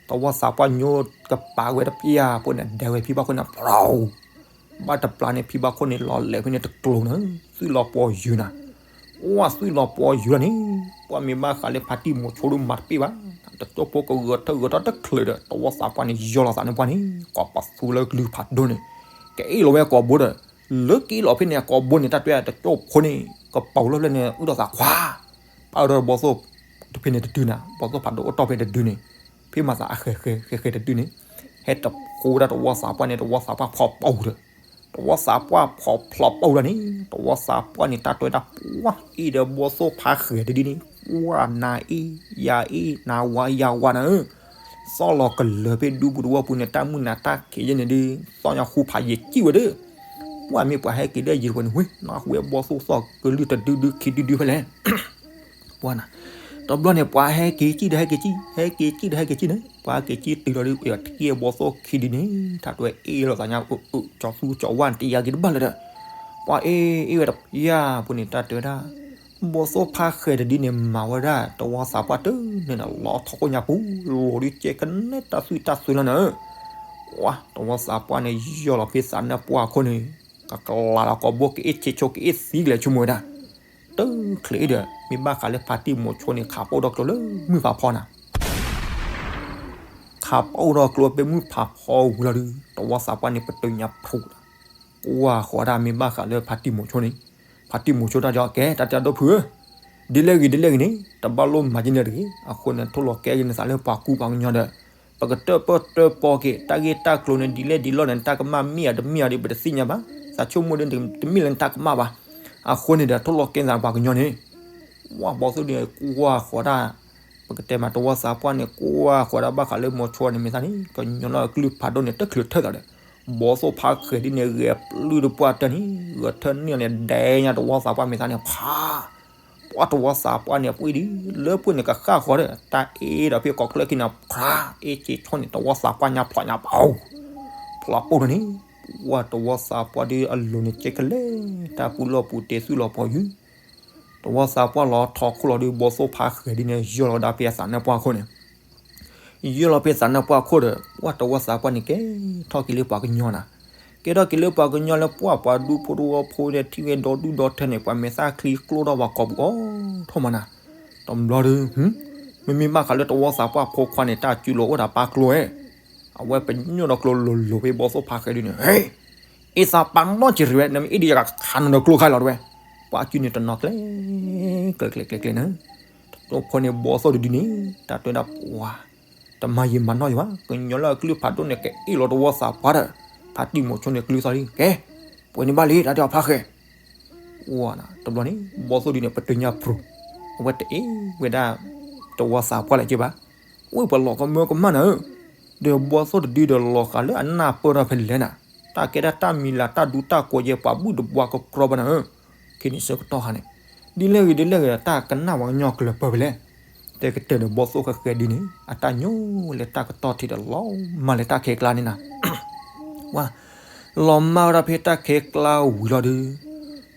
တဝီသးပှၢ်ညိကပာ်ဝဲတပျၢ်ဖိန့ၣ် ဒဲဝဲဖံဘၣ်ခိၣ်န့ၣ် ပြီ ဘၣ်တပျၢ်န့ၣ် ဖံဘၣ်ခိၣ်န့ၣ် လီၤလဲၤဖဲန့ၣ်တကျိၤနၤ, သွံၣ်လီၤပှီၤယုၤနၤ, ပှၤသွံၣ်လီၤပှီၤယုၤလီၤန့ၣ်, ပှၤမ့ၢ်ဘၣ်ဃးလၢဖါတံၢ်မိၤဆိဒ်မၤတပ့ၢ်ဘၣ်, တတိၢ်ဖိကဂဲၤထၢၣ်ဂဲၤထီၣ်တချုးဒီး တဝီသးပှၢ်န့ၣ် ယီၢ်လီၤသးန့ၣ်ပှၢ်န့ၣ် ကိးပသူလၢကလုၢ်ဖးဒိၣ်န့ၣ်, ကအ့ၣ်လီၤဝဲကိာ်ဘိဒီး, လၢကအ့ၣ်လီၤဖဲန့ၣ် အကိာ်ဘိန့ၣ် တၢ်တဲတကၠိၢ်ဖိန့ၣ် ကပီၤလၢဖျၢၣ်န့ၣ် အုၣ်ဒီးသးခွါ, ပာ်အုၣ်ဒီးဘီသိၣ်တဖဲန့ၣ်တဒုနၤ, ဘီသိၣ်ဖးဒိၣ်အိၣ်တီၢ်ဖဲတဒုန့ၣ်, ဖဲမၤသးအဃဲၤဃဲၤဃဲၤဃဲၤတဒုန့ၣ်, ဟဲတဖိဝဲဒၣ်တဝီသးပှၢ်န့ၣ် တဝီသးပှၢ်ဖီၣ်ပီၣ်ဒီး တဝီသးပှၢ်ဖီၣ်ဖျီၣ်ပီၣ်ဒၣ်န့ၣ်, တဝီသးပှၢ်န့ၣ် တၢ်တဲဝဲဒၣ် ပှၤအ့ၣ်ဒီးဘီသိၣ်ဖးဃဲၤတဒုန့ၣ်, ပှၤနၤအ့ၣ် ယၤအ့ၣ် နၤဝၤယၤဝၤနၤဧၢ, သီၣ်လီၤကလၢၤဖဲဒူပူၤတဝီပူၤန့ၣ် တၢ်မုၢ်နၤတၢ်ခံးယဲန့ၣ်ဒီး သီၣ်ညါဃူဖးယံာ်ကံၣ်ဝဲဒီး ပှၢ်မ့ၢ်ပှၤဟဲက့ၤဒီးယံာ်တပှဲၤန့ၣ် ဝ့ၢ် နီၢ်ဟူဝဲဘီသိၣ်သီၣ်ကလုၢ်တဒုဒုခံဒုဒုဖဲလဲၣ် ပှၢ်နၤ တဘျီန့ၣ် ပှၤဟဲက့ၤကံၣ်ဒီးဟဲက့ၤကံၣ် ဟဲက့ၤကံၣ်ဒီးဟဲက့ၤကံၣ်န့ၣ် ပှၤဟဲက့ၤကံၣ်တုၤလီၤဒီး တက့ၢ်ဘီသိၣ်ခံဒုန့ၣ် တၢ်တွဲအ့ၣ်လိာ်သးညါ ကၠီသူကၠီဝါန့ၣ် တယၤက့ၤတဘၣ်လၢၤဒီး ပှၤအ့ၣ်အ့ၣ်ဝဲတယၤပူၤန့ၣ် တၢ်တဲဝဲဒၣ် ဘီသိၣ်ဖါဃဲၤတဒုန့ၣ် မၤဝဲဒၣ်တဝီသးပှၢ်တန့ၢ်ဒီး လီၤထီၣ်ခိၣ်ညါပူၤ လီၤဒုးကဲကနဲတၢ်သွံၣ်တၢ်သွဲလီၤနၤဧၢ ပှၢ်တဝီသးပှၢ်န့ၣ် ယီၢ်လီၤဖဲသးနၢၣ်ပှၢ်အခိၣ်န့ၣ် ကကလးလီၤကိာ်ဘိ ကအ့ၣ်ဆ့ဆိ ကအ့ၣ်သံကလဲာ်ဆိကမိၣ်ဝဲဒၣ် တချုးအံၤဒီး မ့ၢ်ဘၣ်ဃးလၢဖါတံၢ်မိၤဆိန့ၣ် ခးပအိၣ်ထီၣ်ကျိလၢမုၢ်ဖးဖီနၤ ခးပအိၣ်ထီၣ်ကျိဖဲမုၢ်ဖးဖီဝံၤလီၤဒီး တဝီသးပှၢ်န့ၣ် ပတုၤညါဖျိးဒီး ကွၢ်ဃီၤဒၣ်မ့ၢ်ဘၣ်ဃးလၢဖါတံၢ်မိၤဆိန့ၣ် ဖါတံၢ်မိၤဆိတၢ်တဲအီၤ ကဲ တၢ်တဲအီၤဒိၣ်ဖုဧၢ ဒ်လဲၣ်ဂ့ၤဒ်လဲၣ်ဂ့ၤန့ၣ် တဘၣ်လိၣ်မၤက့ၤနၤတဂ့ၤ အဃိန့ၣ် ထိၣ်လီၤကဲက့ၤနသးလၢပှၤကူပှၤကညီဒီး ပကတၢၢ်ပၢၢ်တၢၢ်ပီက့ၤ တၢ်ဂ့ၢ်တၢ်ကျိၤန့ၣ် ဒ်လဲၣ်ဒ်လဲၣ်န့ၣ် နတၢ်ကမၣ်မ့ၢ်ဧါတမ့ၢ်ဧါဒီး ပတသ့ၣ်ညါဘၣ် သးဆိကမိၣ်ဒီး တမ့ၢ်လၢနတၢ်ကမၣ်ဘၣ် အဃိန့ၣ်ဒီး ထိၣ်လီၤကဲနသးပှၤကညီန့ၣ် ဝဲဘီသိၣ်ဒုန့ၣ် ကွၢ်ဃီၤဒၣ် ပကတဲမးတဝီသးပှၢ်န့ၣ် ကွၢ်ဃီၤဒၣ်ဘၣ်ဃးလၢမိၤဆိန့ၣ်မ့ၢ်သးန့ၣ် ကညီလၢအကလုၢ်ဖးဒိၣ်န့ၣ် တချုးထၢၣ်သးဒီး ဘီသိၣ်ဖါဃဲၤဒုန့ၣ် ဂဲၤပျုၢ်တပှၢ်တၢၢ်န့ၣ် ဂဲၤထၢၣ်န့ၢ်န့ၣ် ဒဲညါတဝီသးပှၢ်မ့ၢ်သးန့ၣ် ဖး ပှၢ်တဝီသးပှၢ်န့ၣ် အပှ့ၤဒ်လၢပှ့ၤန့ၣ် ကဃၣ်ဃီၤဒီး တၢ်အ့ၣ်ဒီးဖဲကိးကျၢၢ်ခံန့ၣ် ဖး အ့ၣ်ဆ့ဆိန့ၣ် တဝီသးပှၢ်ညါဖျိညါပီ ဖျိအိၣ်ဒီးန့ၣ် ပှၢ်တဝီသးပှၢ်ဒုအလိၤန့ၣ် ကဲကလဲာ် တၢ်ပူၤလီၢ်ပူၤတ့ၢ်သွံၣ်လီၤပှီၢ်ယုၢ် တဝီသးပှၢ်လီၤထီၣ်ခိၣ်လီၤဒီး ဘီသိၣ်ဖါဃဲၤဒုန့ၣ် ယီၢ်လီၤဒၣ်ဖဲအသးနၢၣ်ပှၢ်ခိၣ်န့ၣ် ယီၢ်လီၤဖဲသးနၢၣ်ပှၢ်ခိၣ်ဒီး ပှၢ်တဝီသးပှၢ်န့ၣ် ကဲထီၣ်က့ၤလၢပှၤကညီနၤ ကဲထီၣ်က့ၤလၢပှၤကညီလၢပှၢ်ပှၤဒူဖိတဝီဖိန့ၣ် ထံၣ်ဝဲဒီဒူၣ်ဒီထၢန့ၣ် ပှၤမဲာ်သၣ်ချံကျိထီၣ်ပှၤကိာ်ပူၤအိၣ်ထီၣ်မးနၤ တဘျီဒီး မ့မ့ၢ်ဘၣ်ဃးလၢတဝီသးပှၢ်ဖိခွါန့ၣ် တၢ်စုလိၤအိၣ်ဒၣ်ပာ်ကျိဝဲ အဝဲပညိၣ်ဒီးကျိလိၤလိၤဖဲဘီသိၣ်ဖါဃဲၤဒုန့ၣ် ဟ့ အ့ၣ်သးပာ်နီၣ်က့ၤရံဝဲ နမ့ၢ်အ့ၣ်ဒံးယကခးနၤဒီးကျိခါလီၤတဝဲ ပှၤအစုန့ၣ်တနီၤကျဲ ကျဲကျဲကျဲကျဲနၤ တတိၢ်ဖိန့ၣ်ဘီသိၣ်တဒုန့ၣ် တၢ်တဲဒၣ်ပှၤ တမၤယံာ်မၤနီၢ်ယံာ်ဘၣ် ကညီလၢအကလုၢ်ဖးဒိၣ်န့ၣ် ကအ့ၣ်လီၤတဝီသးပှၢ်ဒီး ဖါတံၢ်မိၤဆိန့ၣ်ကျုသီလံ ကဲ ပှဲၤန့ၣ်ဘၣ်လံ တၢ်တဲအီၤဖါဃဲၤ တဘျီန့ၣ် ဘီသိၣ်ဒုန့ၣ် ပတုၤညါဖျိး အဝဲတအ့ၣ်ဝဲဒၣ် တဝီသးပှၢ်လၢၤက့ဘၣ် ဝ့ၢ်ပှၤလီၤကမၢကမၣ်နၤဧၢ ဒီးဘီသိၣ်တဒုဒီးလီၤဃာ်လၢအနၢ်ပၢၢ်ထီၣ်ဖဲလဲၣ်နၤ တၢ်ကဲဒၣ်တၢ်မံၤလၤတၢ်ဒူတၢ်ကိးယဲၢ်ပှၤဘူၣ်တဘှါကကြီဘၣ်နၤဧၢ ခံန့ၣ်ဆၢကတီၢ်ခါန့ၣ် ဒ်လဲၣ်ဂ့ၤဒ်လဲၣ်ဂ့ၤ တၢ်ကနၣ်ပှၤကညီကျၢၤပၢၢ်ဖဲလဲၣ် တဲကတၢၢ်ဒီးဘီသိၣ်ဃဲၤဃဲၤဒုန့ၣ် အတၢ်ညိလၢတၢ်ကတီၢ်ထံးဒီးလီၤမၢ်လၢတၢ်ခဲကျါန့ၣ်နၤ ဝါ လီၤမၢ်ဝဲဒၣ်ဖဲတၢ်ခဲကျါဝံၤလီၤဒီး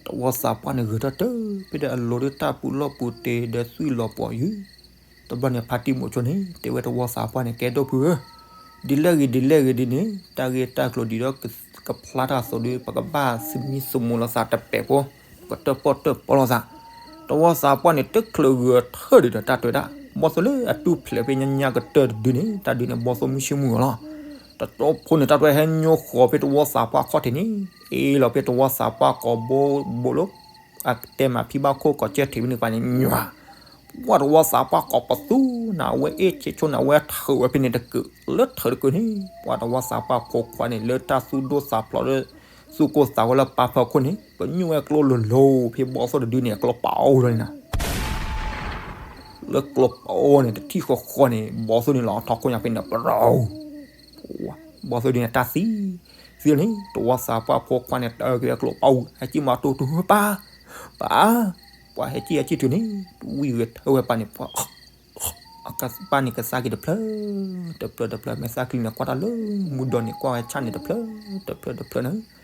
တဝီသးပှၢ်န့ၣ်ဂဲၤထီၣ်တၢ် ဖဲဒီးအလိၤဒီးတၢ်ပူၤလီၢ်ပူၤတ့ၢ်ဒီးသွံၣ်လီၤပှီၢ်ယုၢ် တဘျီန့ၣ် ဖါတံၢ်မိၤဆိန့ၣ် တဲဝဲတဝီသးပှၢ်န့ၣ် ကဲဒိၣ်ဖုဧၢ ဒ်လဲၣ်ဂ့ၤဒ်လဲၣ်ဂ့ၤဒ်န့ၣ် တၢ်ဂ့ၢ်တၢ်ကျိၤဒ်ဒီးကဖျါတၢ်သိးဒီး ပကဘၣ်သမံသမိးလိာ်သးတပဲာ်ဖိ ကတၢၢ်ပီၣ်တၢၢ်ပီလိာ်သး တဝီသးပှၢ်န့ၣ် တချုးဂဲၤထၢၣ်ဒုးဒီးတၢ်တဲဝဲဒၣ် ဘီသိၣ်လၢအတူၢ်ဖျဲးဖဲညါညါကတၢၢ်တဒုန့ၣ် တၢ်ဒုးန့ၣ် ဘီသိၣ်မုၢ်ဆ့ၣ်မုၢ်ဂီၤလီၤ တတိၢ်ဖိန့ၣ် တၢ်တဲဟဲညိဃီၤဖဲတဝီသးပှၢ်ခီၣ်ထံးန့ၣ် အ့ၣ်လီၤဖဲတဝီသးပှၢ်ကိာ်ဘိဘိလၢ အကတဲမးဖံဘၣ်ခိၣ်ကိးကဲထံးဖဲန့ၣ်ပှၤန့ၣ် ညွၤ ပှၢ်တဝီသးပှၢ်ကိာ်ပသူနၤ အဝဲအ့ၣ်ဆ့ဆိန့ၣ် အဝဲထၢးဝဲဖဲန့ၣ်တကုာ် လၢထၢးတကုာ်န့ၣ် ပှၢ်တဝီသးပှၢ်ဖိခွါန့ၣ် လၢတၢ်သူၣ်ဒိၣ်သးဖျိးလၢ သူၣ်ကိၢ်သးဂီၤလၢပၢ်ဖၢခိၣ်န့ၣ် ပညိၣ်ဝဲကျိလိၤလိၤ ဖဲဘီသိၣ်တဒုန့ၣ် အကျိပအိၣ်လီၤန့ၣ်နၤ လၢကျိပအိၣ်န့ၣ် တထံၣ်ဃီဃီန့ၣ် ဘီသိၣ်န့ၣ်လီၤထီၣ်ခိၣ်ညါဖဲန့ၣ် ပရီ ဘီသိၣ်ဒုန့ၣ် တၢ်သံ သံန့ၣ် တဝီသးပှၢ်ဖိခွါန့ၣ် တၢ်က့ၤကျိပအိၣ် ဟဲကံၣ်မၤတူတူပၢ် ပၢ် ပှၤဟဲကံၣ်ဟဲကံၣ်တုၤန့ၣ် ဝံၣ်ဂဲၤထၢဝဲပၢ်န့ၣ် ပှၤ ပၢ်န့ၣ်ကသါက့ၤတဖျၢၣ် တဖျၢၣ်တဖျၢၣ် မဲာ်သၣ်ချံန့ၣ် ကွၢ်တၢ်လၢမူဒီးန့ၣ် ကွၢ်ဝဲဆၣ်န့ၣ်တဖျၢၣ် တဖျၢၣ်တဖျၢၣ်န့ၣ်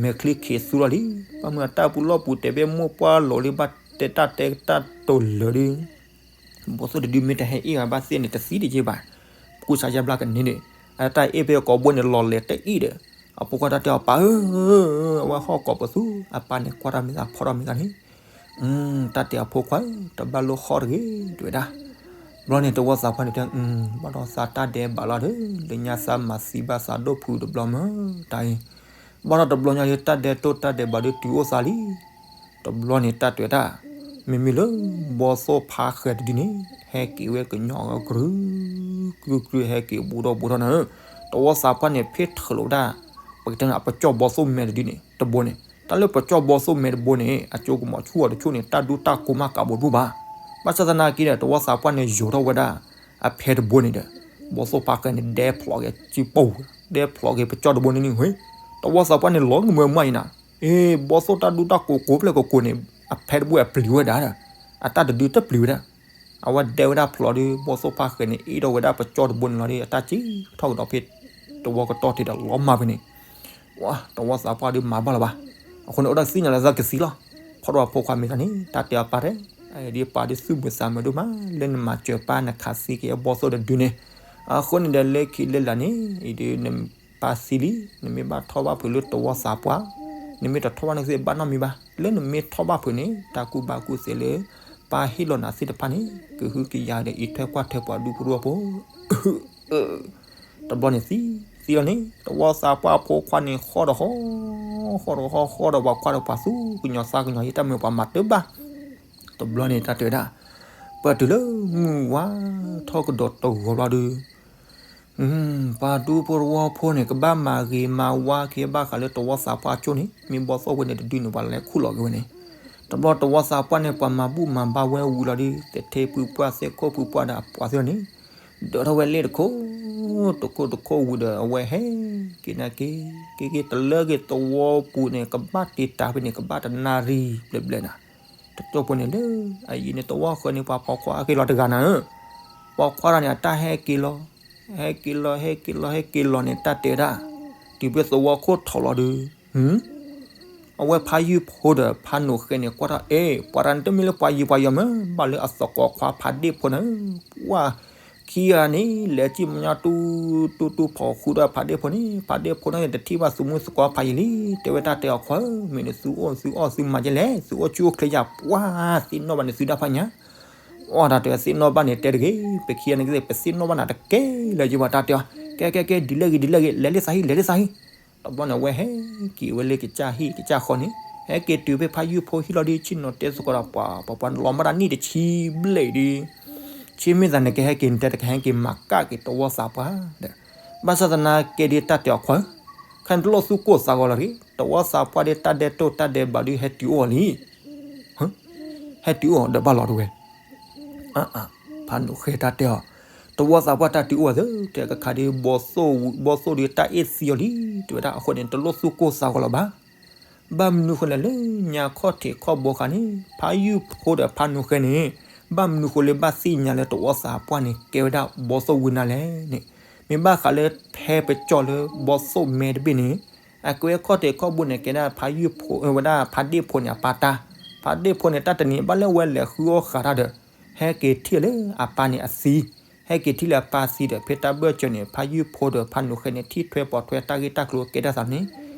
မဲာ်ချံခံးသူလီၤလံ ဘၣ်မနုၤအတၢ်ပူၤလီၢ်ပူၤတဲာ်ဖဲမိၢ်ပှၢ်လိၤလံ ဘၣ်တဲတၢ်တဲတၢ်တိာ်လၢာ်ဒီး ဘီသိၣ်တဒုမ့ၢ်တဟဲအ့ၣ်အဘၣ်သ့ၣ်န့ၣ် တသံတယ့ၢ်ဘၣ် ကူစါယါဘျါကန့ၢ်ဒီး အတၢ်အ့ၣ်ဖဲကိာ်ဘိန့ၣ် လီၤလဲၤတအံၣ်ဒီး အဖိခွါတၢ်တဲအီၤ ပၢ်ဧၢ အဝဲဟီၣ်ကိာ်ပသူ အပၢ်န့ၣ်ကွၢ်တၢ်မ့ၢ်သးဖီၣ်ထီၣ်မ့ၢ်သးန့ၣ် တၢ်တဲအဖိခွါဧၢ တဘၣ်လိၣ်ဟီၣ်တဂ့ၤ တဲဝဲဒၣ် ဘျီန့ၣ် တဝီသးပှၢ်န့ၣ်တဲ ဘၣ်ဒီးသးတၢ်ဒဲးဘးလီၤဒီး လၢညါသးမၤသံဘၣ်သးဒိၣ်ဖုတဘျီမၢ် တၢ်အံၤ ဘၣ်ဒီးတဘျီညါလၢတၢ်ဒဲးတိၢ်တၢ်ဒဲးဘးဒီးတုၤအိၣ်သးလံ တဘျီန့ၣ်တၢ်တဲဝဲဒၣ် မ့မ့ၢ်လၢ ဘီသိၣ်ဖါဃဲၤတဒုန့ၣ် ဟဲက့ၤဝဲကညီအဂီၢ် ကြုၢ်ကြုၢ်ကြုၢ် ဟဲက့ၤဘူးထီၣ်ဘူးထီၣ်နၤဧၢ တဝီသးပှၢ်န့ၣ် ဖ့ၣ်ထၢၣ်လိာ်ဝဲဒၣ် ပကတဲန့ၣ် အပကၠီၣ်ဘီသိၣ်မဲတဒုန့ၣ် တဘိန့ၣ် တၢ်လၢပကၠီၣ်ဘီသိၣ်မဲတဘိန့ၣ် အကၠိကမီၤဆူၣ်အီၤတဆူၣ်န့ၣ် တၢ်ဒူတၢ်ကိးမးကးဘိတဘူၣ်ဘၣ် ဘၣ်ဆၣ်သနာ်က့ဒီး တဝီသးပှၢ်န့ၣ် ယိၤထီၣ်ဝဲဒၣ် အဖဲတဘိန့ၣ်ဒီး ဘီသိၣ်ဖါဃဲန့ၣ် ဒဲဖျိးက့ၤစုပူၤ, ဒဲဖျိးက့ၤပကၠီၣ်တဘိန့ၣ်န့ၣ်, တဝီသးပှၢ်န့ၣ်လီၤမုာ်မုာ်အံၤနၤ, အ့ ဘီသိၣ်တၢ်ဒူတၢ်ကိးကိးဖျဲၣ်ကိးကိးန့ၣ် အဖဲတဘိအပျံၤဝဲဒၣ်ဒီး အတၢ်တဒုတပျံၤဝဲဒၣ်. အဝဲဒဲဝဲဒၣ်ဖျိးဒီး ဘီသိၣ်ဖါဃဲန့ၣ် အ့ၣ်ထီၣ်ဝဲဒၣ်ပကၠီၣ်တဘိန့ၣ်လီၤဒီး အတၢ်စံၣ်ထီၣ်ကဒီးဖဲတဝီကတီၢ်တ့ၢ်ဒီးလီၤမၢ်ဖဲန့ၣ်, ဝါ တဝီသးပှၢ်ဒီးမၤဘၣ်လၢၤဘၣ်. အဃိန့ၣ် အိၣ်ဒၣ်သ့ၣ်ညါလၢသးကသံလီၤ. ဖီၣ်ထီၣ်အဖိခွါမ့ၢ်သးန့ၣ် တၢ်တဲအပၢ်တဲ, ဒ်ပၢ်ဒ်သူၣ်မုာ်သးမုာ်ဒိၣ်မး လၢနမၤစၢၤပၢ်နခးသံက့ၤအဘီသိၣ်တဒုန့ၣ်, အဃိန့ၣ်ဒီးလၢခံလၢလာ်န့ၣ် အံၤဒုးနပၢ်သံလံ, နမ့ၢ်ဘၣ်ထီၣ်ဘၣ်ဖုးလၢတဝီသးပှၢ်, နမ့ၢ်တထီၣ်ဘၣ်နကသ့ဘၣ်နီတမံၤဘၣ်. လၢနမ့ၢ်ထီၣ်ဘၣ်ဖုးန့ၣ် တၢ်ကူၣ်ဘၣ်ကူၣ်သ့လၢ ပၢ်ဟ့ၣ်လီၤနၤသ့ၣ်တဖၣ်န့ၣ် ကဟုကယာ်ဒီးအံးထွဲကွၢ်ထွဲပှၤဒူဖိတဝီဖိ တဘျီန့ၣ်သံ, သံလီၤန့ၣ် တဝီသးပှၢ်အဖိခွါန့ၣ် ဃီဒီးဃီ, ဃီဒီးဃီ, ဃီဒီးပှၤခွါဒီးပှၤသူၣ်ကညီၤသးကညီၤ ယတၢ်မုာ်ပှၤမၤတဘၣ်. တဘျီန့ၣ်တၢ်တဲဝဲဒၣ်, ပၢၢ်တုၤလၢမုၢ်ဝါထီၣ်ကဒီးတဂီၤဘျီဒီး ပှၤဒူဖိတဝီဖိန့ၣ် ကဘၣ်မၤဂ့ၤမၤဝါက့ၤဘၣ်ဃးလၢတဝီသးပှၢ်အကၠိန့ၣ်, မ့ၢ်ဘီသိၣ်ဝဲန့ၣ်တဒုန့ၣ် ပှၤလဲၤခူၣ်လီၤက့ၤဝဲန့ၣ်, တဘျီတဝီသးပှၢ်န့ၣ် ပှၤမၤဘူၣ်မၤဘါဝဲဝံၤလီၤဒီး သထ့ဖုပှၢ် သ့ၣ်ခိၣ်ဖုပှၢ်ဒီးအပှၤသ့ၣ်န့ၣ် ဒၢးထီၣ်ဝဲလ့ၣ်တခိၣ်, တခိၣ်တခိၣ်ဝံၤဒီး အဝဲဟဲက့ၤနာ်က့ၤ, က့ၤက့ၤတလၢက့ၤသဝီပူၤန့ၣ် ကဘၣ်တ့တၢ်ဖဲန့ၣ် ကဘၣ်တနၣ်ရံၣ်ဘျဲၣ်ဘျဲၣ်နၤ, တကၠိဖိန့ၣ်လၢ အအံၤန့ၣ် သဝီဃၢၤန့ၣ် ပှၤပိာ်ခွါက့ၤလီၤတဂၤနၤဧၢ, ပိာ်ခွါတဂၤန့ၣ် အတၢ်ဟဲက့ၤလီၤ, ဟဲက့ၤလီၤ ဟဲက့ၤလီၤ ဟဲက့ၤလီၤန့ၣ် တၢ်တဲဝဲဒၣ်, တုၤဖဲသဝီခိၣ်ထီၣ်လီၤဒီး အဝဲဖါယုၢ်ဖိဒီးဖါနိၣ်ဃဲန့ၣ် ကွၢ်ထီၣ် အဲ ပှၤတဂၤန့ၣ်တမ့ၢ်လၢပှၤယံၤပှၤယီၤမ့ၢ် ဘၣ်လၢအသကိးခွါဖးဒ့ၣ်ဖိန့ၣ်, ပှၢ်ခံဂၤန့ၣ် လဲၤစံၣ်မညီတူတူတူဖီၣ်ဃူဒီးဖးဒ့ၣ်ဖိန့ၣ်, ဖးဒ့ၣ်ဖိန့ၣ်တထံၣ်ဘၣ်သုမုၢ်သကိးဖးယံၤလံ, တဲဝဲတၢ်တဲအီၤခွါဧၢ, မ့ၢ်နသုအိၣ်သုအီၣ်သုမၤကဲလဲၣ်, သုအိၣ်ဆူၣ်အိၣ်ချ့ယၤ ပှၢ်သ့ၣ်နီၣ်ဘၣ်န့ၣ်သုဒၣ်ဖးညါ အီၣ်တၢ်တဲသ့ၣ်နီၣ်ဘၣ်န့ၣ် တဲတဂ့ၤ, ပခံဂၤန့ၣ်ကသ့ၣ် ပသ့ၣ်နီၣ်ဘၣ်နၤတကဲလၢၤယဘၣ်တၢ်တဲအီၤ, ကဲကဲကဲ ဒ်လဲၣ်ဂ့ၤ ဒ်လဲၣ်ဂ့ၤ လဲၤလၢသးဟံၣ် လဲၤလၢသးဟံၣ်, တဘျီန့ၣ် အဝဲဟဲက့ၤဝဲလၢကစၢ်ဟံၣ်ကစၢ်ဃီန့ၣ်, ဟဲက့ၤတုၤဖဲဖါယုၢ်ဖိဟံၣ်လီၤဒီး ဆ့ၣ်နီၤတဲသကိးဒီးပှၤ ပှၤပှၤလီၤမၢ်တၢ်နံၣ်တဆံဘျဲၣ်ဒီး ဆ့မ့ၢ်သးနကဟဲက့ၤ နတဲတကဟဲက့ၤမၤကၣ်က့ၤတဝီသးပှၢ်ဒီး, ဘၣ်ဆၣ်သနာ်က့ဒီးတၢ်တဲအီၤခွါဧၢ, ခဲနတလိၣ်သူၣ်ကိၢ်သးဂီၤလီၤတဂ့ၤ, တဝီသးပှၢ်ဒီးတၢ်ဒဲးတိၢ်တၢ်ဒဲးဘးဒုးဟဲတုၤအိၣ်လံ ဟဲတုၤအိၣ်ဒီးဘၣ်လီၤတဝဲ, ဖါနိၣ်ဃဲတၢ်တဲအီၤ, တဝီသးပှၢ်တၢ်တုၤအိၣ်ဝဲသ့ၣ် တဲကခါဒီး ဘီသိၣ်ဒုးတၢ်အ့ၣ်သံအီၤလံ တဲဝဲဒၣ်အဃိန့ၣ် တလိၣ်သူၣ်ကိၢ်သးဂီၤလီၤဘၣ်. ဘၣ်မနုၤဃိလဲၣ် လၢညါခီၣ်ထံးခီၣ်ဘိခါန့ၣ် ဖါယုၢ်ဖိဒီးဖါနိၣ်ဃဲန့ၣ် ဘၣ်မနုၤဃိလၢဘၣ်သ့ၣ်ညါလၢတဝီသးပှၢ်န့ၣ် ကဲဝဲဒၣ်ဘီသိၣ်ဝံၤနၤလဲၣ်န့ၣ်, မ့ၢ်ဘၣ်ဃးလၢဖဲပကၠီၣ်လၢဘီသိၣ်မဲတဘ့ၣ်န့ၣ် အကွဲခီၣ်ထံးခီၣ်ဘိန့ၣ် ကဲဒၣ်ဖါယုၢ်ဖိ ဝဲဒၣ်ဖါဒ့ၣ်ဖိန့ၣ်အပၢ်တၢ်, ဖါဒ့ၣ်ဖိန့ၣ် တၢ်တနံၤဘၣ်လၢဝဲလဲၤဃုအီၣ်ဃာ်တၢ်ဒီး ဟဲက့ၤထံၣ်လၢအပၢ်န့ၣ်အသံ, ဟဲက့ၤထံၣ်လၢအပၢ်သံဒီး ဖဲတၢ်ဘၢၣ်စၢၤန့ၣ် ဖါယုၢ်ဖိဒီးဖါနိၣ်ဃဲန့ၣ် ထံၣ်ထွဲပိာ်ထွဲတၢ်ဂ့ၢ်တၢ်ကျိၤကဲဒၣ်သးန့ၣ်,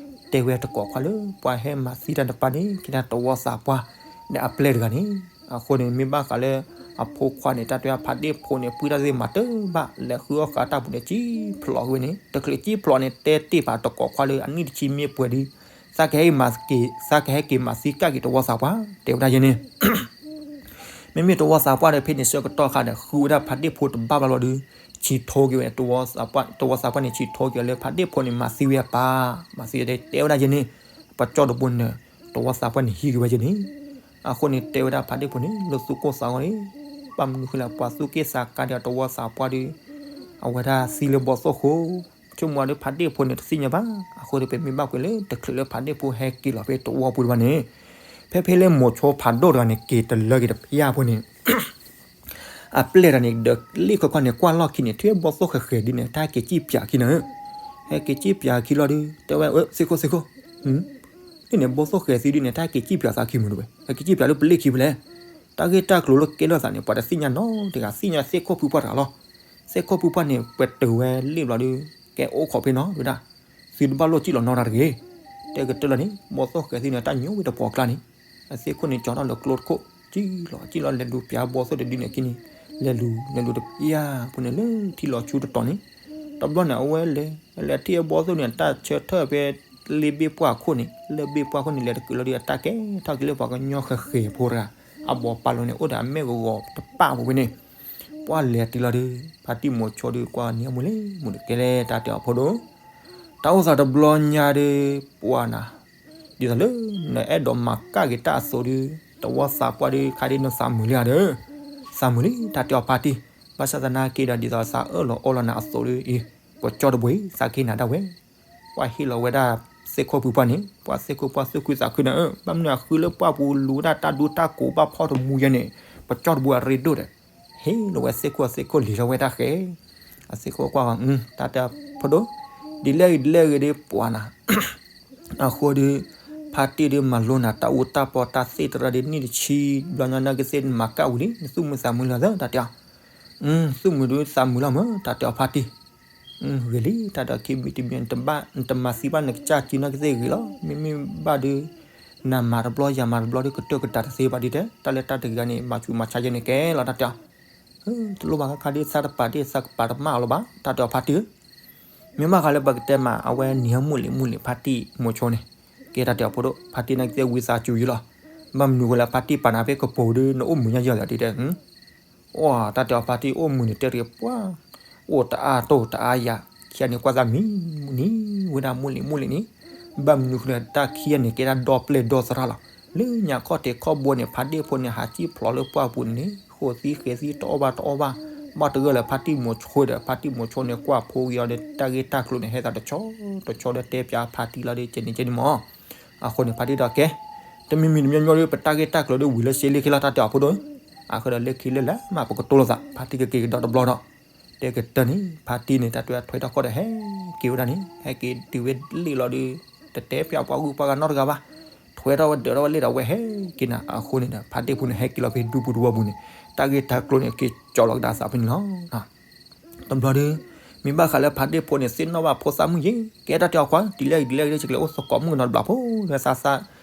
တဲဝဲတကိးခွါလၢ ပှၤဟဲမၤသံတၢ်တပၢ်န့ၣ် ကဲဒၣ်တဝီသးပှၢ်ဒီးအပျဲၢ်တဂၤန့ၣ်, အဃိန့ၣ် မ့ၢ်ဘၣ်ဃးလၢ အဖိခွါန့ၣ် တၢ်တဲဖါဒ့ၣ်ဖိန့ၣ် ပှံၢ်တၢ်သ့ၣ်မၤတဘၣ် လဲၤဃုအီၣ်ဃာ်တၢ်ပူၤန့ၣ် ကံၣ်ဖျိးက့ၤဝဲန့ၣ်, တချုးကံၣ်ဖျိးန့ၣ် တဲတ့ၢ်ပာ်တကိးခွါလၢအနံၣ်တဆံမ့ၢ်ပှဲၤဒီး သးကဟဲမၤသံကၣ်က့ၤတဝီသးပှၢ် တဲဝဲဒၣ်ယဲန့ၣ် မ့မ့ၢ်တဝီသးပှၢ်ဒီး ဖဲန့ၣ်ဆၢကတီၢ်ခါဒီး ဃုဝဲဒၣ်ဖါဒ့ၣ်ဖိတဘၣ်ဘၣ်လီၤဒီး ဆံးထိက့ၤဝဲ တဝီသးပှၢ်န့ၣ် ဆံးထိက့ၤလၢဖါဒ့ၣ်ဖိန့ၣ် မၤသံဝဲအပၢ်, မၤသံတဲဝဲဒၣ်ယဲန့ၣ်, ပကၠီၣ်တဘိန့ၣ် တဝီသးပှၢ်န့ၣ်ဟံးက့ၤဝဲယဲန့ၣ်, အဃိန့ၣ် တဲဝဲဒၣ်ဖါဒ့ၣ်ဖိန့ၣ် လၢသူၣ်ကိၢ်သးဂီၤန့ၣ်, ဘၣ်မနုၤဃိလဲၣ် ပှၤသူၣ်က့ၣ်သးကါဒီးတဝီသးပှၢ်ဒီး အဝဲဒၣ်သံလၢဘီသိၣ်ဃိ ဆိကမိၣ်ဒီးဖါဒ့ၣ်ဖိန့ၣ် တသ့ၣ်ညါဘၣ်, အဃိဒီး ပမ့ၢ်ဘၣ်ကွၢ်လၢတချုးလၢဖါဒ့ၣ်ဖိဟဲက့ၤလီၤဖဲတဝီပူၤတဘၣ်န့ၣ်, ဖဲဖဲလၢမိၤဆိဖးဒိၣ်တဂၤန့ၣ် က့ၤတလၢက့ၤတဖျၢၣ်ဖိန့ၣ်, အပျဲၢ်တဂၤန့ၣ် ဒီးလ့ၣ်ခီခီန့ၣ် ကွၢ်လီၢ်ခံန့ၣ် ထံၣ်ဘီသိၣ်ဃဲၤဃဲၤဒ်န့ၣ် တၢ်ဟဲက့ၤစံၣ်ပၠးခံန့ၣ်, ဟဲက့ၤစံၣ်ပၠးခံလီၤဒီး တဲဝဲ သ့ၣ်ခိၣ်သ့ၣ်ခိၣ် ဒ်န့ၣ် ဘီသိၣ်ဃဲၤသံဒ်န့ၣ် တၢ်ဟဲက့ၤစံၣ်ပၠးသးခံမုၢ်တဝဲ ဟဲက့ၤစံၣ်ပၠးလၢပလ့ၣ်ခံဖဲလဲၣ်, တၢ်ဂ့ၢ်တၢ်ကျိၤလၢကဲထီၣ်သးန့ၣ် ပှၤတသ့ၣ်ညါနီတဂၤ သ့ၣ်ညါသ့ၣ်ခိၣ်ဖုပှၢ်တဂၤလီၤ. သ့ၣ်ခိၣ်ဖုပှၢ်န့ၣ် ပှဲၤတုၤဝဲလ့ၣ်ဘျီဒီး ကဲအိၣ်ခိးဖဲနီၤ တဲဝဲဒၣ်, သုတဘၣ်လိၣ်စံၣ်လီၤနီတၢ်တဂ့ၤ, တဲကတၢၢ်လီၤန့ၣ် ဘီသိၣ်ဃဲၤသံန့ၣ် တၢ်ညိဝဲတပှီၤကျါန့ၣ်, အသ့ၣ်ခိၣ်န့ၣ် ကၠီထီၣ်လၢကျိတခိၣ် စံၣ်လီၤ စံၣ်လီၤ လဲၤလူၤပၠးဘီသိၣ်တဒုန့ၣ်ခံန့ၣ်, လဲၤလူၤ လဲၤလူၤတပျၢ်ဖိန့ၣ်လၢထံလီၤဆူတတီၤန့ၣ်, တဘျီန့ၣ် အဝဲလဲၤ လဲၤထံၣ်အဘီသိၣ်န့ၣ် အတၢ်ဆၢထၢၣ်ဖဲ လ့ၣ်ဘ့ၣ်ပှၢ်ခိၣ်န့ၣ် လ့ၣ်ဘ့ၣ်ပှၢ်ခိၣ်န့ၣ် လဲၤတကုာ်လီၤဒီး အတၢ်ကဲထီၣ်က့ၤလၢပှၤကညီဃဲၤဃဲၤဖိတဂၤ အဘီပာ်လီၤန့ၣ် အိၣ်ဒီးအမဲာ်ဂီၤဂီၤတပၣ်ဖိဖဲန့ၣ်, ပှၢ်လဲၤတုၤလီၤဒီး ဖါတံၢ်မိၤဆိဒီး ကွၢ်နံၤအမူလ့ၣ် မူတကဲလဲၣ် တၢ်တဲအီၤဖိဒိၣ်, တၢ်အိၣ်သးတဘျီညါဒီး ပှၢ်နၤ ဒ်သိးလၢ နအဲၣ်ဒိးမၤကၣ်က့ၤတၢ်အသိးဒီး တဝီသးပှၢ်ဒီး ခါဒ်နသးမုာ်လံဧါဒီး, သးမုာ်လံ တၢ်တဲအီၤဖါတံၢ်, ဘၣ်ဆၣ်သနာ်က့ဒီး ဒ်သိးသးအၢၣ်လီၤအီလီၤနၤအသိးဒီး အံၤ ပကၠီတဘိအံၤ သးကဟ့ၣ်နၤဒၣ်ဝဲ. ပှၤဟ့ၣ်လီၤဝဲဒၣ်သ့ၣ်ခိၣ်ပူၤပှၢ်န့ၣ် ပှၤသ့ၣ်ခိၣ်ပှၢ်သူၣ်ခုသးခုန့ၣ် ဘၣ်မနုၤအဃုလၢပှၢ်ပူၤလူၤဝဲဒၣ်တၢ်ဒူတၢ်ကိးဘၣ်ဖီၣ်တမူယဲန့ၣ် ပကၠီတဘိအရ့ဒိၣ်ဒီး ဟ့ၣ်လီၤဝဲသ့ၣ်ခိၣ် အသ့ၣ်ခိၣ်လံၤထီၣ်ဝဲတၢ်ဃဲ အသ့ၣ်ခိၣ်ကွၢ် တၢ်တဲဖိဒိၣ် ဒ်လဲၣ်ဂ့ၤဒ်လဲၣ်ဂ့ၤဒ်ပှၤနၤ အဃိဒီး ဖါတံၢ်ဒ်မၤလိနၤတၢ်အူတၢ်ပီတၢ်သ့ၣ်တရၢဒီးနံၣ်တဆံ ဘျီညါနာ်က့သ့ၣ်နမၤကၣ်ဝံၤလံ နသူၣ်မုာ်သးမုာ်လၢၤသၢ တၢ်တဲအီၤ သူၣ်မုာ်ဒ်သးမုာ်လီၤမၢ် တၢ်တဲအီၤဖါတံၢ် ဂ့ၤလံ တၢ်တဲအီၤခံမံၤတမံၤ နတမၤသံဘၣ်နကစၢ်စုနာ်က့သ့ၣ်ဂ့ၤလီၤ မ့မ့ၢ်ဘၣ်ဒီး နမၤတဘျီ ယၤမၤတဘျီဒီး ကတၢၢ်ကတၢၢ်တသ့ဘၣ်ဒ်တဲ တၢ်လၢတၢ်တဂၤန့ၣ် မၤဆူးမၤဆါယဲန့ၣ်ကဲလီၤ တၢ်တဲအီၤ တလိၣ်ဘၣ်ခါခါဒ်သးတပာ်ဒ်သးကပာ်တမၣ်အီၤလီၤဘၣ် တၢ်တဲအီၤဖါတံၢ်ဧၢ မ့ၢ်ဘၣ်ဃးလၢပကတဲမး အဝဲနံၤဟဲမုၢ်လံၤမုၢ်လံၤ ဖါတံၢ်မိၤဆိန့ၣ် ကဲတၢ်တဲအီၤဖိဒိၣ် ဖါတံၢ်နာ်က့သ့ၣ်ဝံသးစူၤယံလီၤ ဘၣ်မနုၤဃိလၢဖါတံၢ်ပာ်နၤဖဲကပိၤဒီး နအိၣ်မုာ်ညါယဲလီၤဒ်တဲ အိၣ်တၢ်တဲအီၤဖါတံၢ်အိၣ်မုာ်န့ၣ် တဲတက့ၤပှၤ အိၣ်တအါတိၢ်တအါယၤ ခံဂၤန့ၣ်ကွၢ်သးမံမုၢ်နံၤ ဝဲဒၣ်မုၢ်လံၤမုၢ်လံၤန့ၣ် ဘၣ်မနုၤဃိလၢတၢ်ခံဂၤန့ၣ် ကဲဒၣ်ဒီပျဲၢ်ဒီသရၣ်လီၤ လၢညါခီၣ်ထံးခီၣ်ဘိန့ၣ် ဖါတံၢ်ဖိန့ၣ် ဟးစံၣ်ဖျိးလၢပှၢ်ပူၤန့ၣ် ဃိးသံဃဲၤသံတအီၣ်ဘၣ်တအီၣ်ဘၣ် ဘၣ်တဂၢၢ်လၢဖါတံၢ်မိၤဆိဒီး ဖါတံၢ်မိၤဆိန့ၣ် ကွၢ်ဖိဂ့ၤအီၤဒီး တၢ်ဂ့ၢ်တၢ်ကျိၤန့ၣ် ဟဲသးတဆီတဆီဒီးတဲပၠးဖါတံၢ်လီၤဒီး ကဲန့ၣ်ကဲန့ၣ်မၢ် အဃိန့ၣ် ဖါတံၢ်ဒီးကဲ တမံၤမံၤတမံၤမံၤဒီး ပတၢ်ဂ့ၢ်တၢ်ကျိၤဒီးဝံၤလၢစ့လ့ၣ်ခံလီၤ တၢ်တဲအီၤဖိဒိၣ် အဃိဒီးလၢခံလၢလဲၤမး ပကတိၤလိာ်သး ဖါတံၢ်ကက့ၤကဒီးတဘျီဒီး တဲကတၢၢ်န့ၣ် ဖါတံၢ်န့ၣ် တၢ်တဲထွဲထီၣ်ခီၣ်ဒီးဟဲက့ၤဝဲဒၣ်န့ၣ် ဟဲက့ၤတုၤဝဲလ့ၣ်လီၤဒီး တတဲပၠးပှၤဂုၤပှၤဂၤနီတဂၤဘၣ် ထွဲထီၣ်ဝဲဒၢးထီၣ်ဝဲလ့ၣ်ဒီးဝဲဟဲက့ၤနၤ အဃိန့ၣ်ဒီး ဖါတံၢ်ဖိန့ၣ် ဟဲက့ၤလီၤဖဲဒူပူၤတဝီပူၤန့ၣ် တၢ်ဂ့ၢ်တၢ်ကျိၤန့ၣ် က့ၤကၠီလီၤကဒါသးဖဲန့ၣ်လီၤ တဘျီဒီး မ့ၢ်ဘၣ်ဃးလၢဖါတံၢ်ဖိန့ၣ် သ့ၣ်နီၣ်ဘၣ်ဖိသၣ်မုၣ်ယဲ ကဲတၢ်တဲအီၤကွၢ် ဒ်လဲၣ်ဒ်လဲၣ်ဒ်လဲၣ် ယကလဲၤအိၣ်သကိးမုၣ်ကနီၤတဘျီဖိ သးသ့ၣ်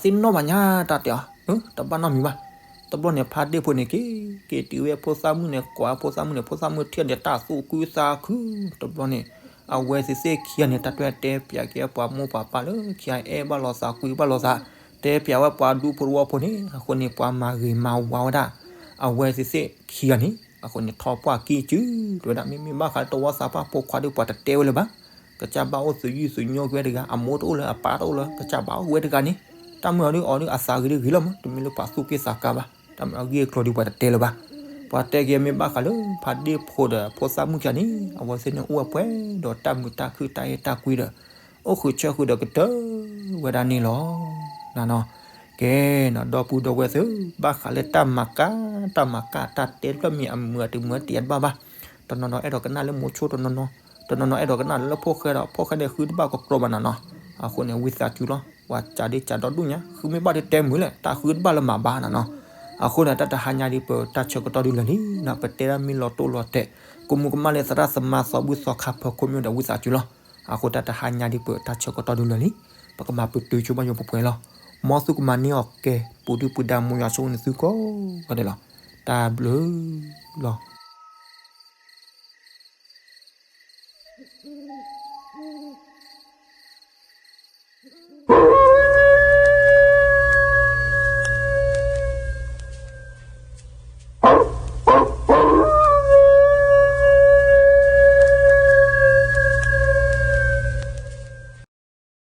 နီၣ်ဘၣ်ညါ တၢ်တဲအီၤ တဘၣ်နီတမံၤဘၣ် တဘျီန့ၣ် ဖါတံၢ်ဖိန့ၣ်က့ၤ က့ၤတုၤဝဲဖိသၣ်မုၣ်န့ၣ် ကိးဖိသၣ်မုၣ်န့ၣ် ဖိသၣ်မုၣ်ထံၣ်န့ၣ် တၢ်သူၣ်ခုသးခု တဘျီန့ၣ် အဝဲသ့ၣ်သ့ၣ်ခံဂၤန့ၣ် တၢ်တဲတဲပၠးက့ၤပှၤမိၢ်ပှၤပၢ်လၢခံဂၤအဲၣ်ဘၣ်လိာ်သးကွံဘၣ်လိာ်သး တဲပၠးဝဲပှၤဒူဖိတဝီဖိန့ၣ် အဃိန့ၣ် ပှၤမၤဂ့ၤမၤဝါဝဲဒၣ် အဝဲသ့ၣ်သ့ၣ်ခံဂၤန့ၣ် အဃိန့ၣ် ထီၣ်ပှၢ်ကံၢ်စု တဲဝဲဒၣ် မ့မ့ၢ်ဘၣ်ဃးလၢတဝီသးပှၢ်ဖိခွါဒီး ပှၤတတဲဝဲလၢၤဘၣ် ကစၢ်ဘၣ်အိၣ်သယုၢ်သညိကွံာ်ဝဲတဂၤ အမိၢ်တအိၣ်လၢအပၢ်တအိၣ်လၢ ကစၢ်ဘၣ်အိၣ်ဝဲတဂၤန့ၣ် တၢ်မုာ်အီၤဒ်အီၤဒ်အသးဂ့ၤဒ်ဂ့ၤလီၤမး တမ့ၢ်လၢပှၤသူၣ်က့ၣ်သးကါဘၣ် တၢ်မ့ၢ်အဂ့ၢ်အကျိၤဒ်ပှၤတတဲလၢၤဘၣ် ပှၤတဲက့ၤမ့ၢ်ဘၣ်ဃးလၢ ဖါတံၢ်ဖိဒီးဖိသၣ်မုၣ်ခံဂၤန့ၣ် အဝဲသ့ၣ်န့ၣ်အိၣ်ဝဲပှဲၤဒီးတၢ်မုာ်တၢ်ခုၣ်တၢ်အဲၣ်တၢ်ကွံဒီး အိၣ်ဃုာ်ဆၢဃုာ်ဒီးကတၢၢ်ဝဲဒၣ်န့ၣ်လီၤ. နနီၤ, ကဲနီၤ ဒီပုၢ်ဒီဝဲၢ်သ့ၣ်ဧၢ, ဘၣ်ဃးလၢတၢ်မၤကၣ် တၢ်မၤကၣ် တၢ်တဲဖျၢၣ်မ့ၢ်အမုာ်အတမုာ်တယံာ်တဘၣ်ဘၣ်. တနီၤနီၤအဲၣ်ဒိးကနၣ်လၢမိၤဆိ, တနီၤနီၤအဲၣ်ဒိးကနၣ်လၢဖိၣ်ဃဲဒီး ဖိၣ်ဃဲန့ၣ်ဃုတဘၣ်ကကျိၤဘၣ်နနီၤ. အဃိန့ၣ် ဝံသးစူၤလီၤ. ပှၤစံးဒ်စံးဒီဒူၣ်ညါ, ဃုမ့ၢ်ဘၣ်ဒီးတဲမုာ်လဲၣ်, တၢ်ဃုတဘၣ်လၢမၤဘၣ်နနီၤ. အဃိန့ၣ် တၢ်တဟါညါဒ်ပတၢ်ဆၢကတီၢ်ဒုးလၢာ်လံနီၤ, ပတဲဒၣ်မ့ၢ်လီၤတိၢ်လီၤတဲာ်, ကမူကမၣ်လၢသရၣ်သမါသီဘူၣ်သီခါဖၢခိၣ်မ့ၢ်ဒီး ဝံသးစူၤလီၤ. အဃိတၢ်တဟါညါဒ်ပတၢ်ဆၢကတီၢ်ဒုးလၢာ်လံ, ပကမၤပတုာ်ဆိဘၣ်ယိၣ်ပပှဲၤလီၤ. မ်သုကမၤန့ၢ်အီၤကဲ ပူၤဒုၣ်ပူၤဒါ မ်ယွၤဆိၣ်ဂ့ၤနသုကိးဂၤဒဲးလီၤ. တၢ်ဘျုးလီၤ.